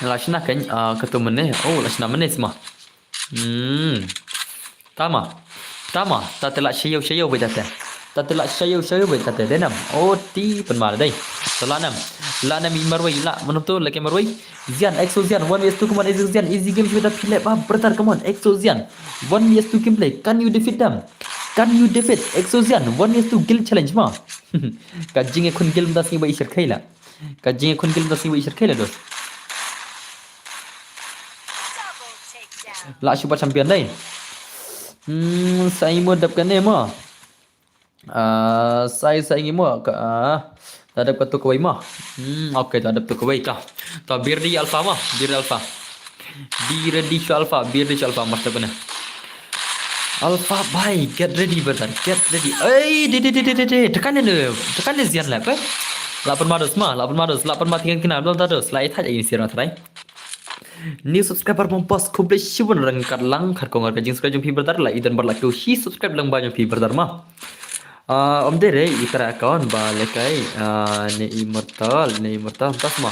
La shna kan, ah, katu mane. Oh, la shna mane sma. Hmm. Tama. Tama. Ta te la shayo shayo be ta te. Ta te la shayo shayo be ta te. Denam. Oh, ti pynma dei. Ta la nam. La nam i marwei la. Mano tu leke marwei. Zian, Exo Zian. One vs two, come on, Exo Zian. Easy game shibit phi le ba brother. Come on, Exo Zian. One vs two gameplay. Can you defeat them? Can you defeat Exo Zian? One vs two guild challenge ma. Ka jing e khun guild mynta sngi ba i shirkhei la. Ka jingïakhun ki lynda siwi shyrkhei la dos. La shu pat champion dei. Hmm, sa imo dep kane mo. Ah, sai sa imo ka, ah, ta dep katu kawei mo. Hmm, okay, ta dep tu kawei ta. Ta Birdi Alpha mo, Birdi Alpha. Be ready shu Alpha, be ready shu Alpha, master kena. Alpha bhai, get ready brother, get ready. Ei, de de de de de de. Tekan ne, tekan ne zian la pe. La pynma dos ma, la pynma dos, la pynma tiang kena, la dos, la ithai ai sira trai. New subscriber mong pos khublei shibun rang kat lang khat kong ka jing subscribe jong phi brother, la idan bar la keu hi subscribe lang ba jong phi brother ma. Ah, om de re itra account ba lekai, ah, ne Immortal, ne Immortal tas ma.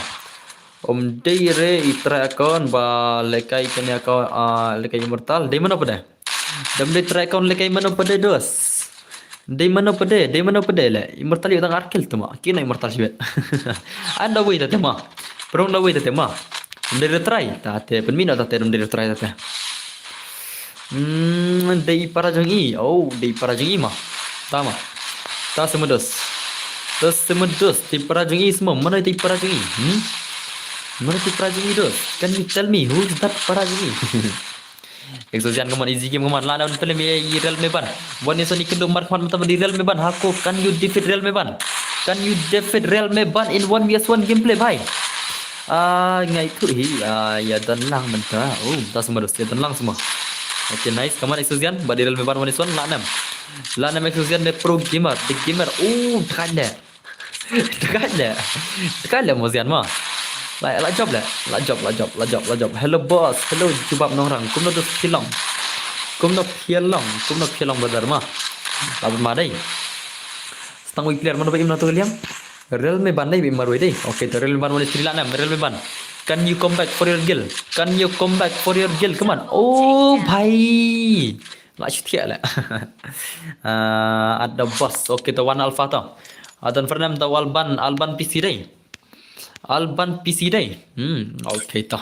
Om dei re itra account ba lekai kane account, ah, lekai Immortal. Dei mano pade? Dam dei itra account lekai mano pade dos. Dei mano pede, dei mano pede le. Immortal ïoh tang ar kill te ma. Kino immortal shibet. Anda wei tate ma. Prong da wei tate ma. Ym dei retry. Tate pynmih noh tate ym dei retry tate. Hmm, dei para jong i. Oh, dei para jong i ma. Ta ma. Ta semedos. Ta semedos. Dei para jong i semua. Mano dei para jong i? Hmm? Mano dei para jong i dos? Can you tell me who's that para jong i? Exosian, come on, easy game, come on. Lah na un pele me i Realme ban. Wan Nison i kynduh mar khmat mynta ban i Realme ban. Hako, can you defeat Realme ban? Can you defeat Realme ban in one versus one gameplay, bhai? Ah, ngai tu hi. Ah, ïa don lang mynta. Oh, ta semua dos, ïa don lang semua. Okay, nice. Come on, Exosian. Ban i Realme ban Wan Nison, lah nem. Lah nem Exosian, the pro gamer, the gamer. Oh, tekan deh. Tekan le. Tekan le Mozian ma. La, la jop le. La jop, la jop, la jop, la jop. Hello boss. Hello jubab nongrang. Kumno dos phi long? Kumno phi long? Kumno phi long brother ma? La ma dei. Stang wei player mano ba im na to liang. Realme ban dei ba im marwei dei. Okay, to Realme ban wani stri la nam. Realme ban. Can you come back for your guild? Can you come back for your guild? Come on. Oh, bhai. La shu thiah le. Ah, ada boss. Okay, to wan alpha to. Adon Fernem to Alban, Alban P C dei. Alban P C dei. Hmm, okay to.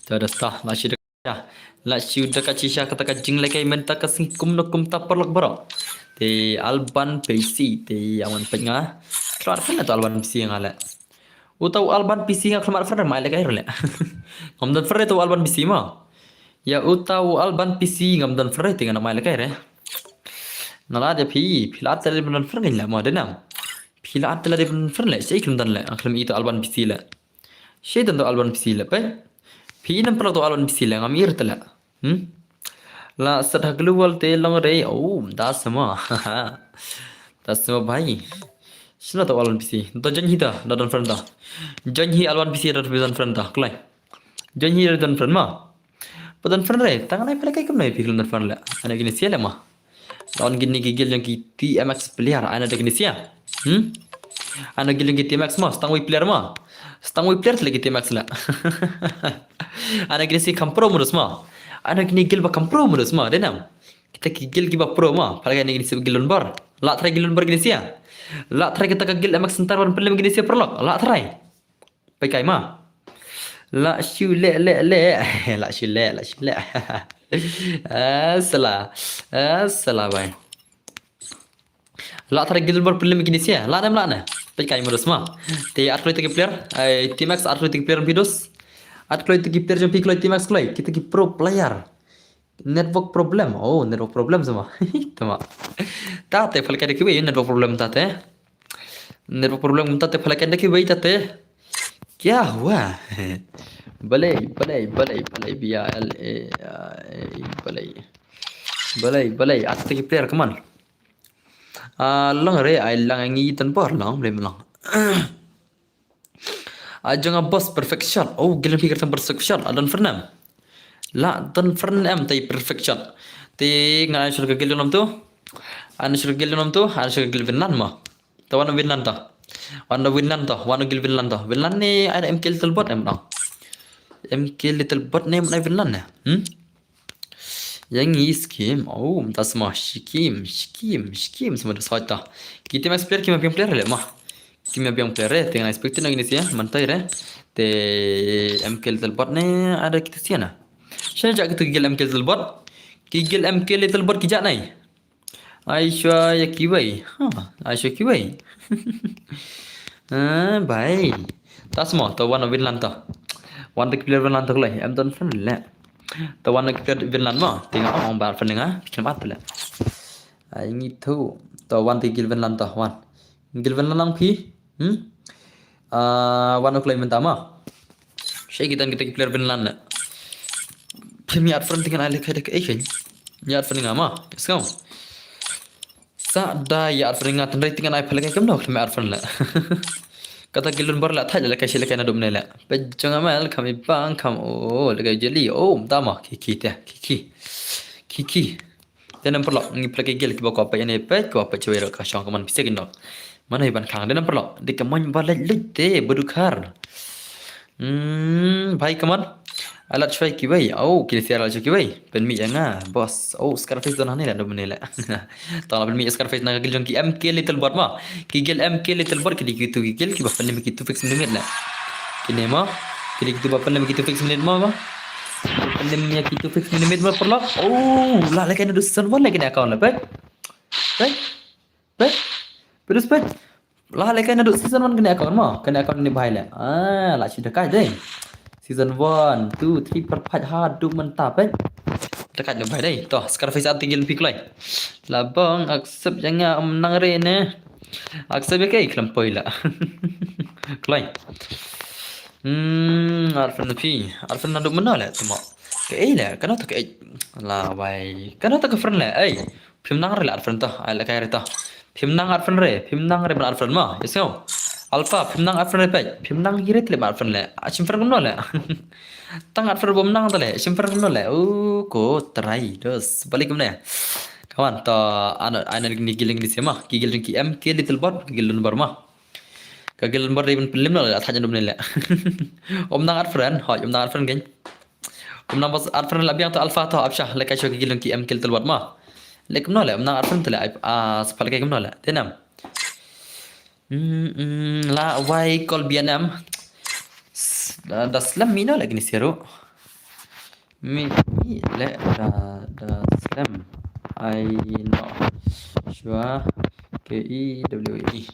To da to. La shu da. La shu da ka shisha kata ka jinglehkai mynta ka sngi kumno kumta paralok baroh. Te Alban P C te awan peit nga. Khlem ar friend to Alban P C nga le. Uta u Alban P C nga khlem ar friend ma le kai le. Ngam don friend to Alban P C ma. Ïa uta u Alban P C ngam don friend te nga na mai le kai re. Na la de phi, phi la te le don friend le ma de nam. Phi la te le don friend le, sei khlem don le, khlem i to Alban P C le. Sei don to Alban P C le pe. Phi nam paralok to Alban P C le ngam i re te le. Hmm? La sat ha global te long re, oh, da sama. Da sama bhai. Sino to Alban P C. To join hi ta, da don friend ta. Join hi Alban P C da don friend ta. Klai. Join hi da don friend ma. Ba don friend re, tang nai pele kai kumno phi don friend le. Ana kine sia le ma. Don kine ki guild jong ki T M X player, ana da kine sia. Hmm? Ana guild jong ki T M X ma, stang wei player ma. Stang wei player le ki T M X le. Ana kine sia kam pro modus ma. Ana kine guild ba kam pro modus ma, de nam. Kita ki guild ki ba pro ma, pale kai ne kine sia guild lon bar. La try guild lon bar kine sia. La try kita ka guild M X center ban pele kine sia paralok. La try. Pai kai ma. La shu le le le. La shu le, la shu le. Ah, sala. Ah, sala bai. La try guild bar pele kine sia. La nem la ne. Pai kai modus ma. Te at kloi te ki player. Ai, T M X at kloi te ki player phi dos. At kloi te ki player jong phi kloi T M X kloi. Kita ki pro player. Network problem. Oh, network problem sama. Tama. Ta te pale kai da kiwei network problem ta te. Network problem ta te pale kai da kiwei ta te. Kya hua? Balei, balei, balei, balei, B A L A, balei. Balei, balei, at te ki player, come on. Ah, long re, ai lang ngi tan por long, blem long. A jong a boss perfect shot. Oh, guild figure tang perfect shot. A don friend em. La don friend em tai perfect shot. Te nga ai shot ka guild nom tu. An shot ka guild nom tu. An shot ka guild Vinland ma. Ta wan Vinland ta. Wan Vinland ta. Wan guild Vinland ta. Vinland ne ai M K little bot em dong. M K little bot ne ai Vinland ne. Hmm? Yang ngi skim, oh, mynta sma skim, skim, skim, sma da soi ta. Ki T M X player, ki ma biang player le ma. Ki ma biang player, te ngan expect na kine sia, mynta re. Te M K little bot ne, ada kita sia na. Sha ja kita guild M K little bot. Ki guild M K little bot ki ja nai. Ai shwa ya kiwei. Ha, ai shwa kiwei. Ah, bai. Ta sma, ta wan Vinland ta. Wan ta ki player Vinland ta klai. Em don friend le. Ta wan ki player Vinland ma. Tinga ong bar friend nga. Phi khlem at le. Ai ngi tu. Ta wan ta guild Vinland ta wan. Guild Vinland lang phi. Hmm? Ah, wan klai mynta ma. Shei ki don kita ki player Vinland le. Phi mi at friend tingan ai le kai da kai. Ni at friend nga ma. Let's go. Sa da ya arfan nga tynrai tingan ai phalak kam dok me arfan la. Kata ki lun bar la thai la kai shi la kai na dum ne la. Pejong amal kam i bang kam o la kai jeli o tama ki ki te ki ki. Ki ki. Te nam paralok ngi phalak gel ki ba ko pa ene pej ko pa chwe ro ka shong ka man pisa kin dok. Mana iban khang de nam paralok de ka man ba lej lej te badukhar. Hmm, bhai ka man. Alat shwai kiwei. Oh, ki sia alat shwai kiwei. Pynmih ïa nga, boss. Oh, Scarface don hangne la, don hangne la. Tang la pynmih Scarface na ka guild jong ki M K Little Bot ma. Ki guild M K Little Bot ki dei kitu ki guild kiba pynlem ki two fix minimate la. Kine ma. Ki dei kitu ba pynlem ki two fix minimate ma ma. Pynlem ïa ki two fix minimate ma paralok. Oh, la lehkai naduh season one la kane account la peit. Peit. Peit. Peit, peit. La lehkai naduh season one kane account ma. Kane account ne bhai la. Ah, la shu da kai dei. Season one, two, three, four, five haduh mynta peit. Da kai ne bhai dei. To, Scarface ati guild phi kloi. La bong accept ïa nga, ym nang re ne. Accept ïa kaei, khlem poi la. Kloi. Hmm, ar friend phi. Ar friend naduh mynno la tuma. Kaei la, kano to kaei. La wai. Kano to ka friend la. Ei. Phim nang re la ar friend to. Ai la kai re to. Phim nang ar friend re. Phim nang re ban ar friend ma. Yes no. Alpha, phim nang ar friend re peit. Phim nang hi re te le ban ar friend le. A shim friend kumno le. Tang ar friend bym nang te le. Shim friend kumno le. Oh, ko trai dos. Balik kumne. Come on, to ano ano ni guild ni sema. Ki guild ki M K Little Bot, ki guild number ma. Ka guild number dei ban pynlem no la thaj ndo ne le. Ym nang ar friend, hoi, ym nang ar friend gen. Ym nang bas ar friend la biang to Alpha to Apsha, le ka sho ki guild ki M K Little Bot ma. Le kumno le, ym nang ar friend te le, ah, spal kai kumno le. Te nam. Hmm, hmm, la wai kol bianam. S-, da, da slem mi no le kini siaru. Mi, mi le da, da slem. Ai no. Shwa. K E W E.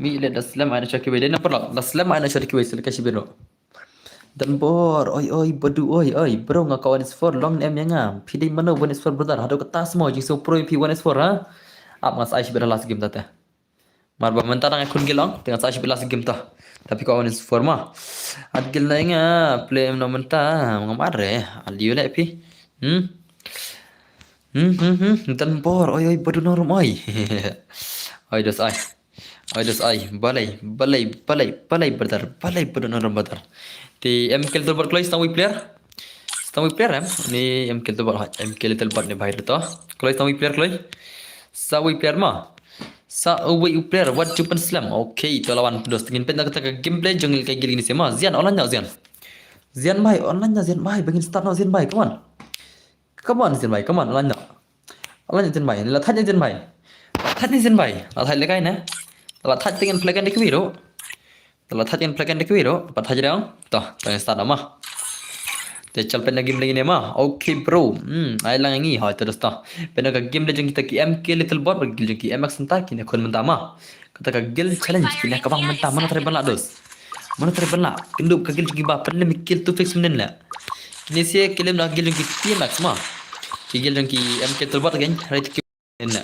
Mi le da slem ai na shwa kiwei. Dei na paralok. Da slem ai na shwa kiwei sila ka shibiro. Dan bor, oi oi, badu oi oi, bro nga ka one is four, long em ïa nga. Phi dei mano one is four brother, haduh kata semua jingsngew pro ïa phi one is four ha. Ap nga sa ai shibit last game ta te. Mar ba mynta dang ai khun guild ong, te nga sa ai shibit last game ta. Tapi ka one is four ma. At guild na ïa nga, play em no mynta, nga mar re, aliu le phi. Hmm? Hmm, hmm, hmm, dan bor, oi oi, badu nongrum oi. Oi dos ai. Oi dos ai, balei, balei, balei, balei brother, balei badu nongrum brother. Te M K Little Bot kloi stang wi player. Stang wi player em, ni M K Little Bot, M K Little Bot ni bhai to. Kloi stang wi player kloi. Sa wi player ma. Sa wi player, wat jupan slam. Okay, to lawan dos, ngin peit na kata ka gameplay jong ka guild ni sema. Zian, online na Zian. Zian bhai, online na Zian bhai, bangin start na Zian bhai, come on. Come on, Zian bhai, come on, online na. Online Zian bhai, la thaj Zian bhai. La thaj Zian bhai, la thaj le kai na. La thaj tengen play kan de kwiro. La thaj tengen play kan de kwiro, pa thaj rang. To, to start na ma. Te chal pen na game lagi ne ma. Okay bro. Hmm, ai lang ngi hoi to dosta. Pen ka game le jong kita ki M K Little Bot, jong ki M X ta ki ne khun mynta ma. Kata ka guild challenge ki ne ka bang mynta, mano trai ban la dos. Mano trai ban la, kyndup ka guild jong ki ba pynlem ki kill two fix mynnin la. Kine se ki lem na guild jong ki T M X ma. Ki guild jong ki M K Little Bot again, right ki mynnin la.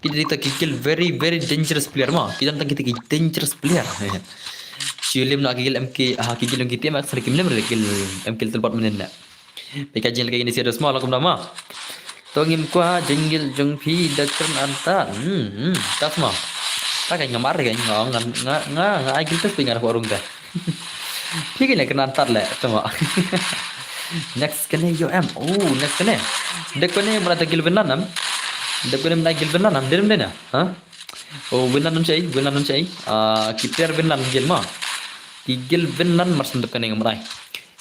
Ki dei ta ki guild very, very dangerous player ma. Ki don ta kita ki dangerous player. Ki lem na ki guild M K, ha ki guild jong ki T M X, ki lem na guild M K Little Bot mynnin la. Pika jin lagi ini serius ma, lakum nama. To ngim kwah jingil jong phi da kren antar. Hmm, hmm, tas ma. Ta ka ngamar ka nga, nga, nga, nga, nga ai gil tas phi nga da warung ta. Phi ka kren antar le, to ma. Next kane yo em. Oh, next kane. Dek kane mara ta gil Vinland nam. Dek kane mara gil Vinland nam. Dek kane. Ha? Oh, Vinland nam chai, Vinland nam chai. Ah, ki player Vinland gil ma. Ki gil Vinland mar sendep kane ngamrai.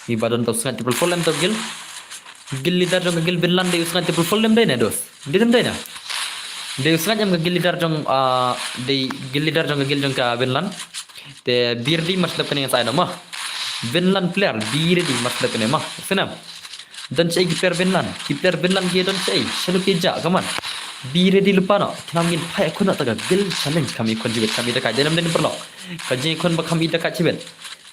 Ngi ba don to sngat triple four lem to gil. Gil leader jong ka gil Vinland dei u sngat triple four lem dei na dos. Dei lem dei na. Dei u sngat jong ka gil leader jong, ah, dei gil leader jong ka gil jong ka Vinland. Te bir di mar sdap kane ngan sa ai nama. Vinland player bir di mar sdap kane ma. Senam. Don chai ki player Vinland. Ki player Vinland ki don chai. Shalu ki ja kaman. Bir di lupa no. Khnam ngin phai khun ta ka gil challenge kami khun jibet kami da ka denam den perlo. Ka jing khun ba kami da ka jibet.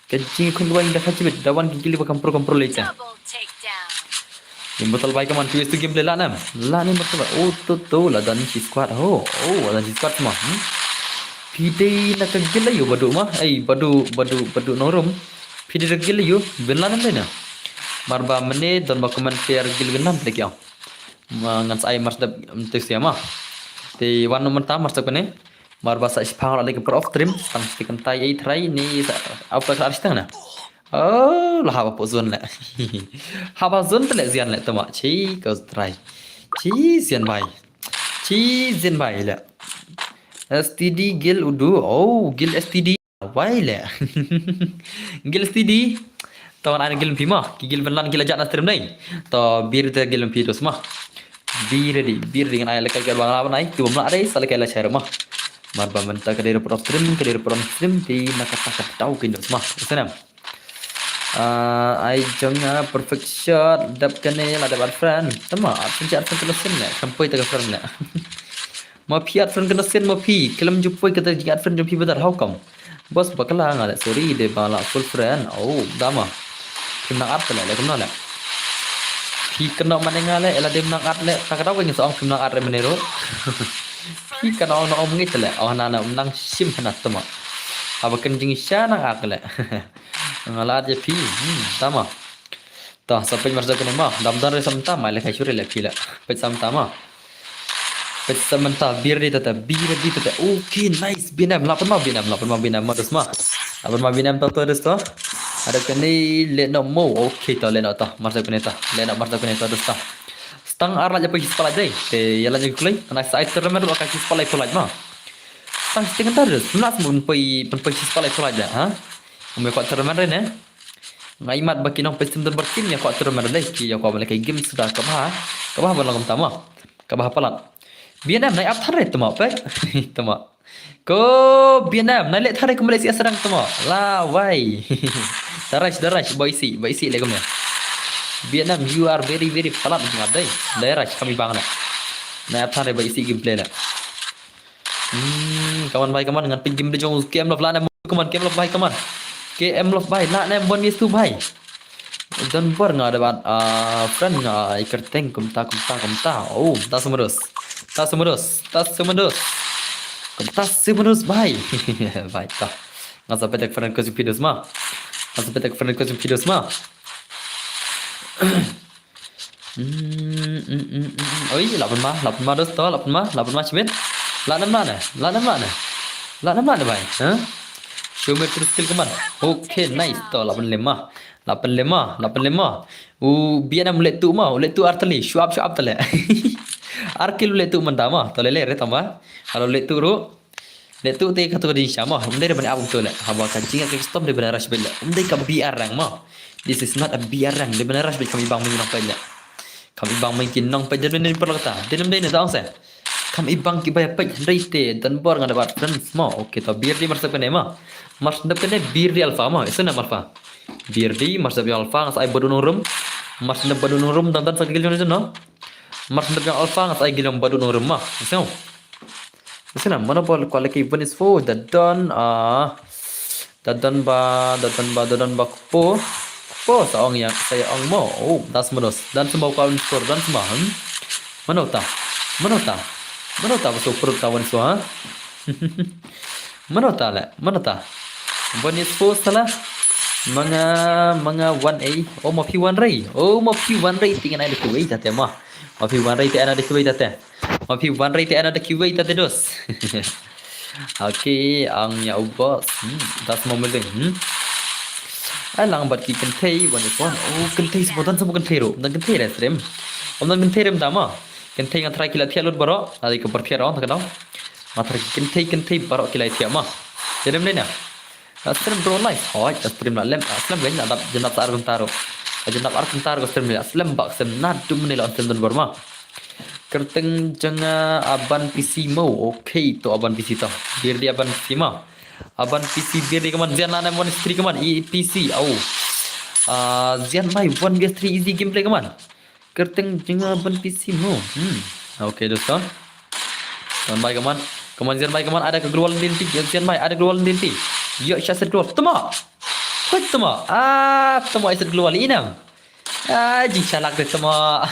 Ka jingkhun duwai da kha chibit da wan ki gili ba kam pro kam pro lei ta. Double takedown. Lim botol bai kaman ki wei tu game le la nam. La ni botol bai. Oh to to la dan si squad ho. Oh la dan si squad ma. Hmm? Phi dei na ka gil ayo badu ma. Ai badu badu badu norum. Phi dei da gil ayo. Bin la nam dei na. Mar ba mene don ba kuman player gil bin lam dei kiang. Ma ngan sa ai mar dap tu sia ma. Te wan no menta mar sa kone. Mar ba sa shipang la lek pro off stream, tang stick kan tai ei trai ni sa after kar stang na. Oh, la haba po zone le. Haba zone te le zian le tama. Chi ko trai. Chi zian bai. Chi zian bai le. S T D gil udu. Oh, gil S T D. Bai le. Gil S T D. Ngan ai na gilem phi ma, ki gilem lan ki la jah na stream nei. To, bir te gilem phi dos ma. Bir di, bir di ngan ai lehkai ki ba nga la ban ai, ki bym lah dei, sa lehkai la share ma. Mar ba mynta ka dei ruh pron stream, ka dei ruh pron stream, te na kata ka daw kin dos ma. Ïa snem. Ah, ai jong nga perfect shot, dap kane la dap add friend. Tama, add friend, add friend ka la sien ne, kam poi ta ka friend ne. Ma phi add friend ka la sien ma phi, khlem ju poi kata jing add friend jong phi badar, how come? Boss bakla nga leh, sorry, dei ba la full friend. Oh, dama. Phim nang add leh, leh kumno leh. Phi kynnoh mane nga leh, ela dei nang add leh, ta ka daw ngi sa ong phim nang add re mane ruh. Phi kynnoh nang ong ngi leh, oh na na nang shim hana tama. Haba kynjing sha nang add leh. Nga la add ïa phi, hmm, tama. Ta, sa peit mar sa kane ma, dam dam re sam ta, mai lehkai shuh re leh phi leh. Peit sam ta ma. Peit sa mynta, bir di tata, bir di tata. Okay, nice. B N M, la pynma B N M, la pynma B N M, ma dos ma. La pynma B N M, to, to, dos to. Ada kane leh noh mo. Okay, to, leh noh to. Mar sa kane to. Leh noh mar sa kane to, dos to. Stang ar la japa ki spotlight dei. Te ïa la japa ki kulai. Ana sa ai tournament ruh ka ki spotlight kulai ma. Stang sting ta dos. Pynma sa pynpoi, pynpoi ki spotlight kulai da, ha? Ym ïa kwah tournament re ne. Nga ïa mat ba ki nongpeit stream don bor kim ïa kwah tournament re ne. Ki ïa kwah ban lehkai game suda kaba. Kaba ban long kumta ma. Kaba palat. B N M nai ap than re tama peit. Tama. Ko B N M nai leh than re kumba leh C S rang tama. La wai. Darash, darash, boy si, boy si leh kumne. B N M, you are very, very palat jingap dei. Darash kami bang na. Nai ap than re boy si gameplay leh. Hmm, kaman bai kaman ngan peit game de jong K M Love la ne kaman K M Love bai kaman. K M Love bai la ne one vs two bai. Don bor nga da ban, ah, friend nga i kyrteng kumta, kumta, kumta. Oh, ta sumudus. Ta sumudus. Ta sumudus. Kumta sumudus bai. Bai ta. Nga sa peit friend ko videos ma. Nga sa peit friend ko videos ma. Hmm, hmm, hmm, hmm, hmm. Oi, la pynma, la pynma dos to, la pynma, la pynma shibit. La nam la ne, la nam la ne. La nam la ne bai, ha? Show me true skill kaman. Okay, nice to, la pynlem ma. La pynlem ma, la pynlem ma. U B N M u leh tu ma, u leh tu artylli, shuap shuap tale. Ar kill u leh tu mynta ma, to lele re tama. Halo leh tu ruh. Leh tu te katu ka jingshisha ma, um dei re ban ap um tu leh. Haba ka jingïaid ka custom dei ban rush beit leh. Um dei ka B R rank ma. This is not a B R rank. Dei ban rush beit kam i bang mynta nongpeit leh. Kam i bang mynta nongpeit dei ban pyrlok ta. Dei ban dei ne ta ong se. Kam i bang ki ba ïa peit hynrei te don bor nga da bat friends ma. Okay to B R D mar sep kane ma. Mar sep kane B R D Alpha ma. Isn't Alpha. B R D mar sep Alpha nga sa ai badu nong room. Mar sep badu nong room dan dan sa gil jong no. Mar sep Alpha nga sa ai gil jong badu nong room ma. Isn't. Isn't mano bol kwaliki one is four da don ah. Da don ba, da don ba, da don ba kpo. Kpo sa ong ïa, sa ïa ong mo. Oh, das menos. Dan semua kawan skor, dan semua. Hmm? Mano ta? Mano ta? Mano ta ba so perut kawan so ha? Mano ta le? Mano ta? One is four salah. Manga, manga one A. Oh, ma phi one ray. Oh, ma phi one ray tingan ai da kuwei ta te ma. Ma phi one ray te ana da kuwei ta te. Ma phi one ray te ana da kuwei ta te dos. Okay, ang ïa u boss. Hmm, das mo mudeng. Hmm. Ai lang bad ki kynthei one is one. Oh, kynthei sbo dan sbo kynthei ro. Dan kynthei re stream. Om dan kynthei rem dama. Kynthei nga try ki la thiah lut baroh. Lada ka bar thiah rong ta ka dong. Nga try kynthei kynthei baroh ki la thiah ma. Jadem dei na. Ka stream bro live. Hoi, ka stream la lem. Ka stream lem na dap jynap sa ar kynta ro. Ka jynap ar kynta ro ka stream la slem bak stream na dum ne la stream don bor ma. Kyrteng jong nga Aban P C mo. Okay, to Aban P C to. Bir di Aban P C ma. Aban P C bir di kaman zian na nem one three kaman i P C. Au. Ah, zian mai one v three easy gameplay kaman. Kyrteng jong nga Aban P C mo. Hmm. Okay, dosto. Kaman bai kaman. Kaman zian bai kaman ada ka global identity. Zian mai ada global identity. Yo, sha set global. Tama. Hoi tama. Ah, tama set global inam. Ah, jingshalak de tama.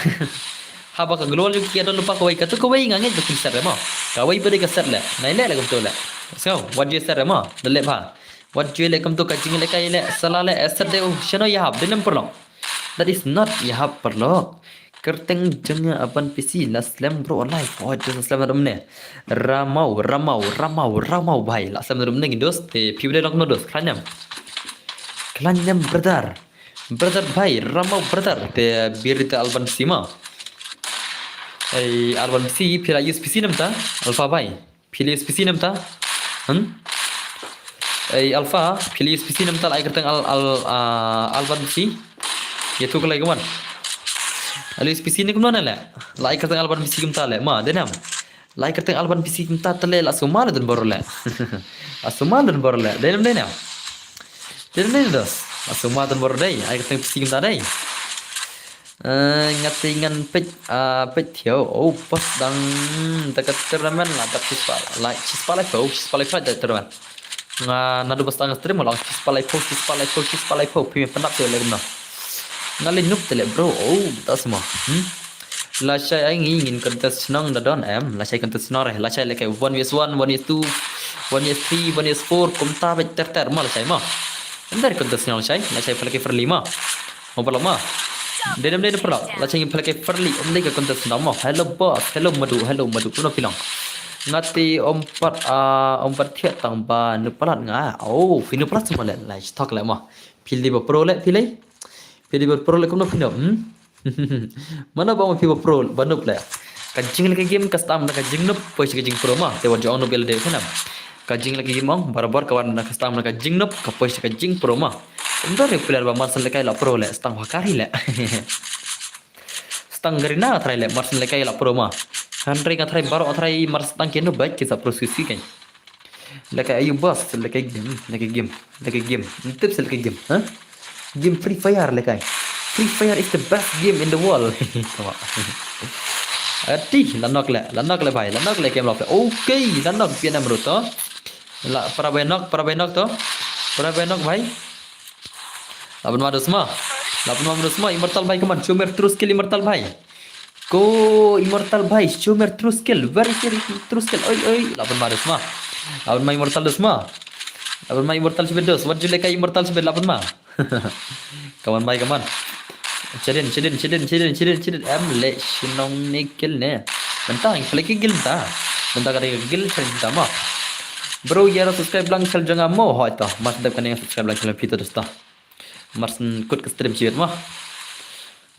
Haba ka global jong ki adon lupa kawei katu kawei nga ngeit ba kin set re mo. Kawei ba dei ka set le. Nai le le kumto le. So, what do you set re mo? Da le ba. What do you le kumto ka jing le kai le. Sala le set de u. Shano ïahap de nem pyrlok. That is not ïahap pyrlok. Kyrteng jong nga Aban P C la slem bro alive. Oh, just slem dum ne. Ramau, ramau, ramau, ramau bai. La slem dum ne dos. Te phi de lok no dos. Khlaiñ nem. Khlaiñ nem brother. Brother bhai, ramau brother, te bir di te Alban P C ma. Ei, Alban P C, phi la use P C namta, Alpha bhai. Phi la use P C namta. Hmm? Ei Alpha, phi la use P C namar la ai kyrteng Al Al ah, Alban P C. Ïathuh ka lei kumno. La use P C ne kumno ne le. La ai kyrteng Alban P C kumta le. Ma, dei nam. La ai kyrteng Alban P C kumta te le la sumar don bor le. La sumar don bor le. Dei nam dei nam. Dei nam dei nam dos. La sumar don bor dei. Ai kyrteng P C kumta dei. Eh, nga te ngan peit, ah, peit thiaw. Oh, pas dang da ka tournament la da chispah, like, chispah lai phew, chispah lai phew da tournament. Nga naduh ba start nga stream nga long chispah lai phew, chispah lai phew, chispah lai phew. Phi me pynap te le kumno. Nga leh noob te le bro. Oh, ta sma. Hmm? Lashai ai ngi ngin contest shnong da don em. Lashai contest shnong re. Lashai lehkai one versus one, one versus two, one versus three, one versus four. Kumta beit ter ter ma lashai ma. Em da contest shnong lashai. Lashai phi lehkai friendly ma. Mo paralok ma. Dei nam dei paralok. Lashai ngi phi lehkai friendly. Em dei ka contest shnong ma. Hello boss. Hello madu. Hello madu. Kumno phi long? Nga te ym pat, ah, ym pat thiah tang ba noob palat nga. Oh, phi noob palat sma le. Lai thok le ma. Phi dei ba pro le phi le. Phi dei ba pro le kumno phi noob. Hmm? Mano ba ma phi ba pro ba noob le. Ka jinglehkai game ka start na ka jingnoob poi sha ka jingpro ma. Te wat ju ong noob ïa lade phi nam. Ka jinglehkai game ong barabor ka wan na ka start na ka jingnoob ka poi sha ka jingpro ma. Ym don re player ba mar shen lehkai la pro le start ha kari le. Start kari na trai le mar shen lehkai la pro ma. Hynrei nga trai baroh nga trai mar start ki noob beit ki sa pro sisi kan. Lehkai ayu boss, lehkai game, lehkai game, lehkai game. Tip sa lehkai game, ha? Game Free Fire lehkai. Free Fire is the best game in the world. Tama. Ati, la nok le, la nok le bhai, la nok le kem lok. Okay, la nok Vietnam ro to. La para bai nok, para bai nok to. Para bai nok bhai. Laban ma dos ma. Laban ma dos ma Immortal bhai kaman. Chomer true skill Immortal bhai. Ko Immortal bhai, Chomer true skill. Very very true skill. Oi oi, laban ma dos ma. Laban ma Immortal dos ma. Laban ma Immortal shibit dos. Wat ju lehkai Immortal shibit laban ma. Kaman bhai kaman. Chedin chedin chedin chedin chedin chedin. Em le shnong ne kill ne. Bentang phi lehkai kill ta. Bentang ka dei kill chedin ta ma. Bro ïa subscribe lang channel jong nga mo hoi to. Mas dep kane subscribe lang channel phi to dosto. Mar shen kut ka stream shibit ma.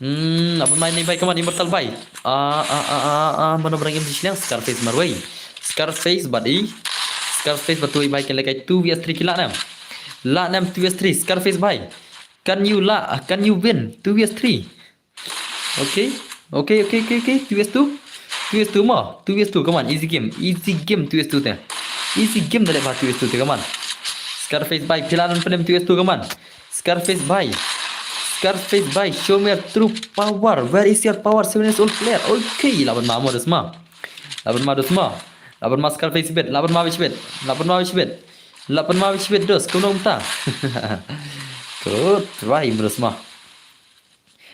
Hmm, apa mai ni bhai kaman Immortal bhai. Ah ah ah ah ah mano brang im shiliang Scarface marwei. Scarface bad i. Scarface bad tu i bhai kin lehkai two versus three ki la nam. La nam two versus three Scarface bhai. Can you la can you win two versus three? Okay. Okay okay okay okay. Two versus two. Two versus two ma. Two versus two kaman. Easy game. Easy game two versus two te. Easy game da leh bha two versus two te kaman. Scarface bhai phi la don pynlem two versus two kaman. Scarface bhai. Scarface bhai. Show me your true power. Where is your power? Seven years old player. Okay. Laban ma mo dos ma. Laban ma dos ma. Laban ma Scarface bit. Laban ma bit bit. Laban ma bit bit. Laban ma bit bit dos. Kumno kumta. Good try dos ma.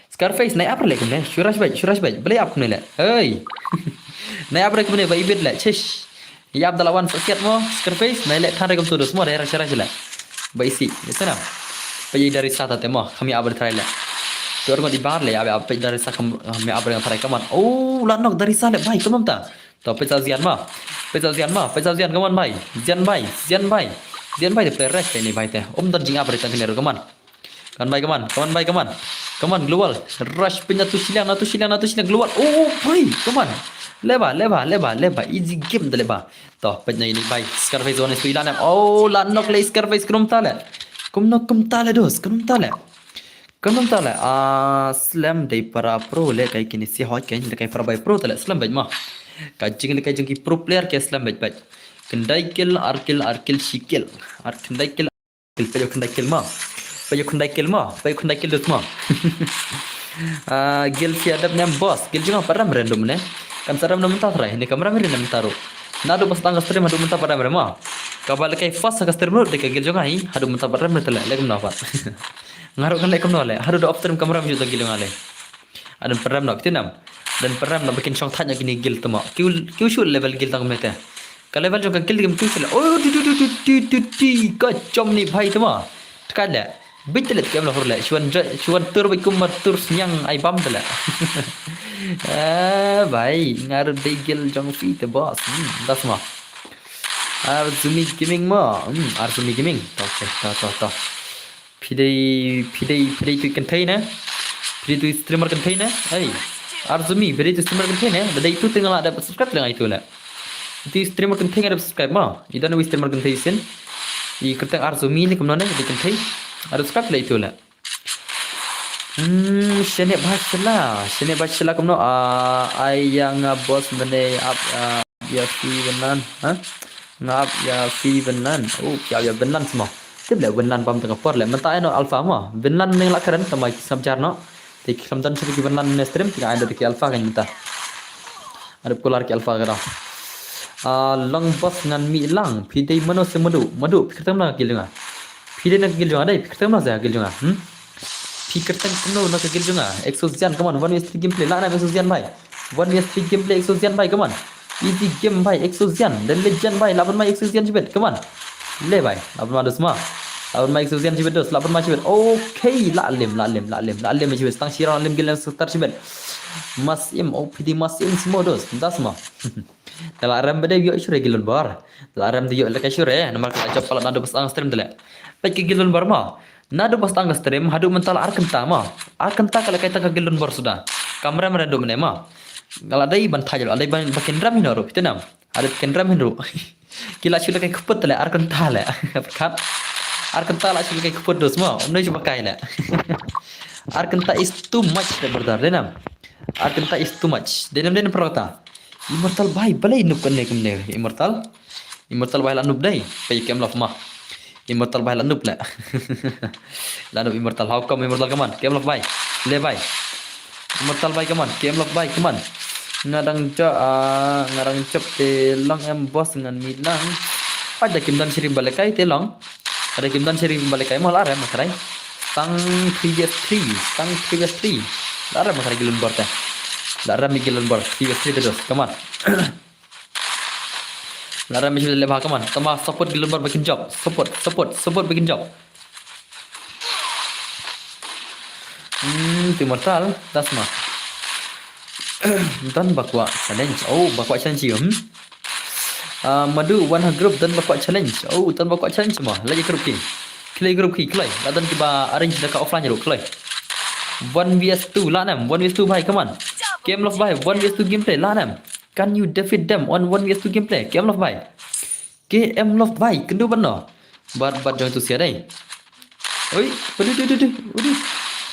Scarface nai ap re le kumne. Shurash bhai, Shurash bhai. Balei ap kumne le. Hey. Nai ap re kumne ba ibit le. Chish. Ïap da la wan sa siat mo Scarface nai leh than re kumtu dos mo dei ra sharai le. Ba isi ïa sana. Peit ïa i Darisa ta te mo kham ïa ap re trai le. Tur ngot i bar le ïa ap peit Darisa kham ïa ap re trai kaman. Oh la nok Darisa le bhai kaman ta. To peit sa Zian ma. Peit sa Zian ma. Peit sa Zian kaman bhai. Zian bhai. Zian bhai. Zian bhai te play rek te ni bhai te. Um don jingap re tang kine ru kaman. Kaman bhai kaman, kaman bhai kaman. Kaman global. Rush pin na tu shiliang, na tu shiliang, na tu shiliang global. Oh bhai, kaman. Leba, leba, leba, leba. Easy game da leba. To, peit na ini bhai. Scarface one is tu ilan em. Oh, la nok le Scarface kumno ta le. Kumno kumta le dos, kumno ta le. Kumno ta le. Ah, slam dei para pro le kai kini si hoi kai le kai para bai pro ta le slam beit ma. Ka jing le kai jing ki pro player ke slam beit beit. Kendai kill, ar kill, ar kill, shi kill. Ar kendai kill. Kill, peit ïa u khyndai kill ma. Peit ïa u khyndai kill ma. Peit ïa u khyndai kill dut ma. Ah, kill phi adap ne em boss. Kill jong nga pat ram random ne. Kan sa ram na mynta trai ne kam ram ri na mynta ruh. Naduh ba start ka stream haduh mynta pat ram re ma. Kaba lehkai first ka stream ruh dei ka kill jong nga hi. Haduh mynta pat ram re tele leh kumno pat. Nga ruh kan leh kumno leh. Haduh da off stream kam ram ju da kill jong nga leh. Adan pynrem noh, phi tip nam. Adan pynrem noh ba kin shong thait noh kine guild te mo. Kiew, kiew shu level guild tang kumne te. Ka level jong ka guild kim kiew shu le. Oh, ti, ti, ti, ka jom ni bhai te mo. Tkai le. Bit te le tkem la hur le. Shuan ja, shuan tur bit kum ma tur sniang ai bam te le. Ah, bhai, nga ruh dei guild jong phi te boss. Hmm, das mo. Arzumi Gaming mo. Hmm, Arzumi Gaming. To, to, to, to. Phi dei, phi dei, phi dei tu kynthei ne? Phi dei tu streamer kynthei ne? Ei, Arzumi, phi dei tu streamer kynthei ne? Da dei tu te nga la dep subscribe te nga itu le. Tu streamer kynthei nga dep subscribe mo. I don wi streamer kynthei sien. I kyrteng Arzumi ne kumno ne, dei kynthei. Arsubscribe leh itu leh. Hmm, shane bha shala, shane bha shala kumno, ah, ai ïa nga boss mynne ap, ah, ïa phi Vinland, ha? Nga ap ïa phi Vinland. Oh, ïa ïa Vinland sma. Tip leh Vinland bam tang por leh. Mynta ai no Alpha ma. Vinland ne la kren tama ki snap jar no. Te ki khlem don shuh ki Vinland ne stream, ki ai da ki Alpha kan mynta. Aduh, kular ki Alpha ka dang. Ah, long boss ngan mih lang. Phi dei mano se Madu. Madu, phi kyrteng mano ka guild jong nga? Phi dei na ka guild jong nga dei, phi kyrteng mano se ka guild jong nga? Hmm? Phi kyrteng kumno na ka guild jong nga? Exo Zian, come on. One v three gameplay. Lah na Exo Zian bhai. One v three gameplay Exo Zian bhai, come on. Easy game bhai, Exo Zian. The legend bhai. Lah ban mai Exo Zian shibit, come on. Le bhai. Lah ban mai dos ma. Lah ban mai Exo Zian shibit dos. Lah ban mai shibit. Okay, lah lem, lah lem, lah lem, lah lem shibit. Tang shirang lem gilan setar shibit. Mas im, oh phi dei mas im sma dos. Das ma. Te la rem bad ïoh shuh re guild lone bar. La rem te ïoh lehkai shuh re. Namar ka la jop palat naduh ba sdang stream te leh. Peit ka guild lone bar ma. Naduh ba sdang ka stream haduh mynta la ar kynta ma. Ar kynta ka lehkai tang ka guild lone bar suda. Kam rem re naduh mynne ma. Ka la dei ban thait, la dei ban ba kin rem hi noh ruh, phi tip nam. Haduh ba kin rem hi ruh. Ki la shu lehkai kput te leh ar kynta leh. Pyrkhat. Ar kynta la shu lehkai kput dos ma. Ym dei shu ba kai leh. Ar kynta is too much, brother. Dei nam. Ar kynta is too much. Dei nam, dei nam, brother. Immortal bhai, balei noob kane kumne Immortal? Immortal bhai la noob dei. Peit K M Love ma. Immortal bhai la noob leh. La noob Immortal. How come Immortal, come on. K M Love bhai. Le bhai. Immortal bhai, come on. K M Love bhai, come on. Nga dang jop, ah, nga dang jop te long em boss ngan mih lang. Peit da kim don shuh re ba lehkai te long. Ka dei kim don shuh re ba lehkai mo, la rem ma trai. Tang three vs three, tang three vs three. La rem ma trai guild lone bar te. La rem guild lone bar, three vs three te dos. Come on. La rem shibit leh bha, come on. Tama support guild lone bar ba kin jop. Support, support, support ba kin jop. Hmm, te Immortal, das ma. Don ba kwah challenge. Oh, ba kwah challenge ïa, hmm? Ah, Madu, wan ha group, don ba kwah challenge. Oh, don ba kwah challenge ma. Leit ïa group ki. Kloi group ki, kloi. La don kiba arrange da ka offline ruh, kloi. One vs two, lah nem. One vs two bhai, come on. K M Love bhai, one vs two gameplay, lah nem. Can you defeat them on one vs two gameplay? K M Love bhai. K M Love bhai, kynduh ban noh. Bat, bat jong tu sia dei. Oi, aduh, aduh, aduh, aduh.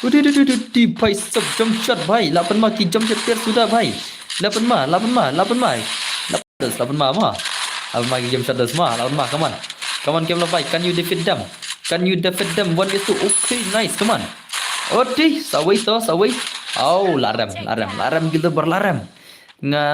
Aduh, aduh, aduh, aduh, aduh, bhai sab jump shot bhai. Lah pynma ki jump shot ter suda bhai. Lah pynma, lah pynma, lah pynma. Lah pynma, lah pynma ma. Lah pynma ki jump shot dos ma, lah pynma, come on. Come on, K M Love bhai, can you defeat them? Can you defeat them? One vs two. Okay, nice, come on. Odi, sawei to, sawei. Au, la rem, la rem, la rem, guild lone bar la rem. Nga,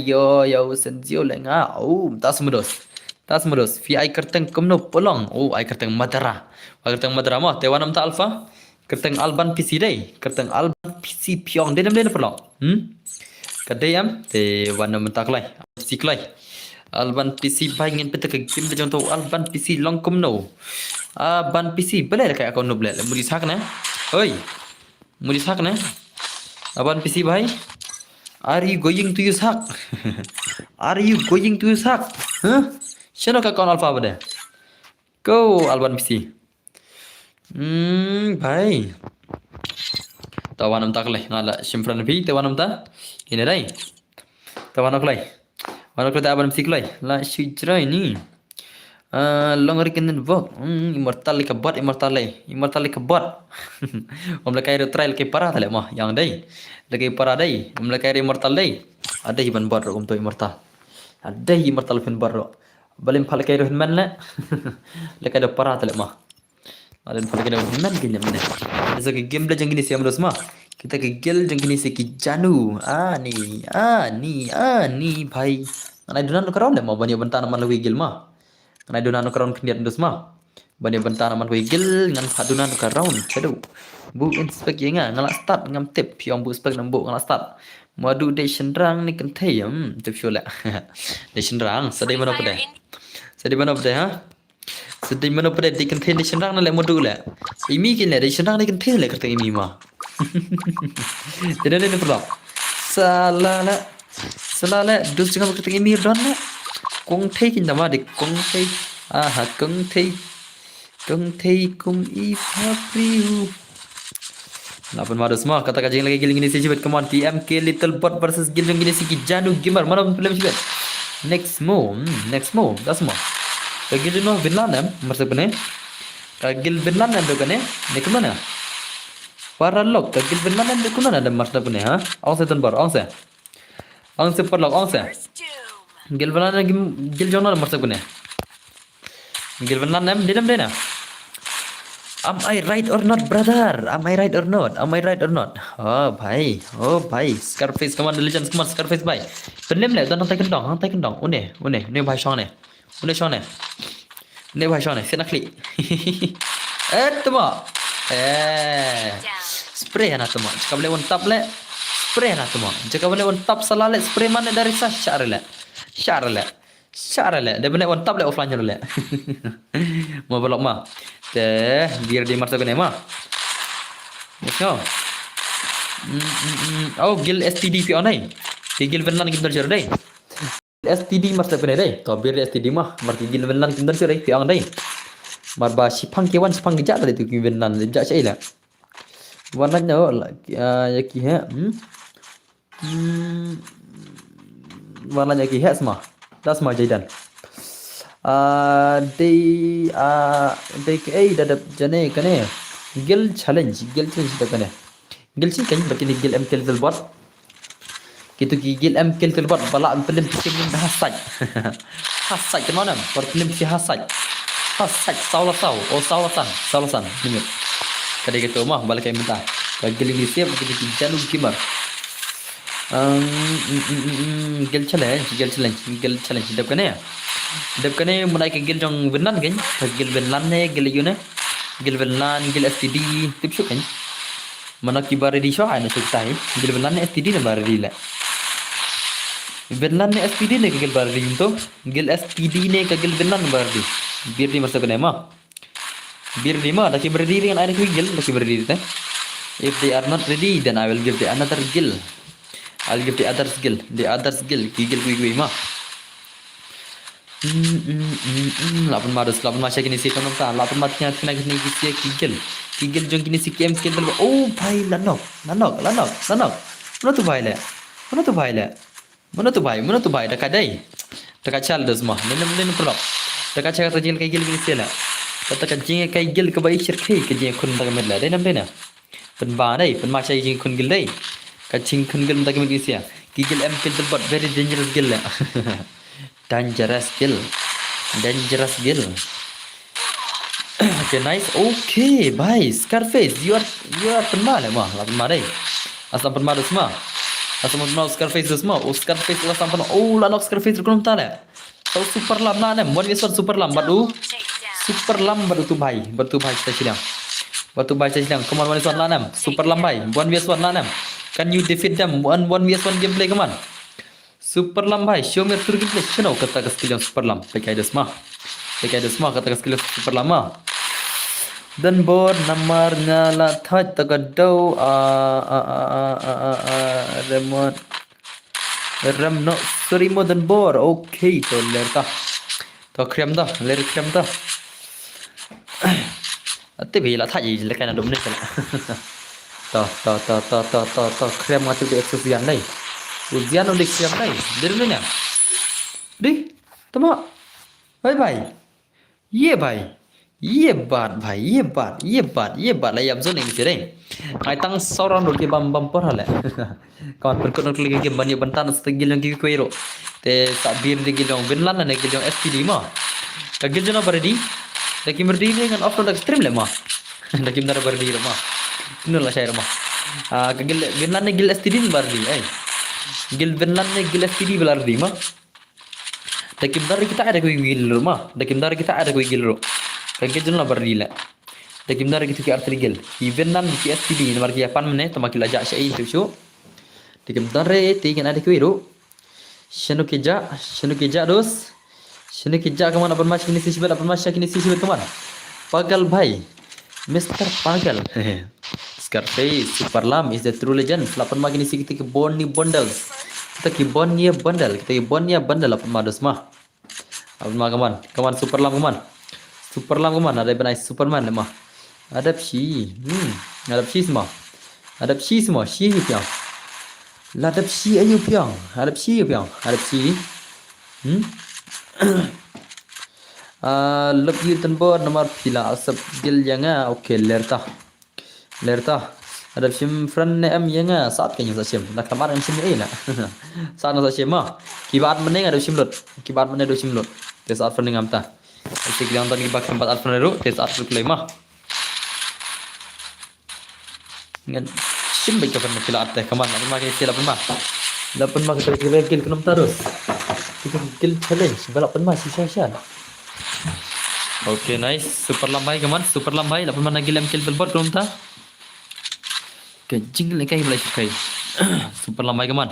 yo, yo, senzio le nga. Au, tas mudos. Tas mudos. Phi ai kyrteng kumno pulong. Au, ai kyrteng Madara. Ai kyrteng Madara mo. Te wan nam ta Alpha. Kyrteng Alban P C dei. Kyrteng Alban P C phi ong. Dei nam dei na pulong. Hmm? Ka dei em. Te wan nam ta kloi. P C kloi. Alban P C bhai ngin pynta ka game da jong to Alban P C long kumno. Alban P C balei lehkai account noob leh. Mudi sak na. Oi. Mudi sak na. Alban P C bhai. Are you going to use hack? Are you going to use hack? Huh? Shano ka account Alpha bade? Ko Alban P C. Hmm, bhai. Ta wan nam ta kloi. Nga la shim friend phi, ta wan nam ta. Ine dei. Ta wan kloi. Wan kloi ta Alban P C kloi. La shu jrai ni. Ah, long ri kenen bok. Hmm, Immortal lika bot, Immortal le. Immortal lika bot. Ym lehkai ri trai lehkai para ta le mo. Yang dei. Lehkai para dei. Ym lehkai ri Immortal dei. Adei ban bot ro kumto Immortal. Adei Immortal phin bot ro. Balim pha lehkai ri hynmen le. Lehkai do para ta le mo. Aden pha lehkai do hynmen ki nyam ne. Sa ki game da jong kine si am dos ma. Kita ki guild jong kine si ki janu. Ani, ani, ani bhai. Ngan ai duna no ka round le mo ban ïoh bynta na man la ki guild ma. Ngan ai duna no ka round khyndiat dos ma. Ban ïoh bynta na man la ki guild ngan phah duna no ka round. Chado. Bu inspect ïa nga, nga la start ngam tip. Phi ong bu spec nam bu nga la start. Madu dei shynrang ne kynthei. Hmm, tip shuh le. Dei shynrang, sa dei mano pdei. Sa dei mano pdei ha? Sa dei mano pdei, dei kynthei ne shynrang ne le Madu le. Imi kin le dei shynrang ne kynthei le kyrteng imi ma. Dei dei ne pdei. Sala le. Sala le, dus jingam kyrteng imi don le. Kong thei kin dama dei kong thei. Aha, kong thei. Kong thei kum i pha priu. Lapan ma dos ma, kata ka jinglehkai guild jong kine si shibit, come on, T M K Little Bot versus guild jong kine si ki Janu Gamer, mano pynlem shibit. Next mo, hmm, next mo, das mo. Ka guild jong Vinland em, mar sep kane. Ka guild Vinland em dep kane, ne kumno ne? Paralok, ka guild Vinland em dep kumno ne, mar sep kane, ha? Ong se Don Bor, ong se. Ong se Paralok, ong se. Guild Vinland em, guild jong no, mar sep kane. Guild Vinland em, dei ne em, dei ne? Am I right or not, brother? Am I right or not? Am I right or not? Oh bhai, oh bhai. Scarface, come on, the legends, come on, Scarface bhai. Pynlem leh, don hangtai kyndong, hangtai kyndong. Une, une, une bhai shong ne. Une shong ne. Une bhai shong ne, sien na khlieh. Eh, tymok. Eh. Spray hana tymok. Jaka ba leh one tap leh. Spray hana tymok. Jaka ba leh one tap sala leh, spray man leh dari sa shah re leh. Shah re leh. Shah re leh. Dei ban leh one tap leh offline re leh. Mo Paralok ma. Te, dir di mar sep kane ma. Let's go. Mm, mm, mm. Oh, guild S T D phi ong dei. Phi guild Vinland kim don shuh dei. S T D mar sep kane dei. To, bir di S T D ma. Mar ki guild Vinland kim don shuh dei. Phi ong dei. Mar ba shipang ki wan, shipang ki jah dei tu ki Vinland. Jah sha ila. Wan lait noh, la, ah, ïa ki heh. Hmm? Hmm. Wan lait ïa ki heh sma. Da sma Jaidan. Ah, dei, ah, dei kaei da dep jane kane. Guild challenge, guild challenge da kane. Guild shi kane, ba kine guild em kill bot. Kitu ki guild em kill bot ba lah pynlem phi kim ha sait. Ha sait kane nam, ba pynlem phi ha sait. Ha sait, saw la saw, o saw la san, saw la san, minit. Ka dei katu ma, ba la kai mynta. Ka guild ngi siap, ka dei ki Janu Gamer. Um, mm, mm, mm, mm, guild challenge, guild challenge, guild challenge. Dep kane. Dep kane, mynta ka guild jong Vinland kane, ka guild Vinland ne, guild ïa u ne. Guild Vinland, guild S T D, tip shuh kane. Mano kiba ready shuwa, ai na shu tai. Guild Vinland ne S T D ne ba ready leh. Vinland ne S T D ne ka guild ba ready to. Guild S T D ne ka guild Vinland ba ready. Bir di mar sep kane ma. Bir di ma, da kim ready ring ai na ki guild, da kim ready te. If they are not ready, then I will give the another guild. I'll give the others guild. The others guild. Ki guild kui kui ma. Hmm, hmm, hmm, hmm. Lah pynma dus, lah pynma sha kine shi pynma ta, lah pynma tynga tynga kine ki shi ki guild. Ki guild jong kine shi ki em skill dal. Oh bhai, la nok, la nok, la nok, la nok. Mano tu bhai leh? Mano tu bhai leh? Mano tu bhai? Mano tu bhai? Da ka dei. Da ka chal dus ma. Nen nen nen Paralok. Da ka chal ka jing ka guild kine shi leh. Da ka jing ka guild ka bai shir kai ka jing khun da ka met leh. Dei nam dei na. Pynba dei, pynma sha jingkhun guild dei. Ka jingkhun guild mynta ki mut ki sia. Ki guild em kill bot, very dangerous guild leh. Dangerous guild. Dangerous guild. Okay, nice. Okay, bhai. Scarface, you are, you are pynma leh ma. La pynma dei. Asam pynma dus ma. Asam pynma Scarface dus ma. Oh, Scarface la sam pynma. Oh, la nok Scarface rukum ta leh. Tau Super Lam na nem, one versus one Super Lam bad u. Super Lam bad u tu bhai, bad u tu bhai sa shiliang. Bad u tu bhai sa shiliang, come on one versus one na nem. Super Lam bhai, one versus one na nem. Can you defeat them? One, one versus one gameplay, come on. Super Lam bhai, show me your gameplay. Shino kata ka skill jong Super Lam. Pekai desma. Pekai desma kata ka skill jong Super Lam ma. Dan bor namar nga la thait ta ka dau a a a a a a remote. Ram no, sorry mo dan bor. Okay, to ler ta. To kriam ta, ler kriam ta. Ate bi la thaji le kana dum ne kana. To, to, to, to, to, to, to, kriam nga tu de exo zian dai. U zian u de kriam dai. Dum ne. Di, tama. Bye bye. Ye bhai. Ye bat bhai, ye bat, ye bat, ye bat la ïam zone ini sih deh. Ngai tang seorang dot ki bam bam por hale. Kawan perkut nak lagi game banyak bentan setengil yang kiwi kuero. Te sa bir di gilong Vinland ne gilong S P D ma. Ka gil jona bardi. Da kim bardi ni ngan off da stream le ma. Da kim dar bardi ma. Nula shai ma. Ah, ka gil Vinland ne gil S P D bardi ai. Gil Vinland ne gil S P D bardi ma. Da kim dar kita ada kui gil ru ma. Da kim dar kita ada kui gil ru. Ka gil jun la bardi la. Da kim dar kita ki artri gil. Ki Vinland ki S P D namar ki Japan mene tama ki la ja shai tu shu. Da kim dar te kan ada kui ru. Shanu ki ja, shanu ki ja dos. Shanu ki ja kaman apan ma shakini si shibet, apan ma shakini si shibet kaman. Pagal bhai. Mister Pagal. Scarface, Super Lam is the true legend. Lapan ma kini si kita ki Bonnie Bundles. Kita ki Bonnie Bundle, kita ki Bonnie Bundle lapan ma dos ma. Lapan ma kaman, kaman Super Lam kaman. Super Lam kaman, ada benai Superman le ma. Adap shi, hmm, adap shi semua. Adap shi semua, shi ayu piang. Ladap shi ayu piang, adap shi ayu piang, adap shi. Hmm? Ah, love you Tanbor, namar phi la accept guild ïa nga. Okay, lerta. Lerta. Adep shim friend ne em ïa nga, sat ka nyung sa shim. Na klamar em shim ei na. Sat na sa shim ma. Ki ba at mane nga dep shim lut. Ki ba at mane dep shim lut. Te sat friend ngam ta. Te ki dang don ki ba khlem pat at friend ruh, te sat friend klei ma. Ngan shim beit ka pynma ki la at te, come on, la pynma ki la pynma. La pynma ki la pynma ki la pynma ki la pynma. Kita ki la challenge, ba la pynma shi sha sha. Okay, nice. Super lam bhai, come on, super lam bhai, la pynma na guild em kill bot kumta. Ka jingleh kai bla kai. Super lam bhai, come on.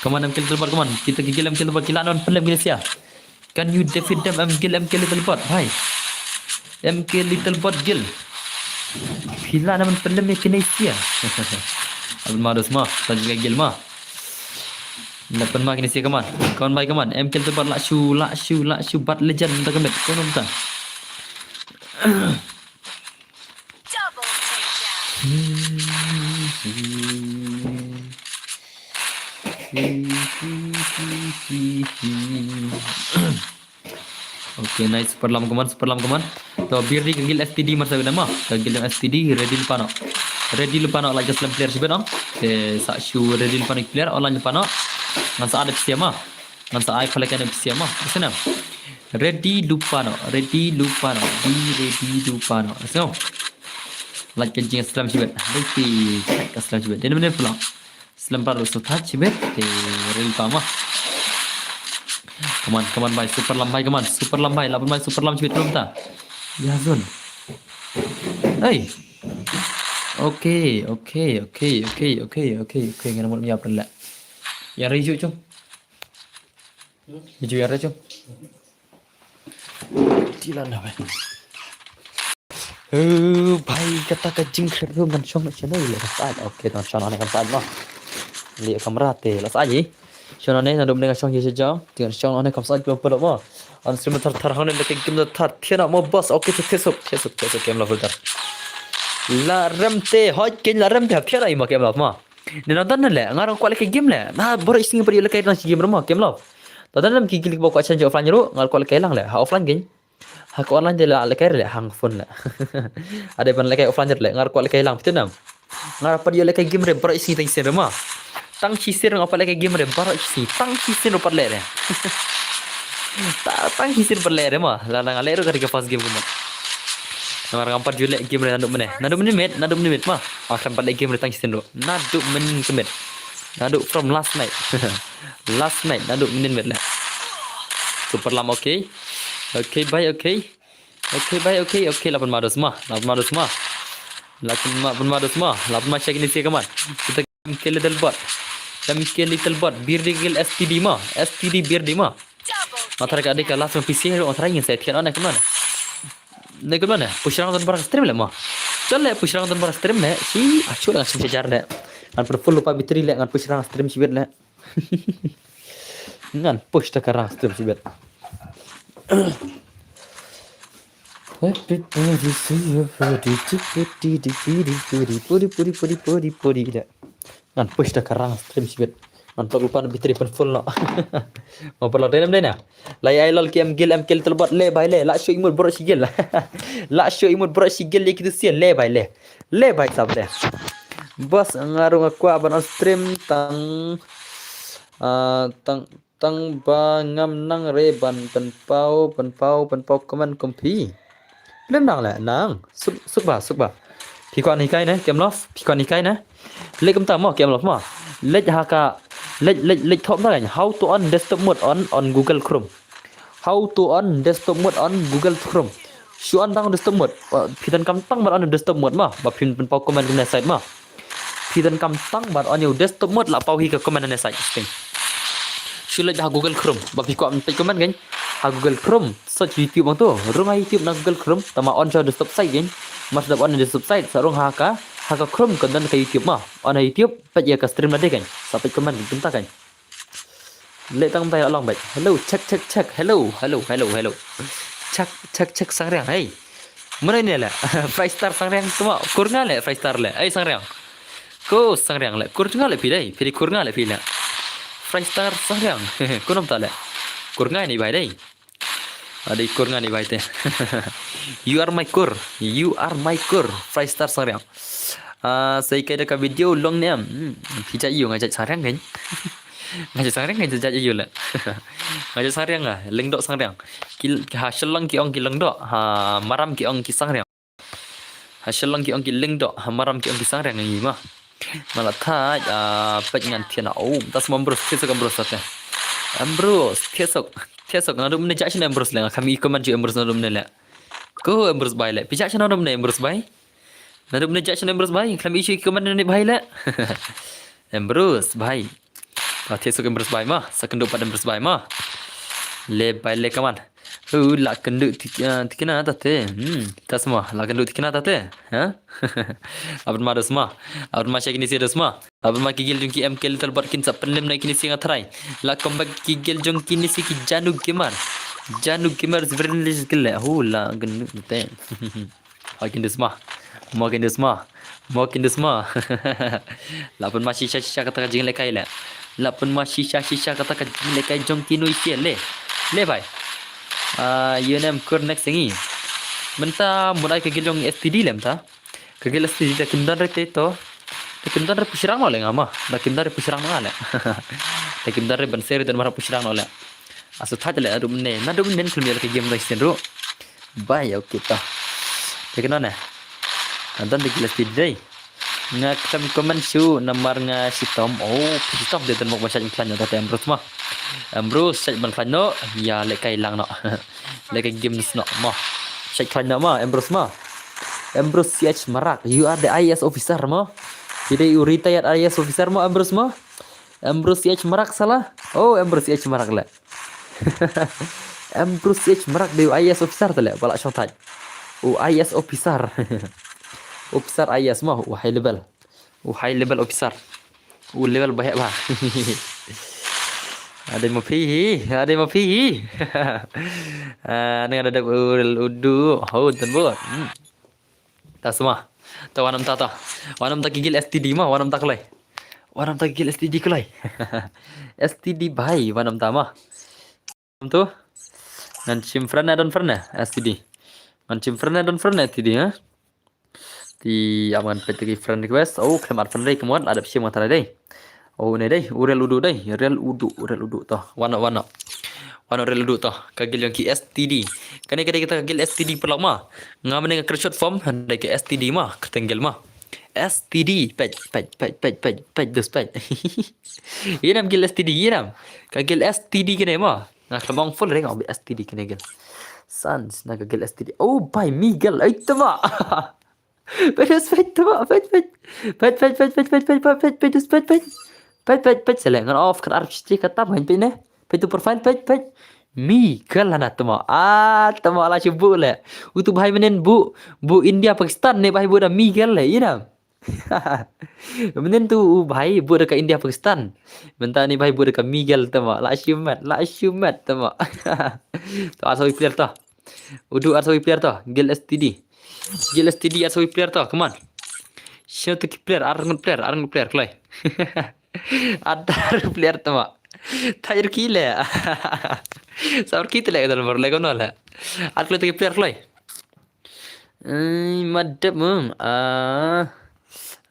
Come on, em kill bot, come on. Kita ki guild em kill bot, ki la non pynlem ki la sia. Can you defeat them? Em guild, em kill little bot, bhai. Em kill little bot guild. Phi la na man pynlem ïa kine sia. Abin ma dos ma, ta juga guild ma. Na pynma kine sia, come on. Come on bhai, come on. Em kill little bot, la shu, la shu, la shu, bat legend ta commit. Kono ta. Double takedown. Okay, nice. Super lam, come on, super lam, come on. To, Birdi ka guild S T D mar sa bida ma. Ka guild S T D, ready lypa noh. Ready lypa noh, like, just player shibit noh. Okay, sa shu ready lypa noh, player, online lypa noh. Ngan sa ada psiama. Ngan sa ai phalek kan psiama. Sana. Ready lypa noh. Ready lypa noh. Be ready lypa noh. Let's go. Like ka jing slam shibit. Ready. Ka slam shibit. Dia mana pulang? Slam baru so touch shibit. Okay, ready lypa ma. Come on, come on, bhai. Super lam, bhai, come on. Super lam, bhai. Lapan, bhai. Super lam shibit belum ta. Ya, zone. Hey. Okay, okay, okay, okay, okay, okay, okay. Ngana mut miap la. Ya, ready, jom. Biju ya rachung. Tilan na bhai. Oh bhai, kata ka jingkhret ruh ngan shong na channel le ka saj. Okay, ngan shong na kan saj ma. Li kamera te la saj ji. Shong na ne na dum ne ngan shong ye sejam. Ti ngan shong na ne kam saj ko pelo ma. An stream thar thar hang ne le ka game thar thar. Tiana mo boss. Okay, te tesuk, tesuk, tesuk game la filter. La rem te hoi ken la rem te tiana ima game la ma. Ni nonton ne le, nga ruh kwah lehkai game le. Na bor ising padi lehkai nang game ruh ma, game love. Nonton lem ki gilik ba kwah change offline ruh, nga ruh kwah lehkai lang le. Ha offline game. Ha ka online de la lehkai le, hang phone le. Ada ban lehkai offline le, nga ruh kwah lehkai lang, betul nam. Nga ruh padi lehkai game re, bor ising tang ising ruh ma. Tang ising ruh nga pat lehkai game re, bor ising, tang ising ruh pat le re. Ta tang ising pat le re ma. La nga le ruh ka first game kumne. Namar ngam pat ju leh game re naduh mynne. Naduh mynne met, naduh mynne met ma. Ngam pat leh game re tang sien ruh. Naduh mynne met. Naduh from last night. Last night naduh mynne met leh. Super lam, okay. Okay bhai, okay. Okay bhai, okay, okay, la pynma dos ma. La pynma dos ma. La pynma, pynma dos ma. La pynma check ini sia kaman. Kita M K Little Bot. M K Little Bot. Birdi gil S T D ma. S T D Birdi ma. Ma thara ka dei ka last ma P C ruh ma thara ngin sa thian on ne kumne. Ne kumne. Pushrang don bar stream le ma. Chal le pushrang don bar stream le. Shi achu le ngan sim shajar le. Ngan per full lupa bitri le ngan pushrang stream shibit le. Ngan push ta ka rang stream shibit. Everybody say you're ready to put it, put it, put it, put it, put it, put it, put it, put it, le. Ngan push ta ka rang stream shibit. Ngan plug lupa na bitri pen full no. Ma paralok dei nam dei na. Lai ai lol ki em gil em kill telbot le bai le. La show imut bro shi gil. La show imut bro shi gil ye kitu sia le bai le. Le bai sab le. Bos nga ruh nga kwah ban on stream tang, ah, tang, tang ba ngam nang re ban pynpaw, pynpaw, pynpaw comment kum phi. Lem nang le nang. Suk, suk ba, suk ba. Phi kwah ni kai ne, Kem Love, phi kwah ni kai ne. Leh kumta mo, Kem Love mo. Leh ha ka, leh, leh, leh thop na kan. How to on desktop mode on, on Google Chrome. How to on desktop mode on Google Chrome. Shu on tang desktop mode. Phi donkam tang ban on desktop mode mo. Ba phin pynpaw comment kumne site mo. Phi donkam tang ban on ïa u desktop mode la paw hi ka comment ne site sting. Shu leh ha Google Chrome. Ba phi kwah peit comment kan. Ha Google Chrome. Search YouTube bang tu. Rung ha YouTube na Google Chrome. Tama on sha desktop site kan. Mas dap on desktop site. Sa rung ha ka. Ha ka Chrome kan don ka YouTube mo. On ha YouTube. Peit ïa ka stream lade kan. Sa peit comment kumta kan. Leh tang tai long bai. Hello, check, check, check. Hello, hello, hello, hello. Check, check, check Sangriang. Hey. Mana ni le? Five star Sangriang tu mo. Kur nga le five star le. Hey Sangriang. Ko Sangriang le. Kur nga le phi dei. Phi dei kur nga le phi le. Five star Sangriang. Ko nom ta le. Kur nga ni bai dei. Ada ikur ngan ibai te. You are my kur. You are my kur. Five star Sangriang. Ah, sai kai da ka video long ne em. Hmm, phi judge ïa u, nga judge Sangriang kan. Nga judge Sangriang kan, judge ïa u le. Nga judge Sangriang nga, Lyngdoh Sangriang. Ki, ha Shillong ki ong ki Lyngdoh, ha Maram ki ong ki Sangriang. Ha Shillong ki ong ki Lyngdoh, ha Maram ki ong ki Sangriang ngi ma. Mala thaj, ah, peit ngan thiana. Oh, tas ma Ambrose, thiasok Ambrose tate. Ambrose, thiasok, thiasok, naduh mynne judge shano Ambrose le, nga kham i comment shuh Ambrose naduh mynne le. Ko Ambrose bai le. Phi judge shano naduh mynne Ambrose bai. Naduh mynne judge shano Ambrose bai, kham i shuh comment ne bai le. Ambrose bai. Ah, thiasok Ambrose bai ma, sa kynduh pat Ambrose bai ma. Le bai le kaman. Hu, la kynduh tik-, ah, tikna tate. Hmm, tas ma, la kynduh tikna tate. Ha? Aban ma dos ma. Aban ma sha kine si dos ma. Aban ma ki guild jong ki M K Little Bot kin sa pynlem na kine si nga tharai. La comeback ki guild jong kine si ki Janu Gamer. Janu Gamer is very nice guild le. Hu, la kynduh tate. Mo kin dus ma. Mo kin dus ma. Mo kin dus ma. La pynma shisha shisha kata ka jinglehkai le. La pynma shisha shisha kata ka jinglehkai jong ki nui sia le. Le bai. Ah, ïa ne em kur next ngi. Mynta mut ai ka guild jong S T D le mynta. Ka guild S T D da kim don re te to. Da kim don re pushrang no le nga ma. Da kim don re pushrang no le. Da kim don re ban seri dan mara pushrang no le. Asu thaj le naduh mynne. Naduh mynne kham ïa ka game da sien ruh. Bai, okay to. Te kano ne? Nga don da guild S T D dei. Nga khlem comment shuh namar nga shitom. Oh, shitom de, don mok ban shait ban khlaiñ noh te Ambrose ma. Ambrose shait ban khlaiñ noh. Ïa lehkai lang noh. Lehkai game noh ma. Shait khlaiñ noh ma Ambrose ma. Ambrose C H Marak, you are the I A S officer ma. Phi dei u retired I A S officer ma Ambrose ma. Ambrose C H Marak sala. Oh, Ambrose C H Marak le. Ambrose C H Marak dei u I A S officer te le, ba la shong thait. U I A S officer. Officer I A S ma, u high level. U high level officer. U level ba heh ba. Ade ma phi hi, ade ma phi hi. Ah, nga da dep u rel udu, ho tan bot. Hmm. Ta sma. Ta wanam ta ta. Wanam ta ki guild S T D ma, wanam ta kloi. Wanam ta ki guild S T D kloi. S T D bai, wanam ta ma. Tu. Ngan shim friend ne don friend ne S T D. Ngan shim friend ne don friend ne S T D, ha? Te ap ngan peit ki friend request. Oh, khlem add friend dei, kmot, add shim nga tharai dei. Oh, ne dei, u rel udu dei, rel udu, u rel udu to. Wano, wano. Wano rel udu to. Ka guild jong ki S T D. Kane ka dei kita ka guild S T D paralok ma. Nga mynne nga kren short form, dei ka S T D ma, kyrteng guild ma. S T D, peit, peit, peit, peit, peit, peit, dus peit. Ïa nam guild S T D, ïa nam. Ka guild S T D kane ma. Nga khlem ong full rank, ong S T D kane guild. Sans, na ka guild S T D. Oh, bai, Miguel, ai tama. Peit, peit, peit, tama, peit, peit. Peit, peit, peit, peit, peit, peit, peit, peit, peit, peit, peit. Peit, peit, peit, sele, ngan off, kan arf, shti, katam, ngan peit ne. Peit tu profile, peit, peit. Miguel hana tama. Ah, tama la shu bu le. Utu bai mynnin bu, bu India, Pakistan ne bai bu da Miguel le, ïa nam. Mynnin tu u bai bu da ka India, Pakistan. Mynta ni bai bu da ka Miguel tama. La shu mat, la shu mat tama. Tu arsawi player to. Udu arsawi player to. Guild S T D. Guild S T D arsawi player to. Come on. Shino tu ki player, ar ngut player, ar ngut player, kloi. Adar player tama. Thai ki le. Saur ki te le dal bor le kono le. Ar kloi tu ki player kloi. Ai, madep mum. Ah.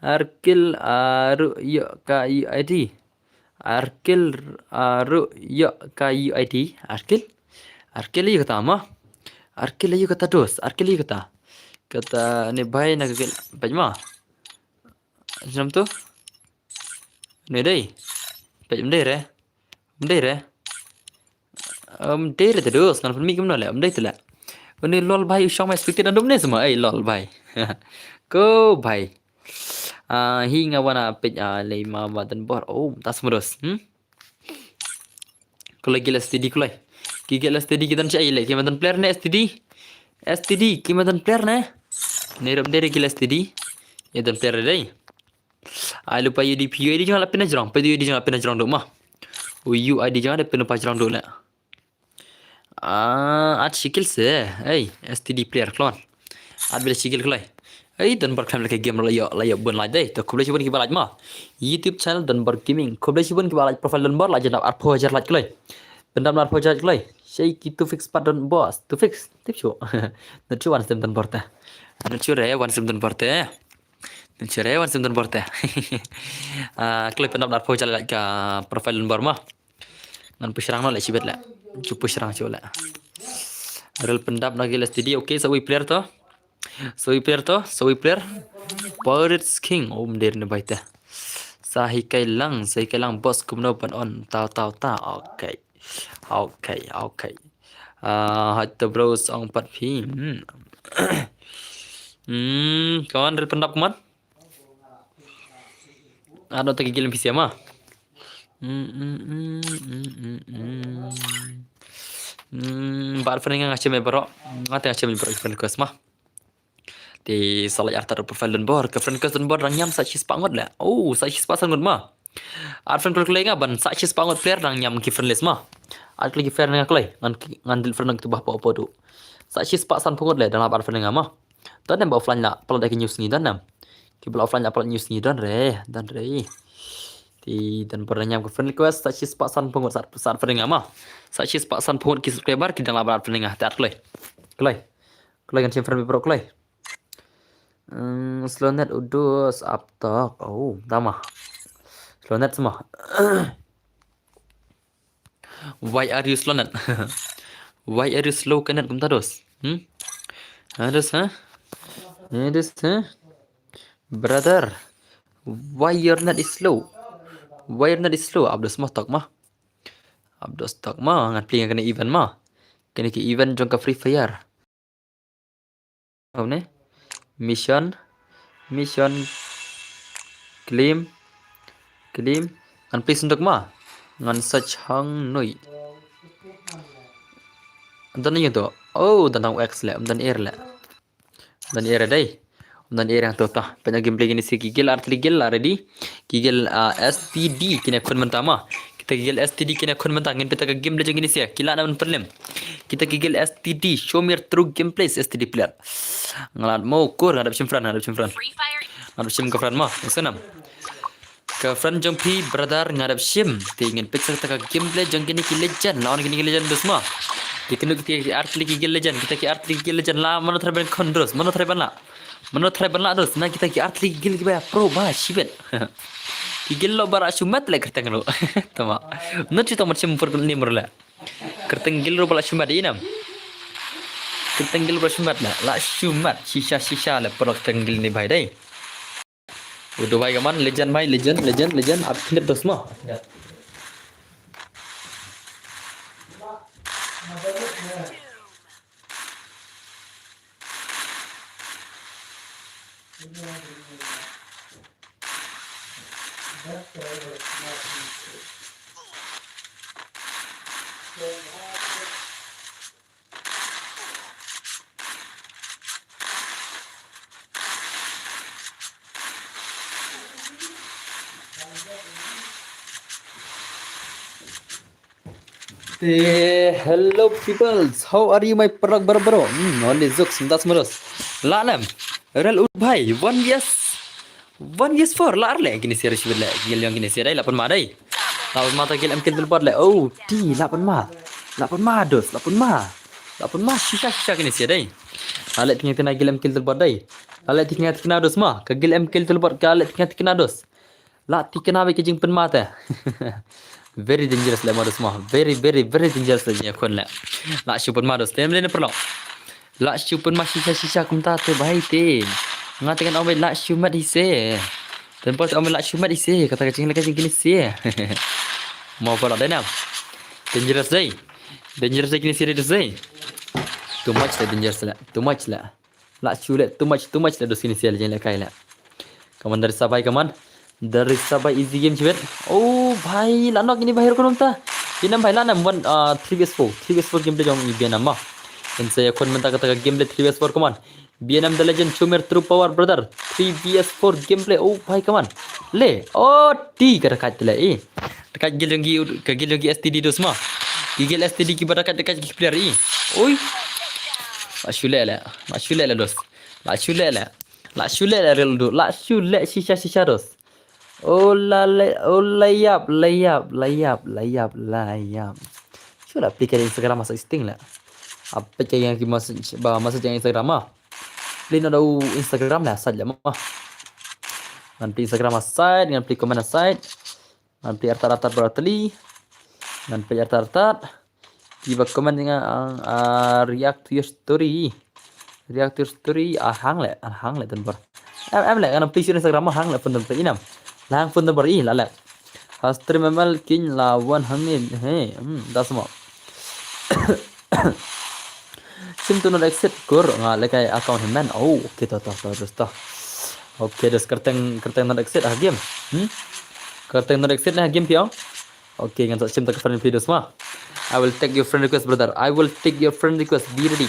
Arkil aru yo ka U I D. Arkil aru yo ka U I D. Arkil. Arkil yu kata ma. Arkil yu kata dos. Arkil yu kata. Kata ne bai na kagil. Peit ma. Jam tu. Ne dei. Peit mdei re. Mdei re. Mdei re te dos. Ngan pynmih kumno le. Mdei te le. Une lol bai u shong ma expected andum ne sama. Ei lol bai. Ko bai. Ah, hi nga wana peit, ah, lei ma ba dan bor. Oh, tas mudos. Hmm? Kulai gila steady kulai. Ki gila steady ki dan cha ile. Ki ma dan player ne steady. Steady ki ma dan player ne. Ne ram dere gila steady. Ya dan player dei. Ai lupa U D P U I D jong la pina jrong. Peit U I D jong la pina jrong duk ma. U I D jong la pina pa jrong duk le. Ah, at shikil se. Ei, S T D player klon. At bile shikil kloi. Ei, don bar khlem leke game la yo, la yo bun like dei. To khublei shibun kiba like ma. YouTube channel Donbor Gaming. Khublei shibun kiba like profile Donbor like jendap arphew hajar like kloi. Bendam arphew hajar like kloi. Shaiki Tufix pat don bos. Tufix, tip shu. Not sure wan sim don bor te. Not sure re wan sim don bor te. Not sure re wan sim don bor te. Ah, kloi pyndap nar pho jala ka profile don bor ma. Ngan pyrshang noh le shibit le. Chu pyrshang chu le. Rel pyndap na gil S T D. Okay, sa wi player to. Sa wi player to, sa wi player. Pirates King, um der ne bai te. Sa hi kai lang, sa hi kai lang bos kumno ban on. Tau tau ta. Okay. Okay, okay. Ah, hat to bro song pat phi. Hmm. Hmm, kawan rel pyndap kawan. Ano ta ki gil N P C ma. Hmm, hmm, hmm, hmm, hmm, hmm. Hmm, bar friend nga chem bro. Nga ta chem bro friend request ma. Te sa leit artat profile don bor, ka friend request don bor dang ñiam sa shispah ngut le. Oh, sa shispah san ngut ma. Ar friend kloi kloi nga ban sa shispah ngut player dang ñiam ki friend list ma. Ar kloi ki friend nga kloi, ngan ki, ngan delete friend ngan ki tu bah pa opo tu. Sa shispah san phew ngut le dang lap ar friend nga ma. Don em ba offline la, pala da ki news ngi don em. Ki ba offline la pala news ngi don re, don re. Te don bor dang ñiam ka friend request, sa shispah san phew ngut sa, sa friend nga ma. Sa shispah san phew ngut ki subscriber, ki dang lap ar friend nga, te ar kloi. Kloi. Kloi kan chem friend bro kloi. Mm, slow net u dus ap tok. Oh, tama. Slow net sma. Why are you slow net? Why are you slow ka net kumta dus? Hmm? Adus ha? Adus ha? Brother, why your net is slow? Why your net is slow? Abdus ma tok ma. Abdus tok ma ngan pling kane event ma. Kane ki event jong ka Free Fire. Au ne? Mission. Mission. Claim. Claim. Ngan pli sendok ma. Ngan search hang noi. Don ni tu. Oh, don hang X le, don air le. Don air dai. Don air yang tu ta. Pynjah gameplay kine si ki gil ar tylli gil la ready. Ki gil, ah, S T D kine khun mynta ma. Kita ki gil S T D kine khun mynta ngin pynta ka game le jong kine sia. Ki la na man pynlem. Kita ki gil S T D, show me your true gameplays S T D player. Nga lad mo kur nga dap shim friend, nga dap shim friend. Nga dap shim ka friend ma, nga snam. Ka friend jong phi brother nga dap shim. Te ngin pynta ka gameplay jong kine ki legend. La on kine ki legend dus ma. Te kine kita ki ar tylli ki gil legend, kita ki ar tylli ki gil legend la mano try ban khon dus, mano try ban la. Mano try ban la dus na kita ki ar tylli ki gil ki ba pro ba shibet. Ki gil lo ba la shumat le kyrteng lo. Tama. Not shu tama shim for ni mur le. Kyrteng gil ro ba la shumat inam. Kyrteng gil ro ba la shumat le. La shumat shisha shisha le por kyrteng gil ni bai dai. Udah bai kaman legend bai legend legend legend ap khnep dos ma. Te, hello peoples, how are you my paralok bro bro? Hmm, only jokes, mtas maros. La nam, rel ut bhai, one yes, one yes for la arle kini sia rishbet le, gil yang kini sia dai, la pun ma dai. La pun ma ta gil em kill teleport le, oh, ti, la pun ma. La pun ma dos, la pun ma. La pun ma shisha shisha kini sia dai. Ale tingnya kena gil em kill teleport dai. Ale tingnya kena dos ma, ka gil em kill teleport, ka ale tingnya kena dos. La tikna ba ka jingpynma te. Very dangerous le ma dos ma. Very, very, very dangerous le jingïa khun le. La shu pynma dos. Tem le ne paralok. La shu pynma shisha shisha kumta te bhai te. Nga te kan ong bhai la shu mat hi se. Tem pol te ong bhai la shu mat hi se. Kata ka jingïa ka jingkini se. Mo paralok dai nam. Dangerous dai. Dangerous dai kini se dai dos dai. Too much le dangerous le. Too much le. La shu le too much, too much le dos kini sia le jeng le kai le. Kaman dari sabai kaman. Dari sabai easy game chibet. Oh bhai, la nok ini bhai rukun umta. Inam bhai la nam one, uh, three v four. Three v four gameplay jong i bianam ma. Insa ya khun mynta kata ka gameplay three v four kaman. Bianam the legend Chumer true power brother. Three v four gameplay. Oh bhai kaman. Le. Oh ti ka rakat le. Eh. Rakat gil jong ki, ka gil jong ki S T D dos ma. Ki gil S T D ki ba rakat rakat ki player i. Oi. La shu le le. La shu le le dos. La shu le le. La shu le le rel du. La shu le shisha shisha dos. Oh la le, oh la yap, la yap, la yap, la yap, la yap. Shu la plie ka Instagram ha side setting la. Ap peit ka ïa ki message ba message ïa Instagram ma. Plie na dau Instagram la side la ma. Ngan plie Instagram ha side, ngan plie comment ha side. Ngan plie artat artat baroh tylli. Ngan plie artat artat. Kiba comment nga ang, ah, react to your story. React to your story. Ah, hang le, ah, hang le don bor. Em, em le, ngan plie shu Instagram ma hang le pun don bor inam. La hang pun don bor i la le. Ha stream M L kin la wan hangin. He, hmm, das mo. Sim to not exit kur nga le kai account him man. Oh, okay to to to dos to. Okay, dos kerteng kerteng not exit ha game. Hmm? Kerteng not exit na game phi ong. Okay, ngan sa sim ta ka friend phi dos ma. I will take your friend request, brother. I will take your friend request. Be ready.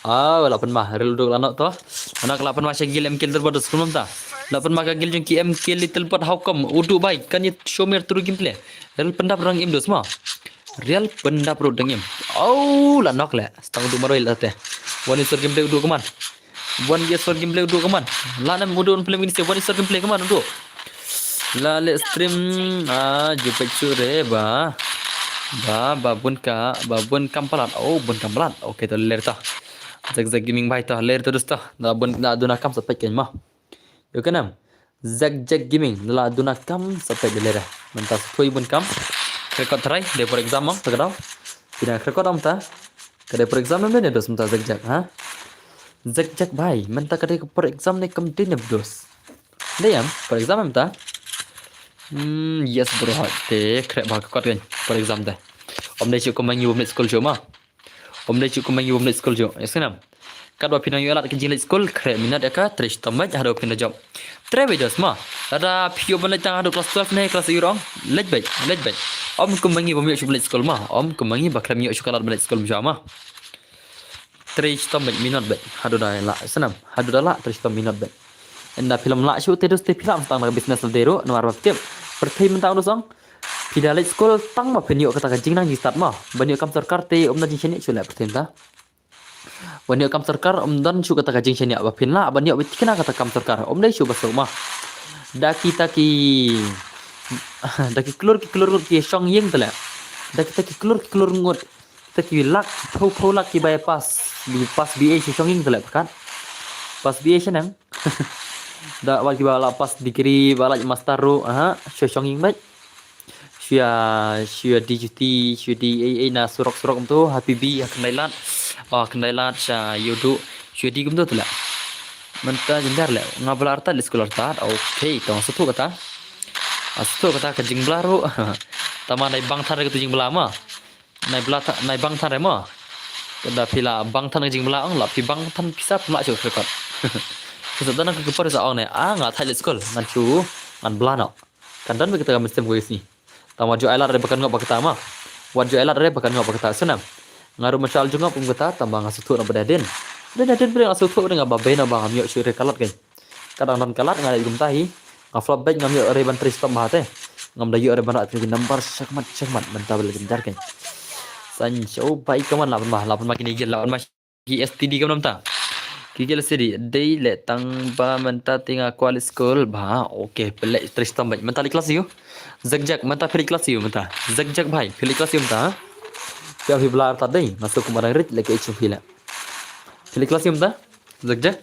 Ah, la pynma, rel duk la nok to. Anak la pynma sha gil M K Little Bot dos kumta. La pynma ka gil jong ki M K Little Bot, how come? Udu bai, can you show me through gameplay? Rel pyndap rang im dos ma. Rel pyndap rut dang im. Oh, la nok le. Stang udu maroi la te. Wan isor gameplay udu kaman. Wan isor gameplay udu kaman. La nam udu on play mini se wan isor gameplay kaman udu. La le stream, ah, ju peit shu re ba. Ba, ba bun ka, ba bun kam palat. Oh, bun kam palat. Okay, to ler to. Zek zek gaming bai to, ler to dos to. Da bun da duna kam sa peit kein ma. Yo kenam. Zek zek gaming, la duna kam sa peit da ler. Mynta sa thui bun kam. Record try, de for exam ma, sa ka dau. Pina record am ta. Ka de for exam ne dos mynta zek zek, ha? Zek zek bai, mynta ka de for exam ne kam de ne dos. Dei em, for exam em ta. Hmm, yes bro, ha, te khreh ba ka kot kan, for exam te. Om dei shu kumba ngi bym leit school shu ma. Om dei shu kumba ngi bym leit school shu. Yes, kenam. Katba phin ïoh lad ka jingleit school, khreh minot ïa ka, trei shitom beit, haduh phin da jop. Trei beit dos ma. Lada phi ïoh ban leit tang haduh class twelve ne, class eight ong. Leit beit, leit beit. Om kumba ngi bym ïoh shu leit school ma. Om kumba ngi ba khlem ïoh shu ka lad ban leit school shu ma. Trei shitom beit minot beit. Haduh da la, snam. Haduh da la, trei shitom minot beit. Ynda phi lem la shu te dos te phi la tang da ka business la dei ruh, namar ba phi tip. Pyrthei mynta ong dos ong. Phi da leit school tang ba phin ïoh kata ka jingnang jingstad ma. Ban ïoh kam sorkar te ym don jingshaniah shu leh pyrthei mynta. Ban ïoh kam sorkar ym don shu kata ka jingshaniah ba phin lah ban ïoh beit thikna kata kam sorkar. Ym dei shu ba suk ma. Da kita ki, da ki klur ki klur ngut ki shong ïing te leh. Da kita ki klur ki klur ngut. Kita ki lak, phew phew lak ki ba ïa pass, bi pass B A shu shong ïing te leh pyrkhat. Pass B A shaneng. Da wat ki ba la pass degree, ba la master ruh, ha, shu shong ïing beit. Shu ïa, shu ïa D G T, shu ïa D A A na surok surok kumto, ha P B, ha Khyndai Lad. Oh, Khyndai Lad, sha Ïewduh, shu ïa D kumto te leh. Mynta jynjar leh, nga ba la artat, leit skul artat. Okay, to nga sngewthuh kata. Nga sngewthuh kata ka jingbla ruh. Tangba nai bang than re kata jingbla ma. Nai bla tha-, nai bang than re ma. Kada phi la bang than ka jingbla ong, la phi bang than pisa phi ma shu record. Pisa than ka kepar sa ong ne, ah, nga thait leit skul, ngan shu, ngan bla noh. Kan don beit kata ka mynsiem ko ïa sngi. Tangba ju ai lad re ba kan ngop ba kata ma. Wat ju ai lad re ba kan ngop ba kata snam. Nga ruh mynshuwa jingngop kum kata tangba nga sngewthuh na ba dei hadien. Dei hadien pyrshah nga sngewthuh re nga ba bei na ba ngam ïoh shuh re ka lad kein. Ka dang don ka lad nga leit kumta hi. Nga flop beit ngam ïoh re ban trei shitom bha te. Ngam da ïoh re ban rah ki number shakhmat shakhmat mynta ba la jynjar kein. San show bai kaman la ban ma, la ban ma kine gel la ban ma. Ki S T D kam namta. Ki gel S T D dei leh tang ba mynta te nga kwah leit skul bha. Okay, phi leit trei shitom beit. Mynta leit klas ïa u. Zek zek mynta phi leit klas ïa u mynta. Zek zek bhai phi leit klas ïa u mynta. Phi ap phi bla artat dei. Nga sngewkmen ba dang rit leh ka age jong phi leh. Phi leit klas ïa u mynta. Zek zek.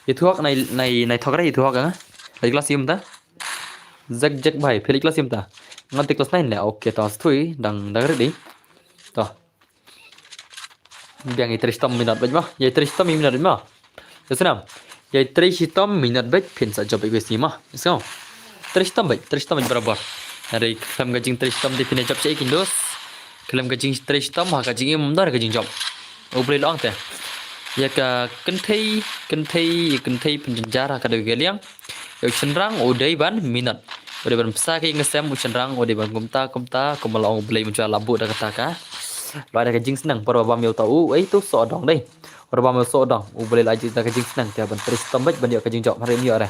Ïathuh nai nai nai thok re ïathuh nga. Leit klas ïa u mynta. Zek zek bhai phi leit klas ïa u mynta. Nga te klas nine leh. Okay, to sngewthuh dang dang rit dei. To. Biang ïa trei shitom minot beit ma. Ïa trei shitom minot beit ma. Ïa snam. Ïa trei shitom minot beit phin sa jop beit ïa sngi ma. Ïa snam. Trei shitom beit, trei shitom beit barabor. Hynrei khlem ka jingtrei shitom te phin ïa jop shaei kein dos. Khlem ka jingtrei shitom ha ka jingim ym don ka jingjop. U Blei la ong te. Ïa ka kynthei, kynthei, ïa kynthei pynjynjar ha ka dei ka liang. Ïa u shynrang u dei ban minot. U dei ban bsa ka ïing ka sem u shynrang u dei ban kumta kumta kumba la ong U Blei mynta la buh da kata ka. Ba da ka jingsneng por ba bam ïa uta u ei tu soh dong dei. Por ba bam ïa u soh dong U Blei la ai da ka jingsneng te ban trei shitom beit ban ïoh ka jingjop hynrei ym ïoh re.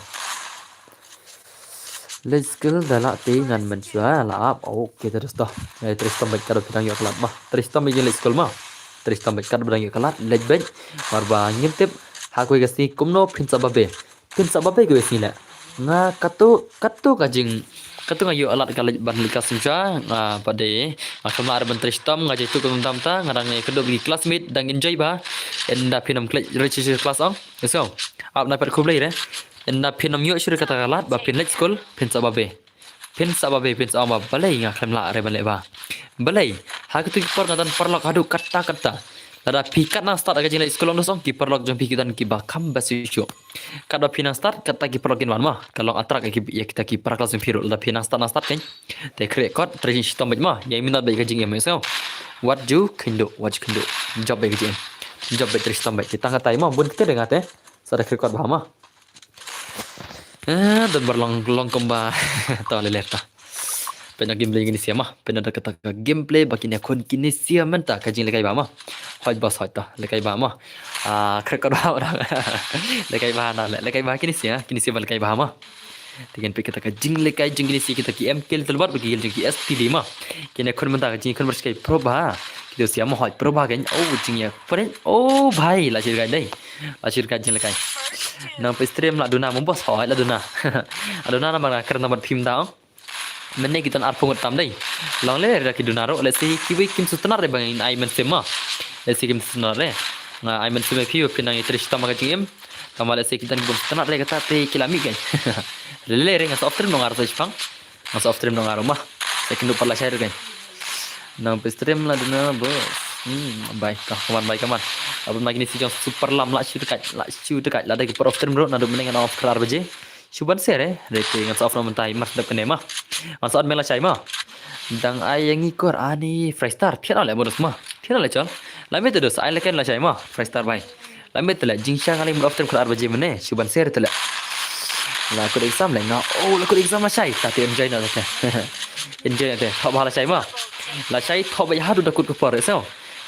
Leit skul da lah te ngan mynshuwa la ap. Okay te dosto. Ngai trei shitom beit katba phi dang ïoh ka lad ma. Trei shitom beit leit skul ma. Trei shitom beit katba dang ïoh ka lad leit beit. Mar ba ngim tip ha kawei ka sngi kumno phin sa babe. Phin sa babe kawei sngi leh. Nga katto katto ka jing Katto nga ïoh lad ka leit ban leit class shisha, nga pat de nga khlem lah re ban trei shitom, nga jai tu kumta kumta, nga dang ïakynduh bad ki classmate dang enjoy bha. Ynda phin ym klet register class ong. Ïohsngew. Ap na pat khublei re. Ynda phin ym ïoh shuh re kata ka lad ba phin leit skul, phin sa babe. Phin sa babe, phin sa ong ba balei nga khlem lah re ban leh bha. Balei? Ha kito ki por nga don paralok haduh katta katta. Lada phi kat nang start ha ka jingleit skul ong, dohsngew, ki paralok jong phi ki don kiba kham bha shisha. Katba phi nang start, kata ki paralok kin wan mo. Ka long attract ïa ki, ïa kita ki para klas jong phi ruh. Lada phi nang start, nang start kan. Te khreh kot, trei shitom beit mo. Ïa minot beit ka jingim, ïohsngew. Wat ju khynduh, wat ju khynduh. Jop beit ka jingim. Jop beit, trei shitom beit. Te tang katei mo, bun kti de nga te. Sa da khreh kot bha mo. Ah, don bar long, long kumba. To, leh leh to. Pynban gameplay kine sha mo. Pynban da kata ka gameplay ba kine khun kine sha mynta ka jinglehkai bha mo. Hoi boss hoi to, lehkai bha mo. Ah, khreh kot bha mo. Lehkai bha na leh, lehkai bha kine sha, kine sha ba lehkai bha mo. Te ngin peit kata ka jinglehkai jong kine sha kita ki M K Little Bot ba ki jong ki S T D mo. Kine khun mynta ka jingkhun bar sha kai pro bha. Kito sha mo hoi pro bha kan. Oh, jingïa pret. Oh, bhai, la sir kai dei. La sir kai jinglehkai. Nang peit stream la duna mo boss hoi la duna. La duna namar nga kren namar phim da ong. Mynne ki don arphew ngut tam dei. Long leh re da ki duna ruh, lehse kiwei kim sngewtynnat re ba ngin ai mynsiem mo. Lehse kim sngewtynnat re. Nga ai mynsiem ïa phi ba phin nang ïatrei shitom ha ka jingim. Tangba lehse ki don kibym sngewtynnat re kata te ki la mih kan. Leh leh re ngan sa off stream noh nga ruh sa shipang. Ngan sa off stream noh nga ruh mo. Sa kynduh pat lashai ruh kan. Nang peit stream la duna boss. Hmm, bye. Ka kaman bye kaman. Ap ma kine sha jong super lam la shu tyngkai, la shu tyngkai. Lada ki por off stream ruh naduh mynne ngan off khlem ar baje. Shu ban share, eh. Re te ngan sa off noh mynta mar sdep kane mo. Ngan sa on me lashai mo. Dang ai ïa ngi kor ani Freistar. Phiat noh leh bonus mo. Phiat noh leh chol. La me te dos ai leh kan lashai mo. Freistar bye. La me te leh jingshang ali mut off time khlem ar baje mynne. Shu ban share te leh. La kut exam leh nga. Oh, la kut exam lashai. Ta te enjoy noh te. Enjoy noh te. Thoh bha lashai mo. Lashai thoh bha haduh da kut ka por so.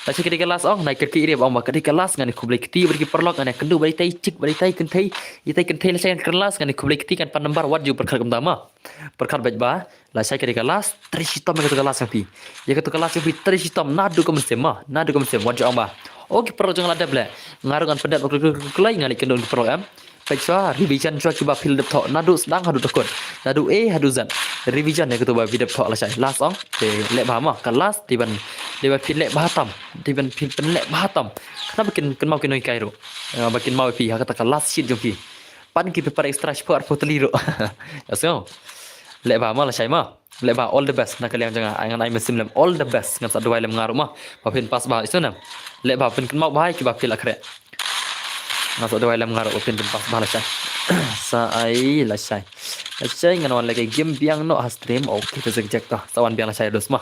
Lashai ka dei ka last ong, nai kyrkieh re ba ong ba ka dei ka last, ngan ïa khublei kti bad ki paralok, ngan ïa kynduh bad itai i chick bad itai i kynthei, itai i kynthei lashai ngan kren last, ngan ïa khublei kti, ngan pan number, wat ju pyrkhat kumta mo. Pyrkhat beit bha, lashai ka dei ka last, trei shitom ïa kato ka last jong phi. Ïa kato ka last jong phi trei shitom naduh ka mynsiem mo, naduh ka mynsiem, wat ju ong ba. O ki paralok jong nga la dep leh, nga ruh ngan pyndep kloi kloi kloi, ngan leit kynduh ki paralok em. Peit shuwa, revision shuwa kiba phi la dep thoh, naduh sdang haduh dkhot, naduh A haduh Z. Revision ïa kato ba phi dep thoh lashai. Last ong, te leh bha mo, ka last, dei ban, dei ban phi leh bha tam, dei ban phi pynleh bha tam. Khnang ba kin kynmaw ki nonghikai ruh. Eh, ba kin kynmaw ïa phi ha kata ka last sheet jong phi. Pan ki paper extra shiphew arphew tylli ruh. Ïohsngew. Leh bha mo lashai mo. Leh bha, all the best na ka liang jong nga, ngan ai mynsiem lem, all the best, ngan sa duwai lem nga ruh mo. Ba phin pass bha, ïohsngew. Leh bha, pynkynmaw bha ïa kiba phi la khreh. Ngan sa duwai lem nga ruh ba phin pynpass bha lashai. Sa ai lashai. Lashai ngan wan lehkai game biang noh ha stream. Okay, te sa jek to. Sa wan biang lashai dos mo.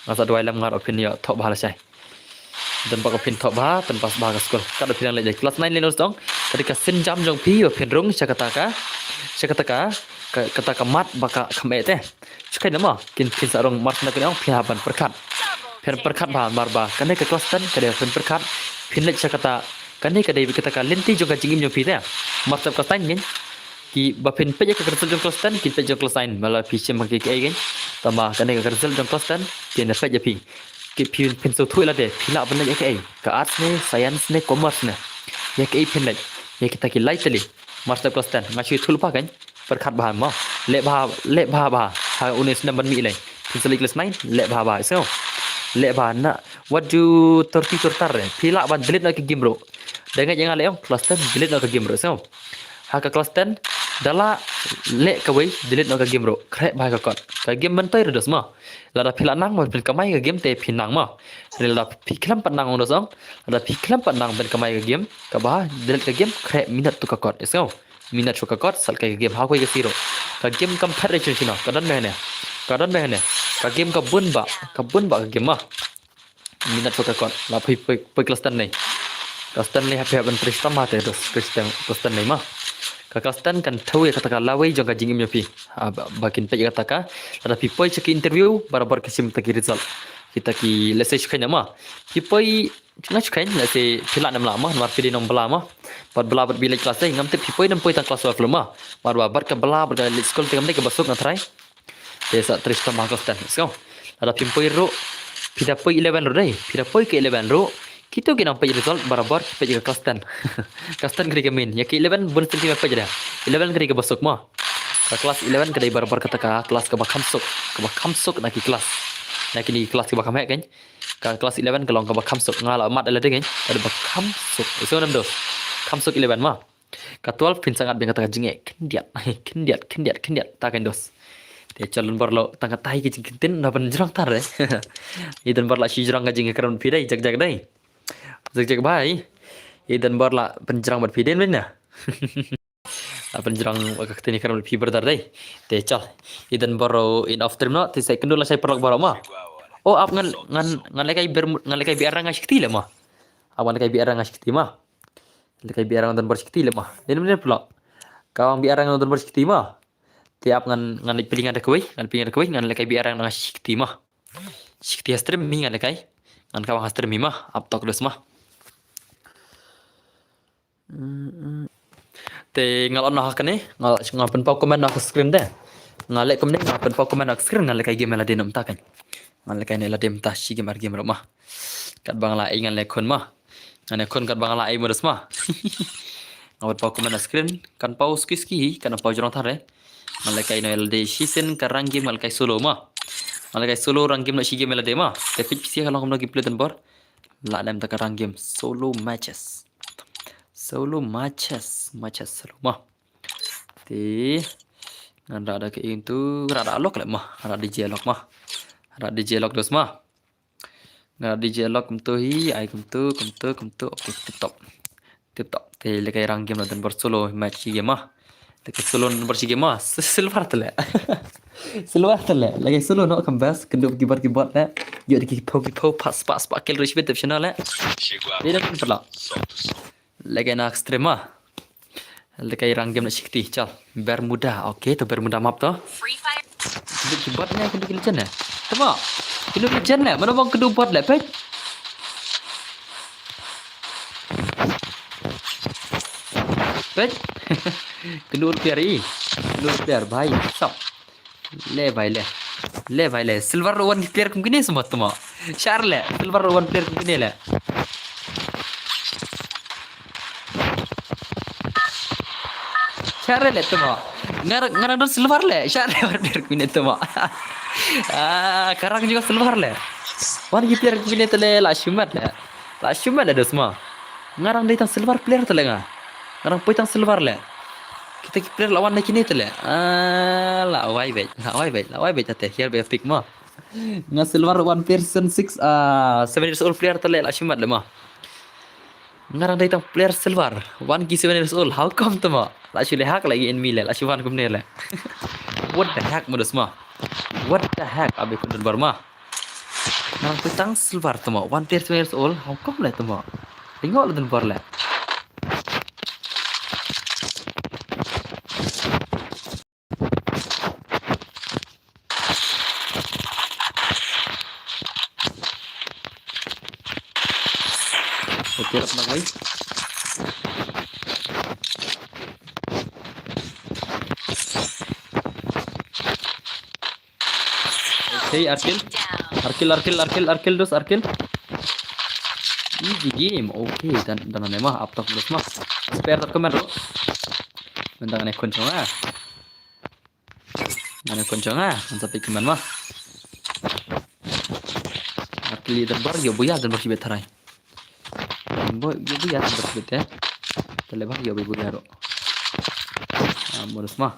Ngan sa duwai lem nga ruh ba phin ïoh thoh bha lashai. Don ba ka phin thoh bha, pynpass bha ka skul. Katba phi dang leit class nine lei noh tong. Ka dei ka sienjam jong phi ba phin rung sha kata ka, sha kata ka, ka, kata ka mat ba ka kham eh te. Shu kheiñ mo, kin phin sa rung mar shu na ka ong phi hap ban pyrkhat. Phin pyrkhat bha mar ba kane ka class ten ka dei phin pyrkhat. Phin leit sha kata, kane ka dei kata ka lynti jong ka jingim jong phi te. Mar shu class ten ngin. Kiba phin peit ïa ka result jong class ten, kin peit jong class nine, ma la phi shim ha kiei kiei ngin. Tangba kane ka result jong class ten, kin peit ïa phi. Ki phi phin sngewthuh lade, phi lah ban leit ïa kaei. Ka arts ne, science ne, commerce ne. Ïa kaei phin leit. Ïa kita ki lai tylli. Mar shu class ten, nga shu ïathuh lypa kan. Pyrkhat bha mo. Leh bha, leh bha bha. Ha une u snem ban mih lei. Phin sa leit class nine, leh bha bha. So, leh bha na. Wat ju tur ti tur tar re. Phi lah ban delete noh ka game ruh. Da ngeit ïa nga lei ong, class ten delete noh ka game ruh. So, ha ka class ten da lah leh kawei, delete noh ka game ruh. Khreh bha ka kot. Ka game myntoi ruh dos mo. Lada phi lah nang mo phin kamai ka game te phi nang mo. Lada phi khlem pat nang ong dos ong. Lada phi khlem pat nang phin kamai ka game. Kaba delete ka game, khreh minot tu ka kot. So, minot shuwa ka kot, sa lehkai ka game ha kawei ka siro. Ka game kam phet re shuh shuh noh. Ka don bha ne. Ka don bha ne. Ka game ka bun bha. Ka bun bha ka game mo. Minot shuwa ka kot. La phi phi phi class ten nei. Class ten nei ha phi hap ban trei shitom ha te dos. Trei shitom class ten nei mo. Ka class ten kan thew ïa kata ka lawei jong ka jingim jong phi. Ha ba, ba kin peit ïa kata ka. Lada phi poi sha ki interview, barabor ki shim kita ki result. Kita ki, let's say, shu kheiñ mo. Phi poi Nga shu kheiñ, lehse phi lah ne em lah mo, namar phi dei nong Bylla mo. Bad Bylla bad phi leit class ten, ngam tip phi poi ne em poi tang class twelve ruh mo. Namar ba bad ka Bylla bad ka leit skul te kam dei kaba suk, nga tharai. Te sa trei shitom ha class ten, let's go. Lada phim poi ruh, phi da poi eleven ruh dei, phi da poi ka eleven ruh. Kito ki nang peit result barabor ki peit ka class ten. Class ten ka dei ka main, ïa ka eleven bun sien kim peit de. Eleven ka dei kaba suk mo. Ka class eleven ka dei barabor kata ka class kaba kham suk, kaba kham suk na ki class. Na kine ki class kiba kham heh kein. Ka class eleven ka long kaba kham suk, nga la mad ïa lade kein. Kaba kham suk. Ïohsngew ne em dos. Kham suk eleven mo. Ka twelve phin sa ngat biang kata ka jingeh. Khyndiat, khyndiat, khyndiat, khyndiat. Ta kein dos. Te chal don bor lo tang katai ki jingkyntin na pynjrong tar re. I don bor la shi jrong ka jingkren phi dei, jak jak dei. Jak jak bhai. I don bor la pynjrong bad phi dei mynne. La pynjrong ka ktien kren bad phi brother dei. Te chal. I don bor in off stream noh, te sa ïakynduh lashai paralok baroh mo. Oh, ap ngan, ngan, ngan lehkai ber, ngan lehkai biar nga shikti leh mo. Ap ngan lehkai biar nga shikti mo. Lehkai biar nga don bor shikti leh mo. Dei ne em paralok. Ka ong biar nga don bor shikti mo. Te ap ngan, ngan leit pynlyngngoh da kawei, ngan pynlyngngoh da kawei, ngan lehkai biar nga shikti mo. Shikti ha stream mi ngan lehkai. Ngan kawang ha stream mi mo. Ap tok dos mo. Te nga la noh ha kane, nga la, nga pynpaw comment noh ha ka screen te. Nga leh kumne, nga pynpaw comment noh ha ka screen, nga lehkai game ïa lade noh mynta kein. Nga lehkai noh ïa lade mynta shi game ar game ruh mo. Katba nga la ei ngan leh khun mo. Ngan leh khun katba nga la ei mo dos mo. Nga pynpaw comment noh ha ka screen, kan paw suki suki hi, kan paw jrong tar re. Nga lehkai noh ïa lade shisien ka rank game nga lehkai solo mo. Nga lehkai solo rank game noh shi game ïa lade mo. Te peit phi sha ka long kumno gameplay don bor. La lem ta ka rank game solo matches. Solo matches, matches solo mo. Te ngan rah da ka ing tu, rah da lock leh mo, rah D J lock mo. Rah D J lock dos mo. Rah D J lock kumtu hi, ai kumtu, kumtu, kumtu. Okay, tip top. Tip top. Te lehkai rank game la don bor solo match shi game mo. Lehkai solo don bor shi game mo. Silver te leh. Silver te leh. Lehkai solo noh kham best. Kynduh keyboard keyboard leh. Ïoh da ki pho ki pho, pas pas pas kill rush bit optional leh. Dei da pynpla. Lehkai na stream mo. Lehkai rank game na shikti, chal. Bermuda. Okay, to Bermuda map to. Kynduh keyboard ne, kynduh ki legend ne. Tama. Kynduh legend ne. Mano bang kynduh bot leh, peit. Peit. Kynduh player i. Kynduh player bhai. Sap. Le bhai le. Le bhai le. Silver one player kum kine sma tama. Shar le. Silver one player kum kine le. Shar le tama. Ngar ngar don silver le. Shar le one player kum kine tama. Ah, karang juga silver le. One player kum kine te le la shimat le. La shimat le dos ma. Ngarang dei tang silver player te le nga. Ngarang poi tang silver le. Kita ki player lawan na kine te le. Ah, la wai bej, la wai bej, la wai bej ate. Here be pick ma. Nga silver one person six, ah, seven years old player te le la shimat le ma. Ngarang dei tang player silver. One ki seven years old. How come te ma? La shu le hack lagi enemy le. La shu wan kumne le. What the heck ma dos ma? What the heck abi kundun bar ma? Nang pui tang silver tama. One player seven years old. How come le tama? Ringo le dun bar le. Okay, rap na guys. Okay, Arkil. Arkil, Arkil, Arkil, Arkil, dos, Arkil. Easy game. Okay, dan, dan ne mah, up top dos mah. Spare tak kemen, bro. Mentang ne kunci mah. Mana kunci mah, mantap ikan mah. Arkil dan bar, yo buya, dan bar sibet tarai. Boy, yo buya, dan bar sibet ya. Tale bar, yo buya, bro. Ah, modus mah.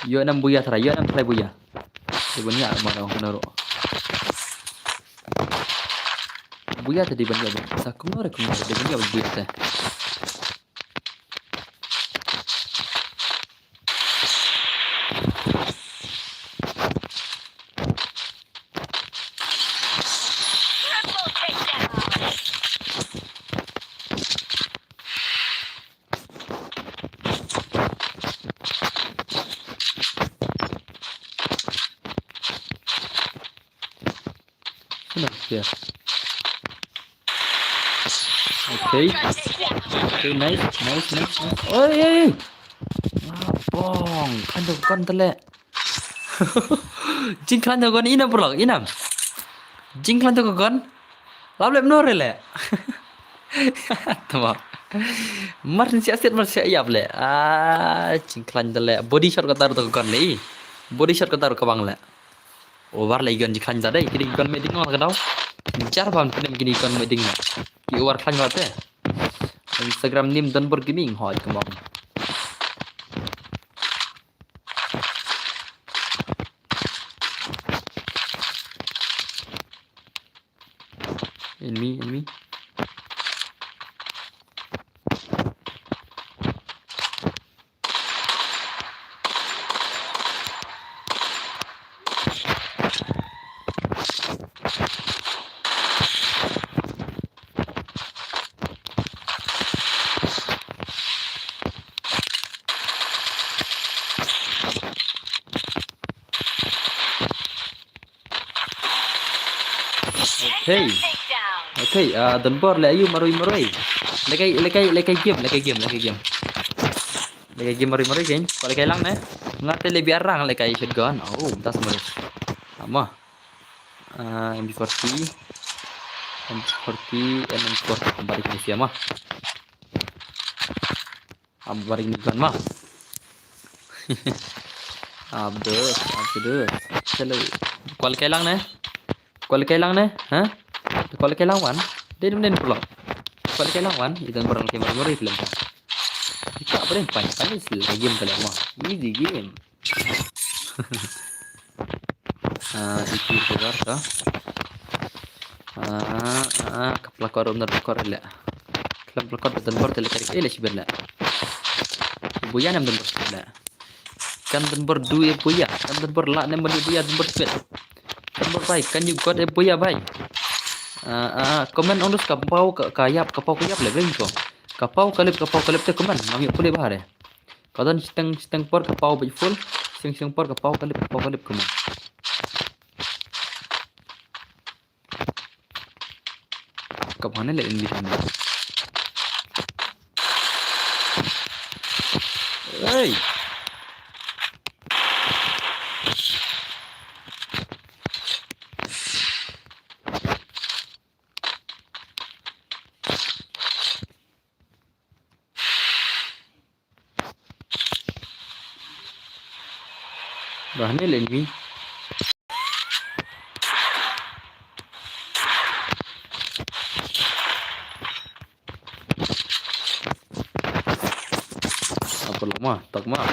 Yo enam buya tarai, yo enam tarai buya. Di bani ya, mara, mara, bro. Buya tadi bani ya, bro. Sa kumno re, kumno re, di bani ya, buya tadi. Nice, yeah. Okay. Okay, nice, nice, nice, nice. Oi, oi, oi. Ah, bong. Khlaiñ da ka gun te leh. Jingkhlaiñ da ka gun, i nam paralok, i nam. Jingkhlaiñ da ka gun. Lap leh mano re leh. Tama. Mar shisha siat mar shisha ïap leh. Ah, jingkhlaiñ da leh. Body shot kata ruh ka gun leh. Body shot kata ruh ka bang leh. Over leh ki gun jingkhlaiñ da dei. Kine ki gun mei ding la ka daw. Jar bam kine kine ki gun mei ding leh. Ki over khlaiñ ba te. Instagram name Donbor Gaming. Hoi, come on. Enemy, enemy. Okay. Okay, ah, Donbor leh ayu marui marui. Lekai, lekai, lekai game, lekai game, lekai game. Lekai game marui marui kein. Ko lekai lang ne. Nga te le biar rang lekai shotgun. Oh, das marui. Ama. Ah, M P forty. M P forty and M P forty kembali ke Malaysia mah. Am baring ni kan mah. Abdus, abdus. Chalo. Ko lekai lang ne? Ko lekai lang ne? Ha? Ko lekai lang wan. Dei dum den pulo. Ko lekai lang wan. Idan barang ke mari mari film. Ka beren pan pan is game kala mah. Easy game. Ah, iki keluar ka. Ah, ah, ka plakor um na plakor le. Klam plakor Donbor te le kari ele sibet le. Buya nam Donbor le. Kan Donbor du e buya. Kan Donbor la ne mali buya Donbor sibet. Donbor bai, kan you got e buya bai. Ah, ah, comment on dus ka pau ka, ka yap, ka pau ka yap le bring ko. Ka pau ka lip, ka pau ka lip te comment. Ngam yuk pule bahare. Ka don shiteng, shiteng por ka pau bej full, shiteng, shiteng por ka pau ka lip, ka pau ka lip kumne. Ka bhane le in bihane. Hey! Bahane le enemy. Apa lama? Tak mah.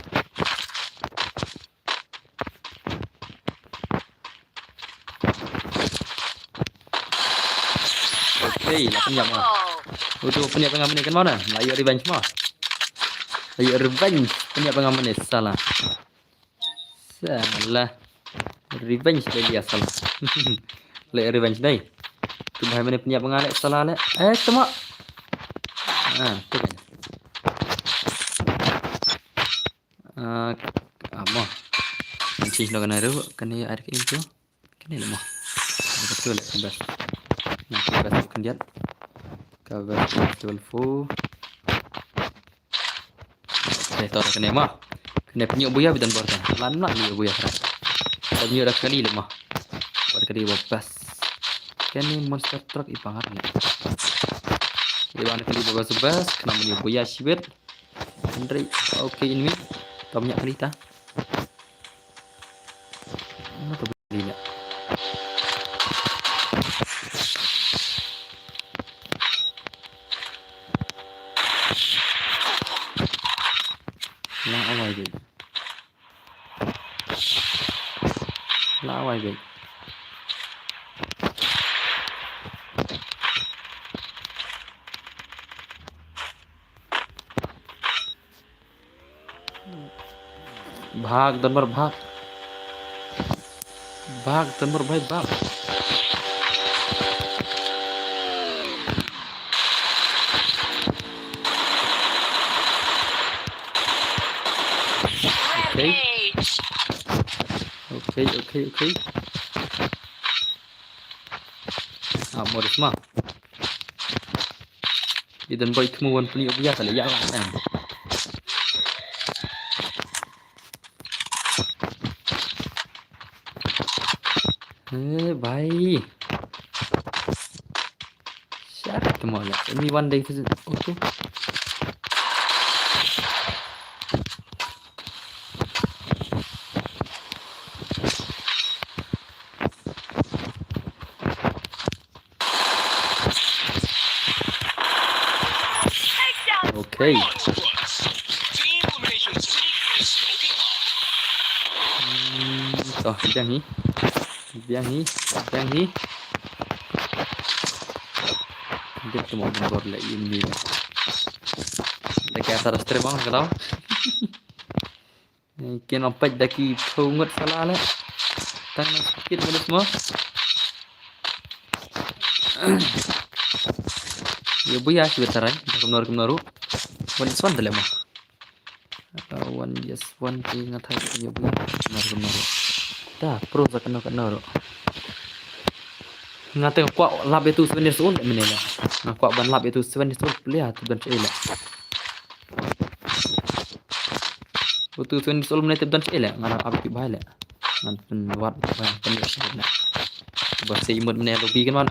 Okay, la pynïap nga. Utu pynïap nga mynne kan mana? La ïoh revenge ma. La ïoh revenge. Pynïap nga mynne sala. Sala. Revenge dei dia sala. La ïoh revenge dei. Tu bhai mynne pynïap nga le sala le. Eh, tama. Ah, tu kan. Ah, amo. Nanti lo kena ru, kena ada ke itu. Kena le mo. Ada betul le best. Nanti best kan dia. Ka best level four. Kena to kena mo. Kena pynïoh buya bidan bor kan. Lan lan pynïoh buya kan. Pynïoh dah kali le mo. Pada kali wa best. Kena monster truck i pangar ni. Iban kali wa best best. Kena pynïoh buya shibit. Hynrei, okay, enemy. Tam nyak kali ta. Mana tu beli nyak? Lah awai deh. Lah awai deh. Bhag, Donbor, bhag. Bhag, Donbor bhai, bhag. Okay. Okay, okay, okay. Ah, Morris ma. Idan boy thmu wan puni obya kali ya lah em. Eh, bhai. Shut up, come on. Only one day visit. Okay. Hey. Hmm, to, biang hi. Biang hi. Biang hi. Dia tu mau bor la ini. Dah kaya salah stream bang kata. Kin ym peit da ki phew ngut sala leh. Tang na skit mudus mo. Ïa buya shi betarai da kumno kumno ruh. Wan swan da leh mo. Wan yes wan ki nga thai ïa buya kumno kumno ruh. Da pro sa kano kano ruh. Nga te kwah lap ïa tu seven years old mynne la. Nga kwah ban lap ïa tu seven years old player tu ban che la. Utu seven years old mynne tip don che leh, nga dang ap itu bhai leh. Ngan pynwad bhai pynwad leh. Ba se emote mynne lobby kan man.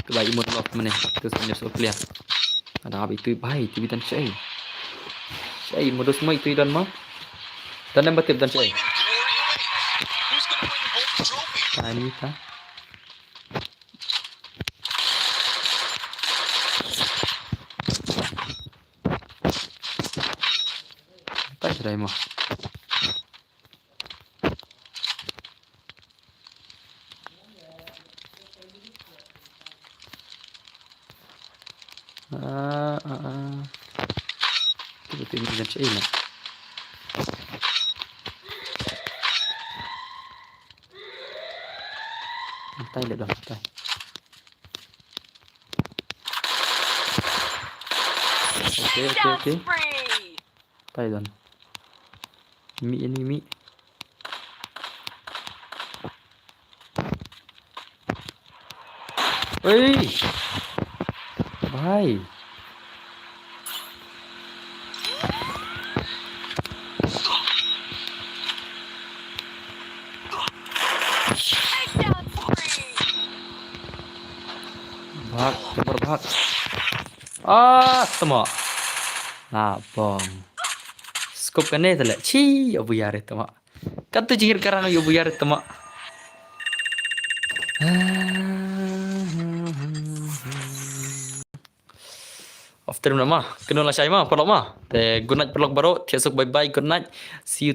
Tu ba emote lok mynne tu seven years old player. Nga dang ap itu bhai tu bi don che. Che modus mai tu don ma. Don em ba tip don che. Ani ta. Peit rai mo. Ah, ah, ah. Tu betul ni macam ina. Matai le dah, matai. Okey, okey, okey. Matai don. Mi ini mi. Oi. Bhai. Bhag, kabar bhag. Ah, tama. Nga bong. Scope kane tale. Chi, abu yare tama. Katu jingir karang yu buyar tama. After nama, kena lah shai ma, paralok ma. Te good night paralok baroh, thiah suk bye bye, good night. See you.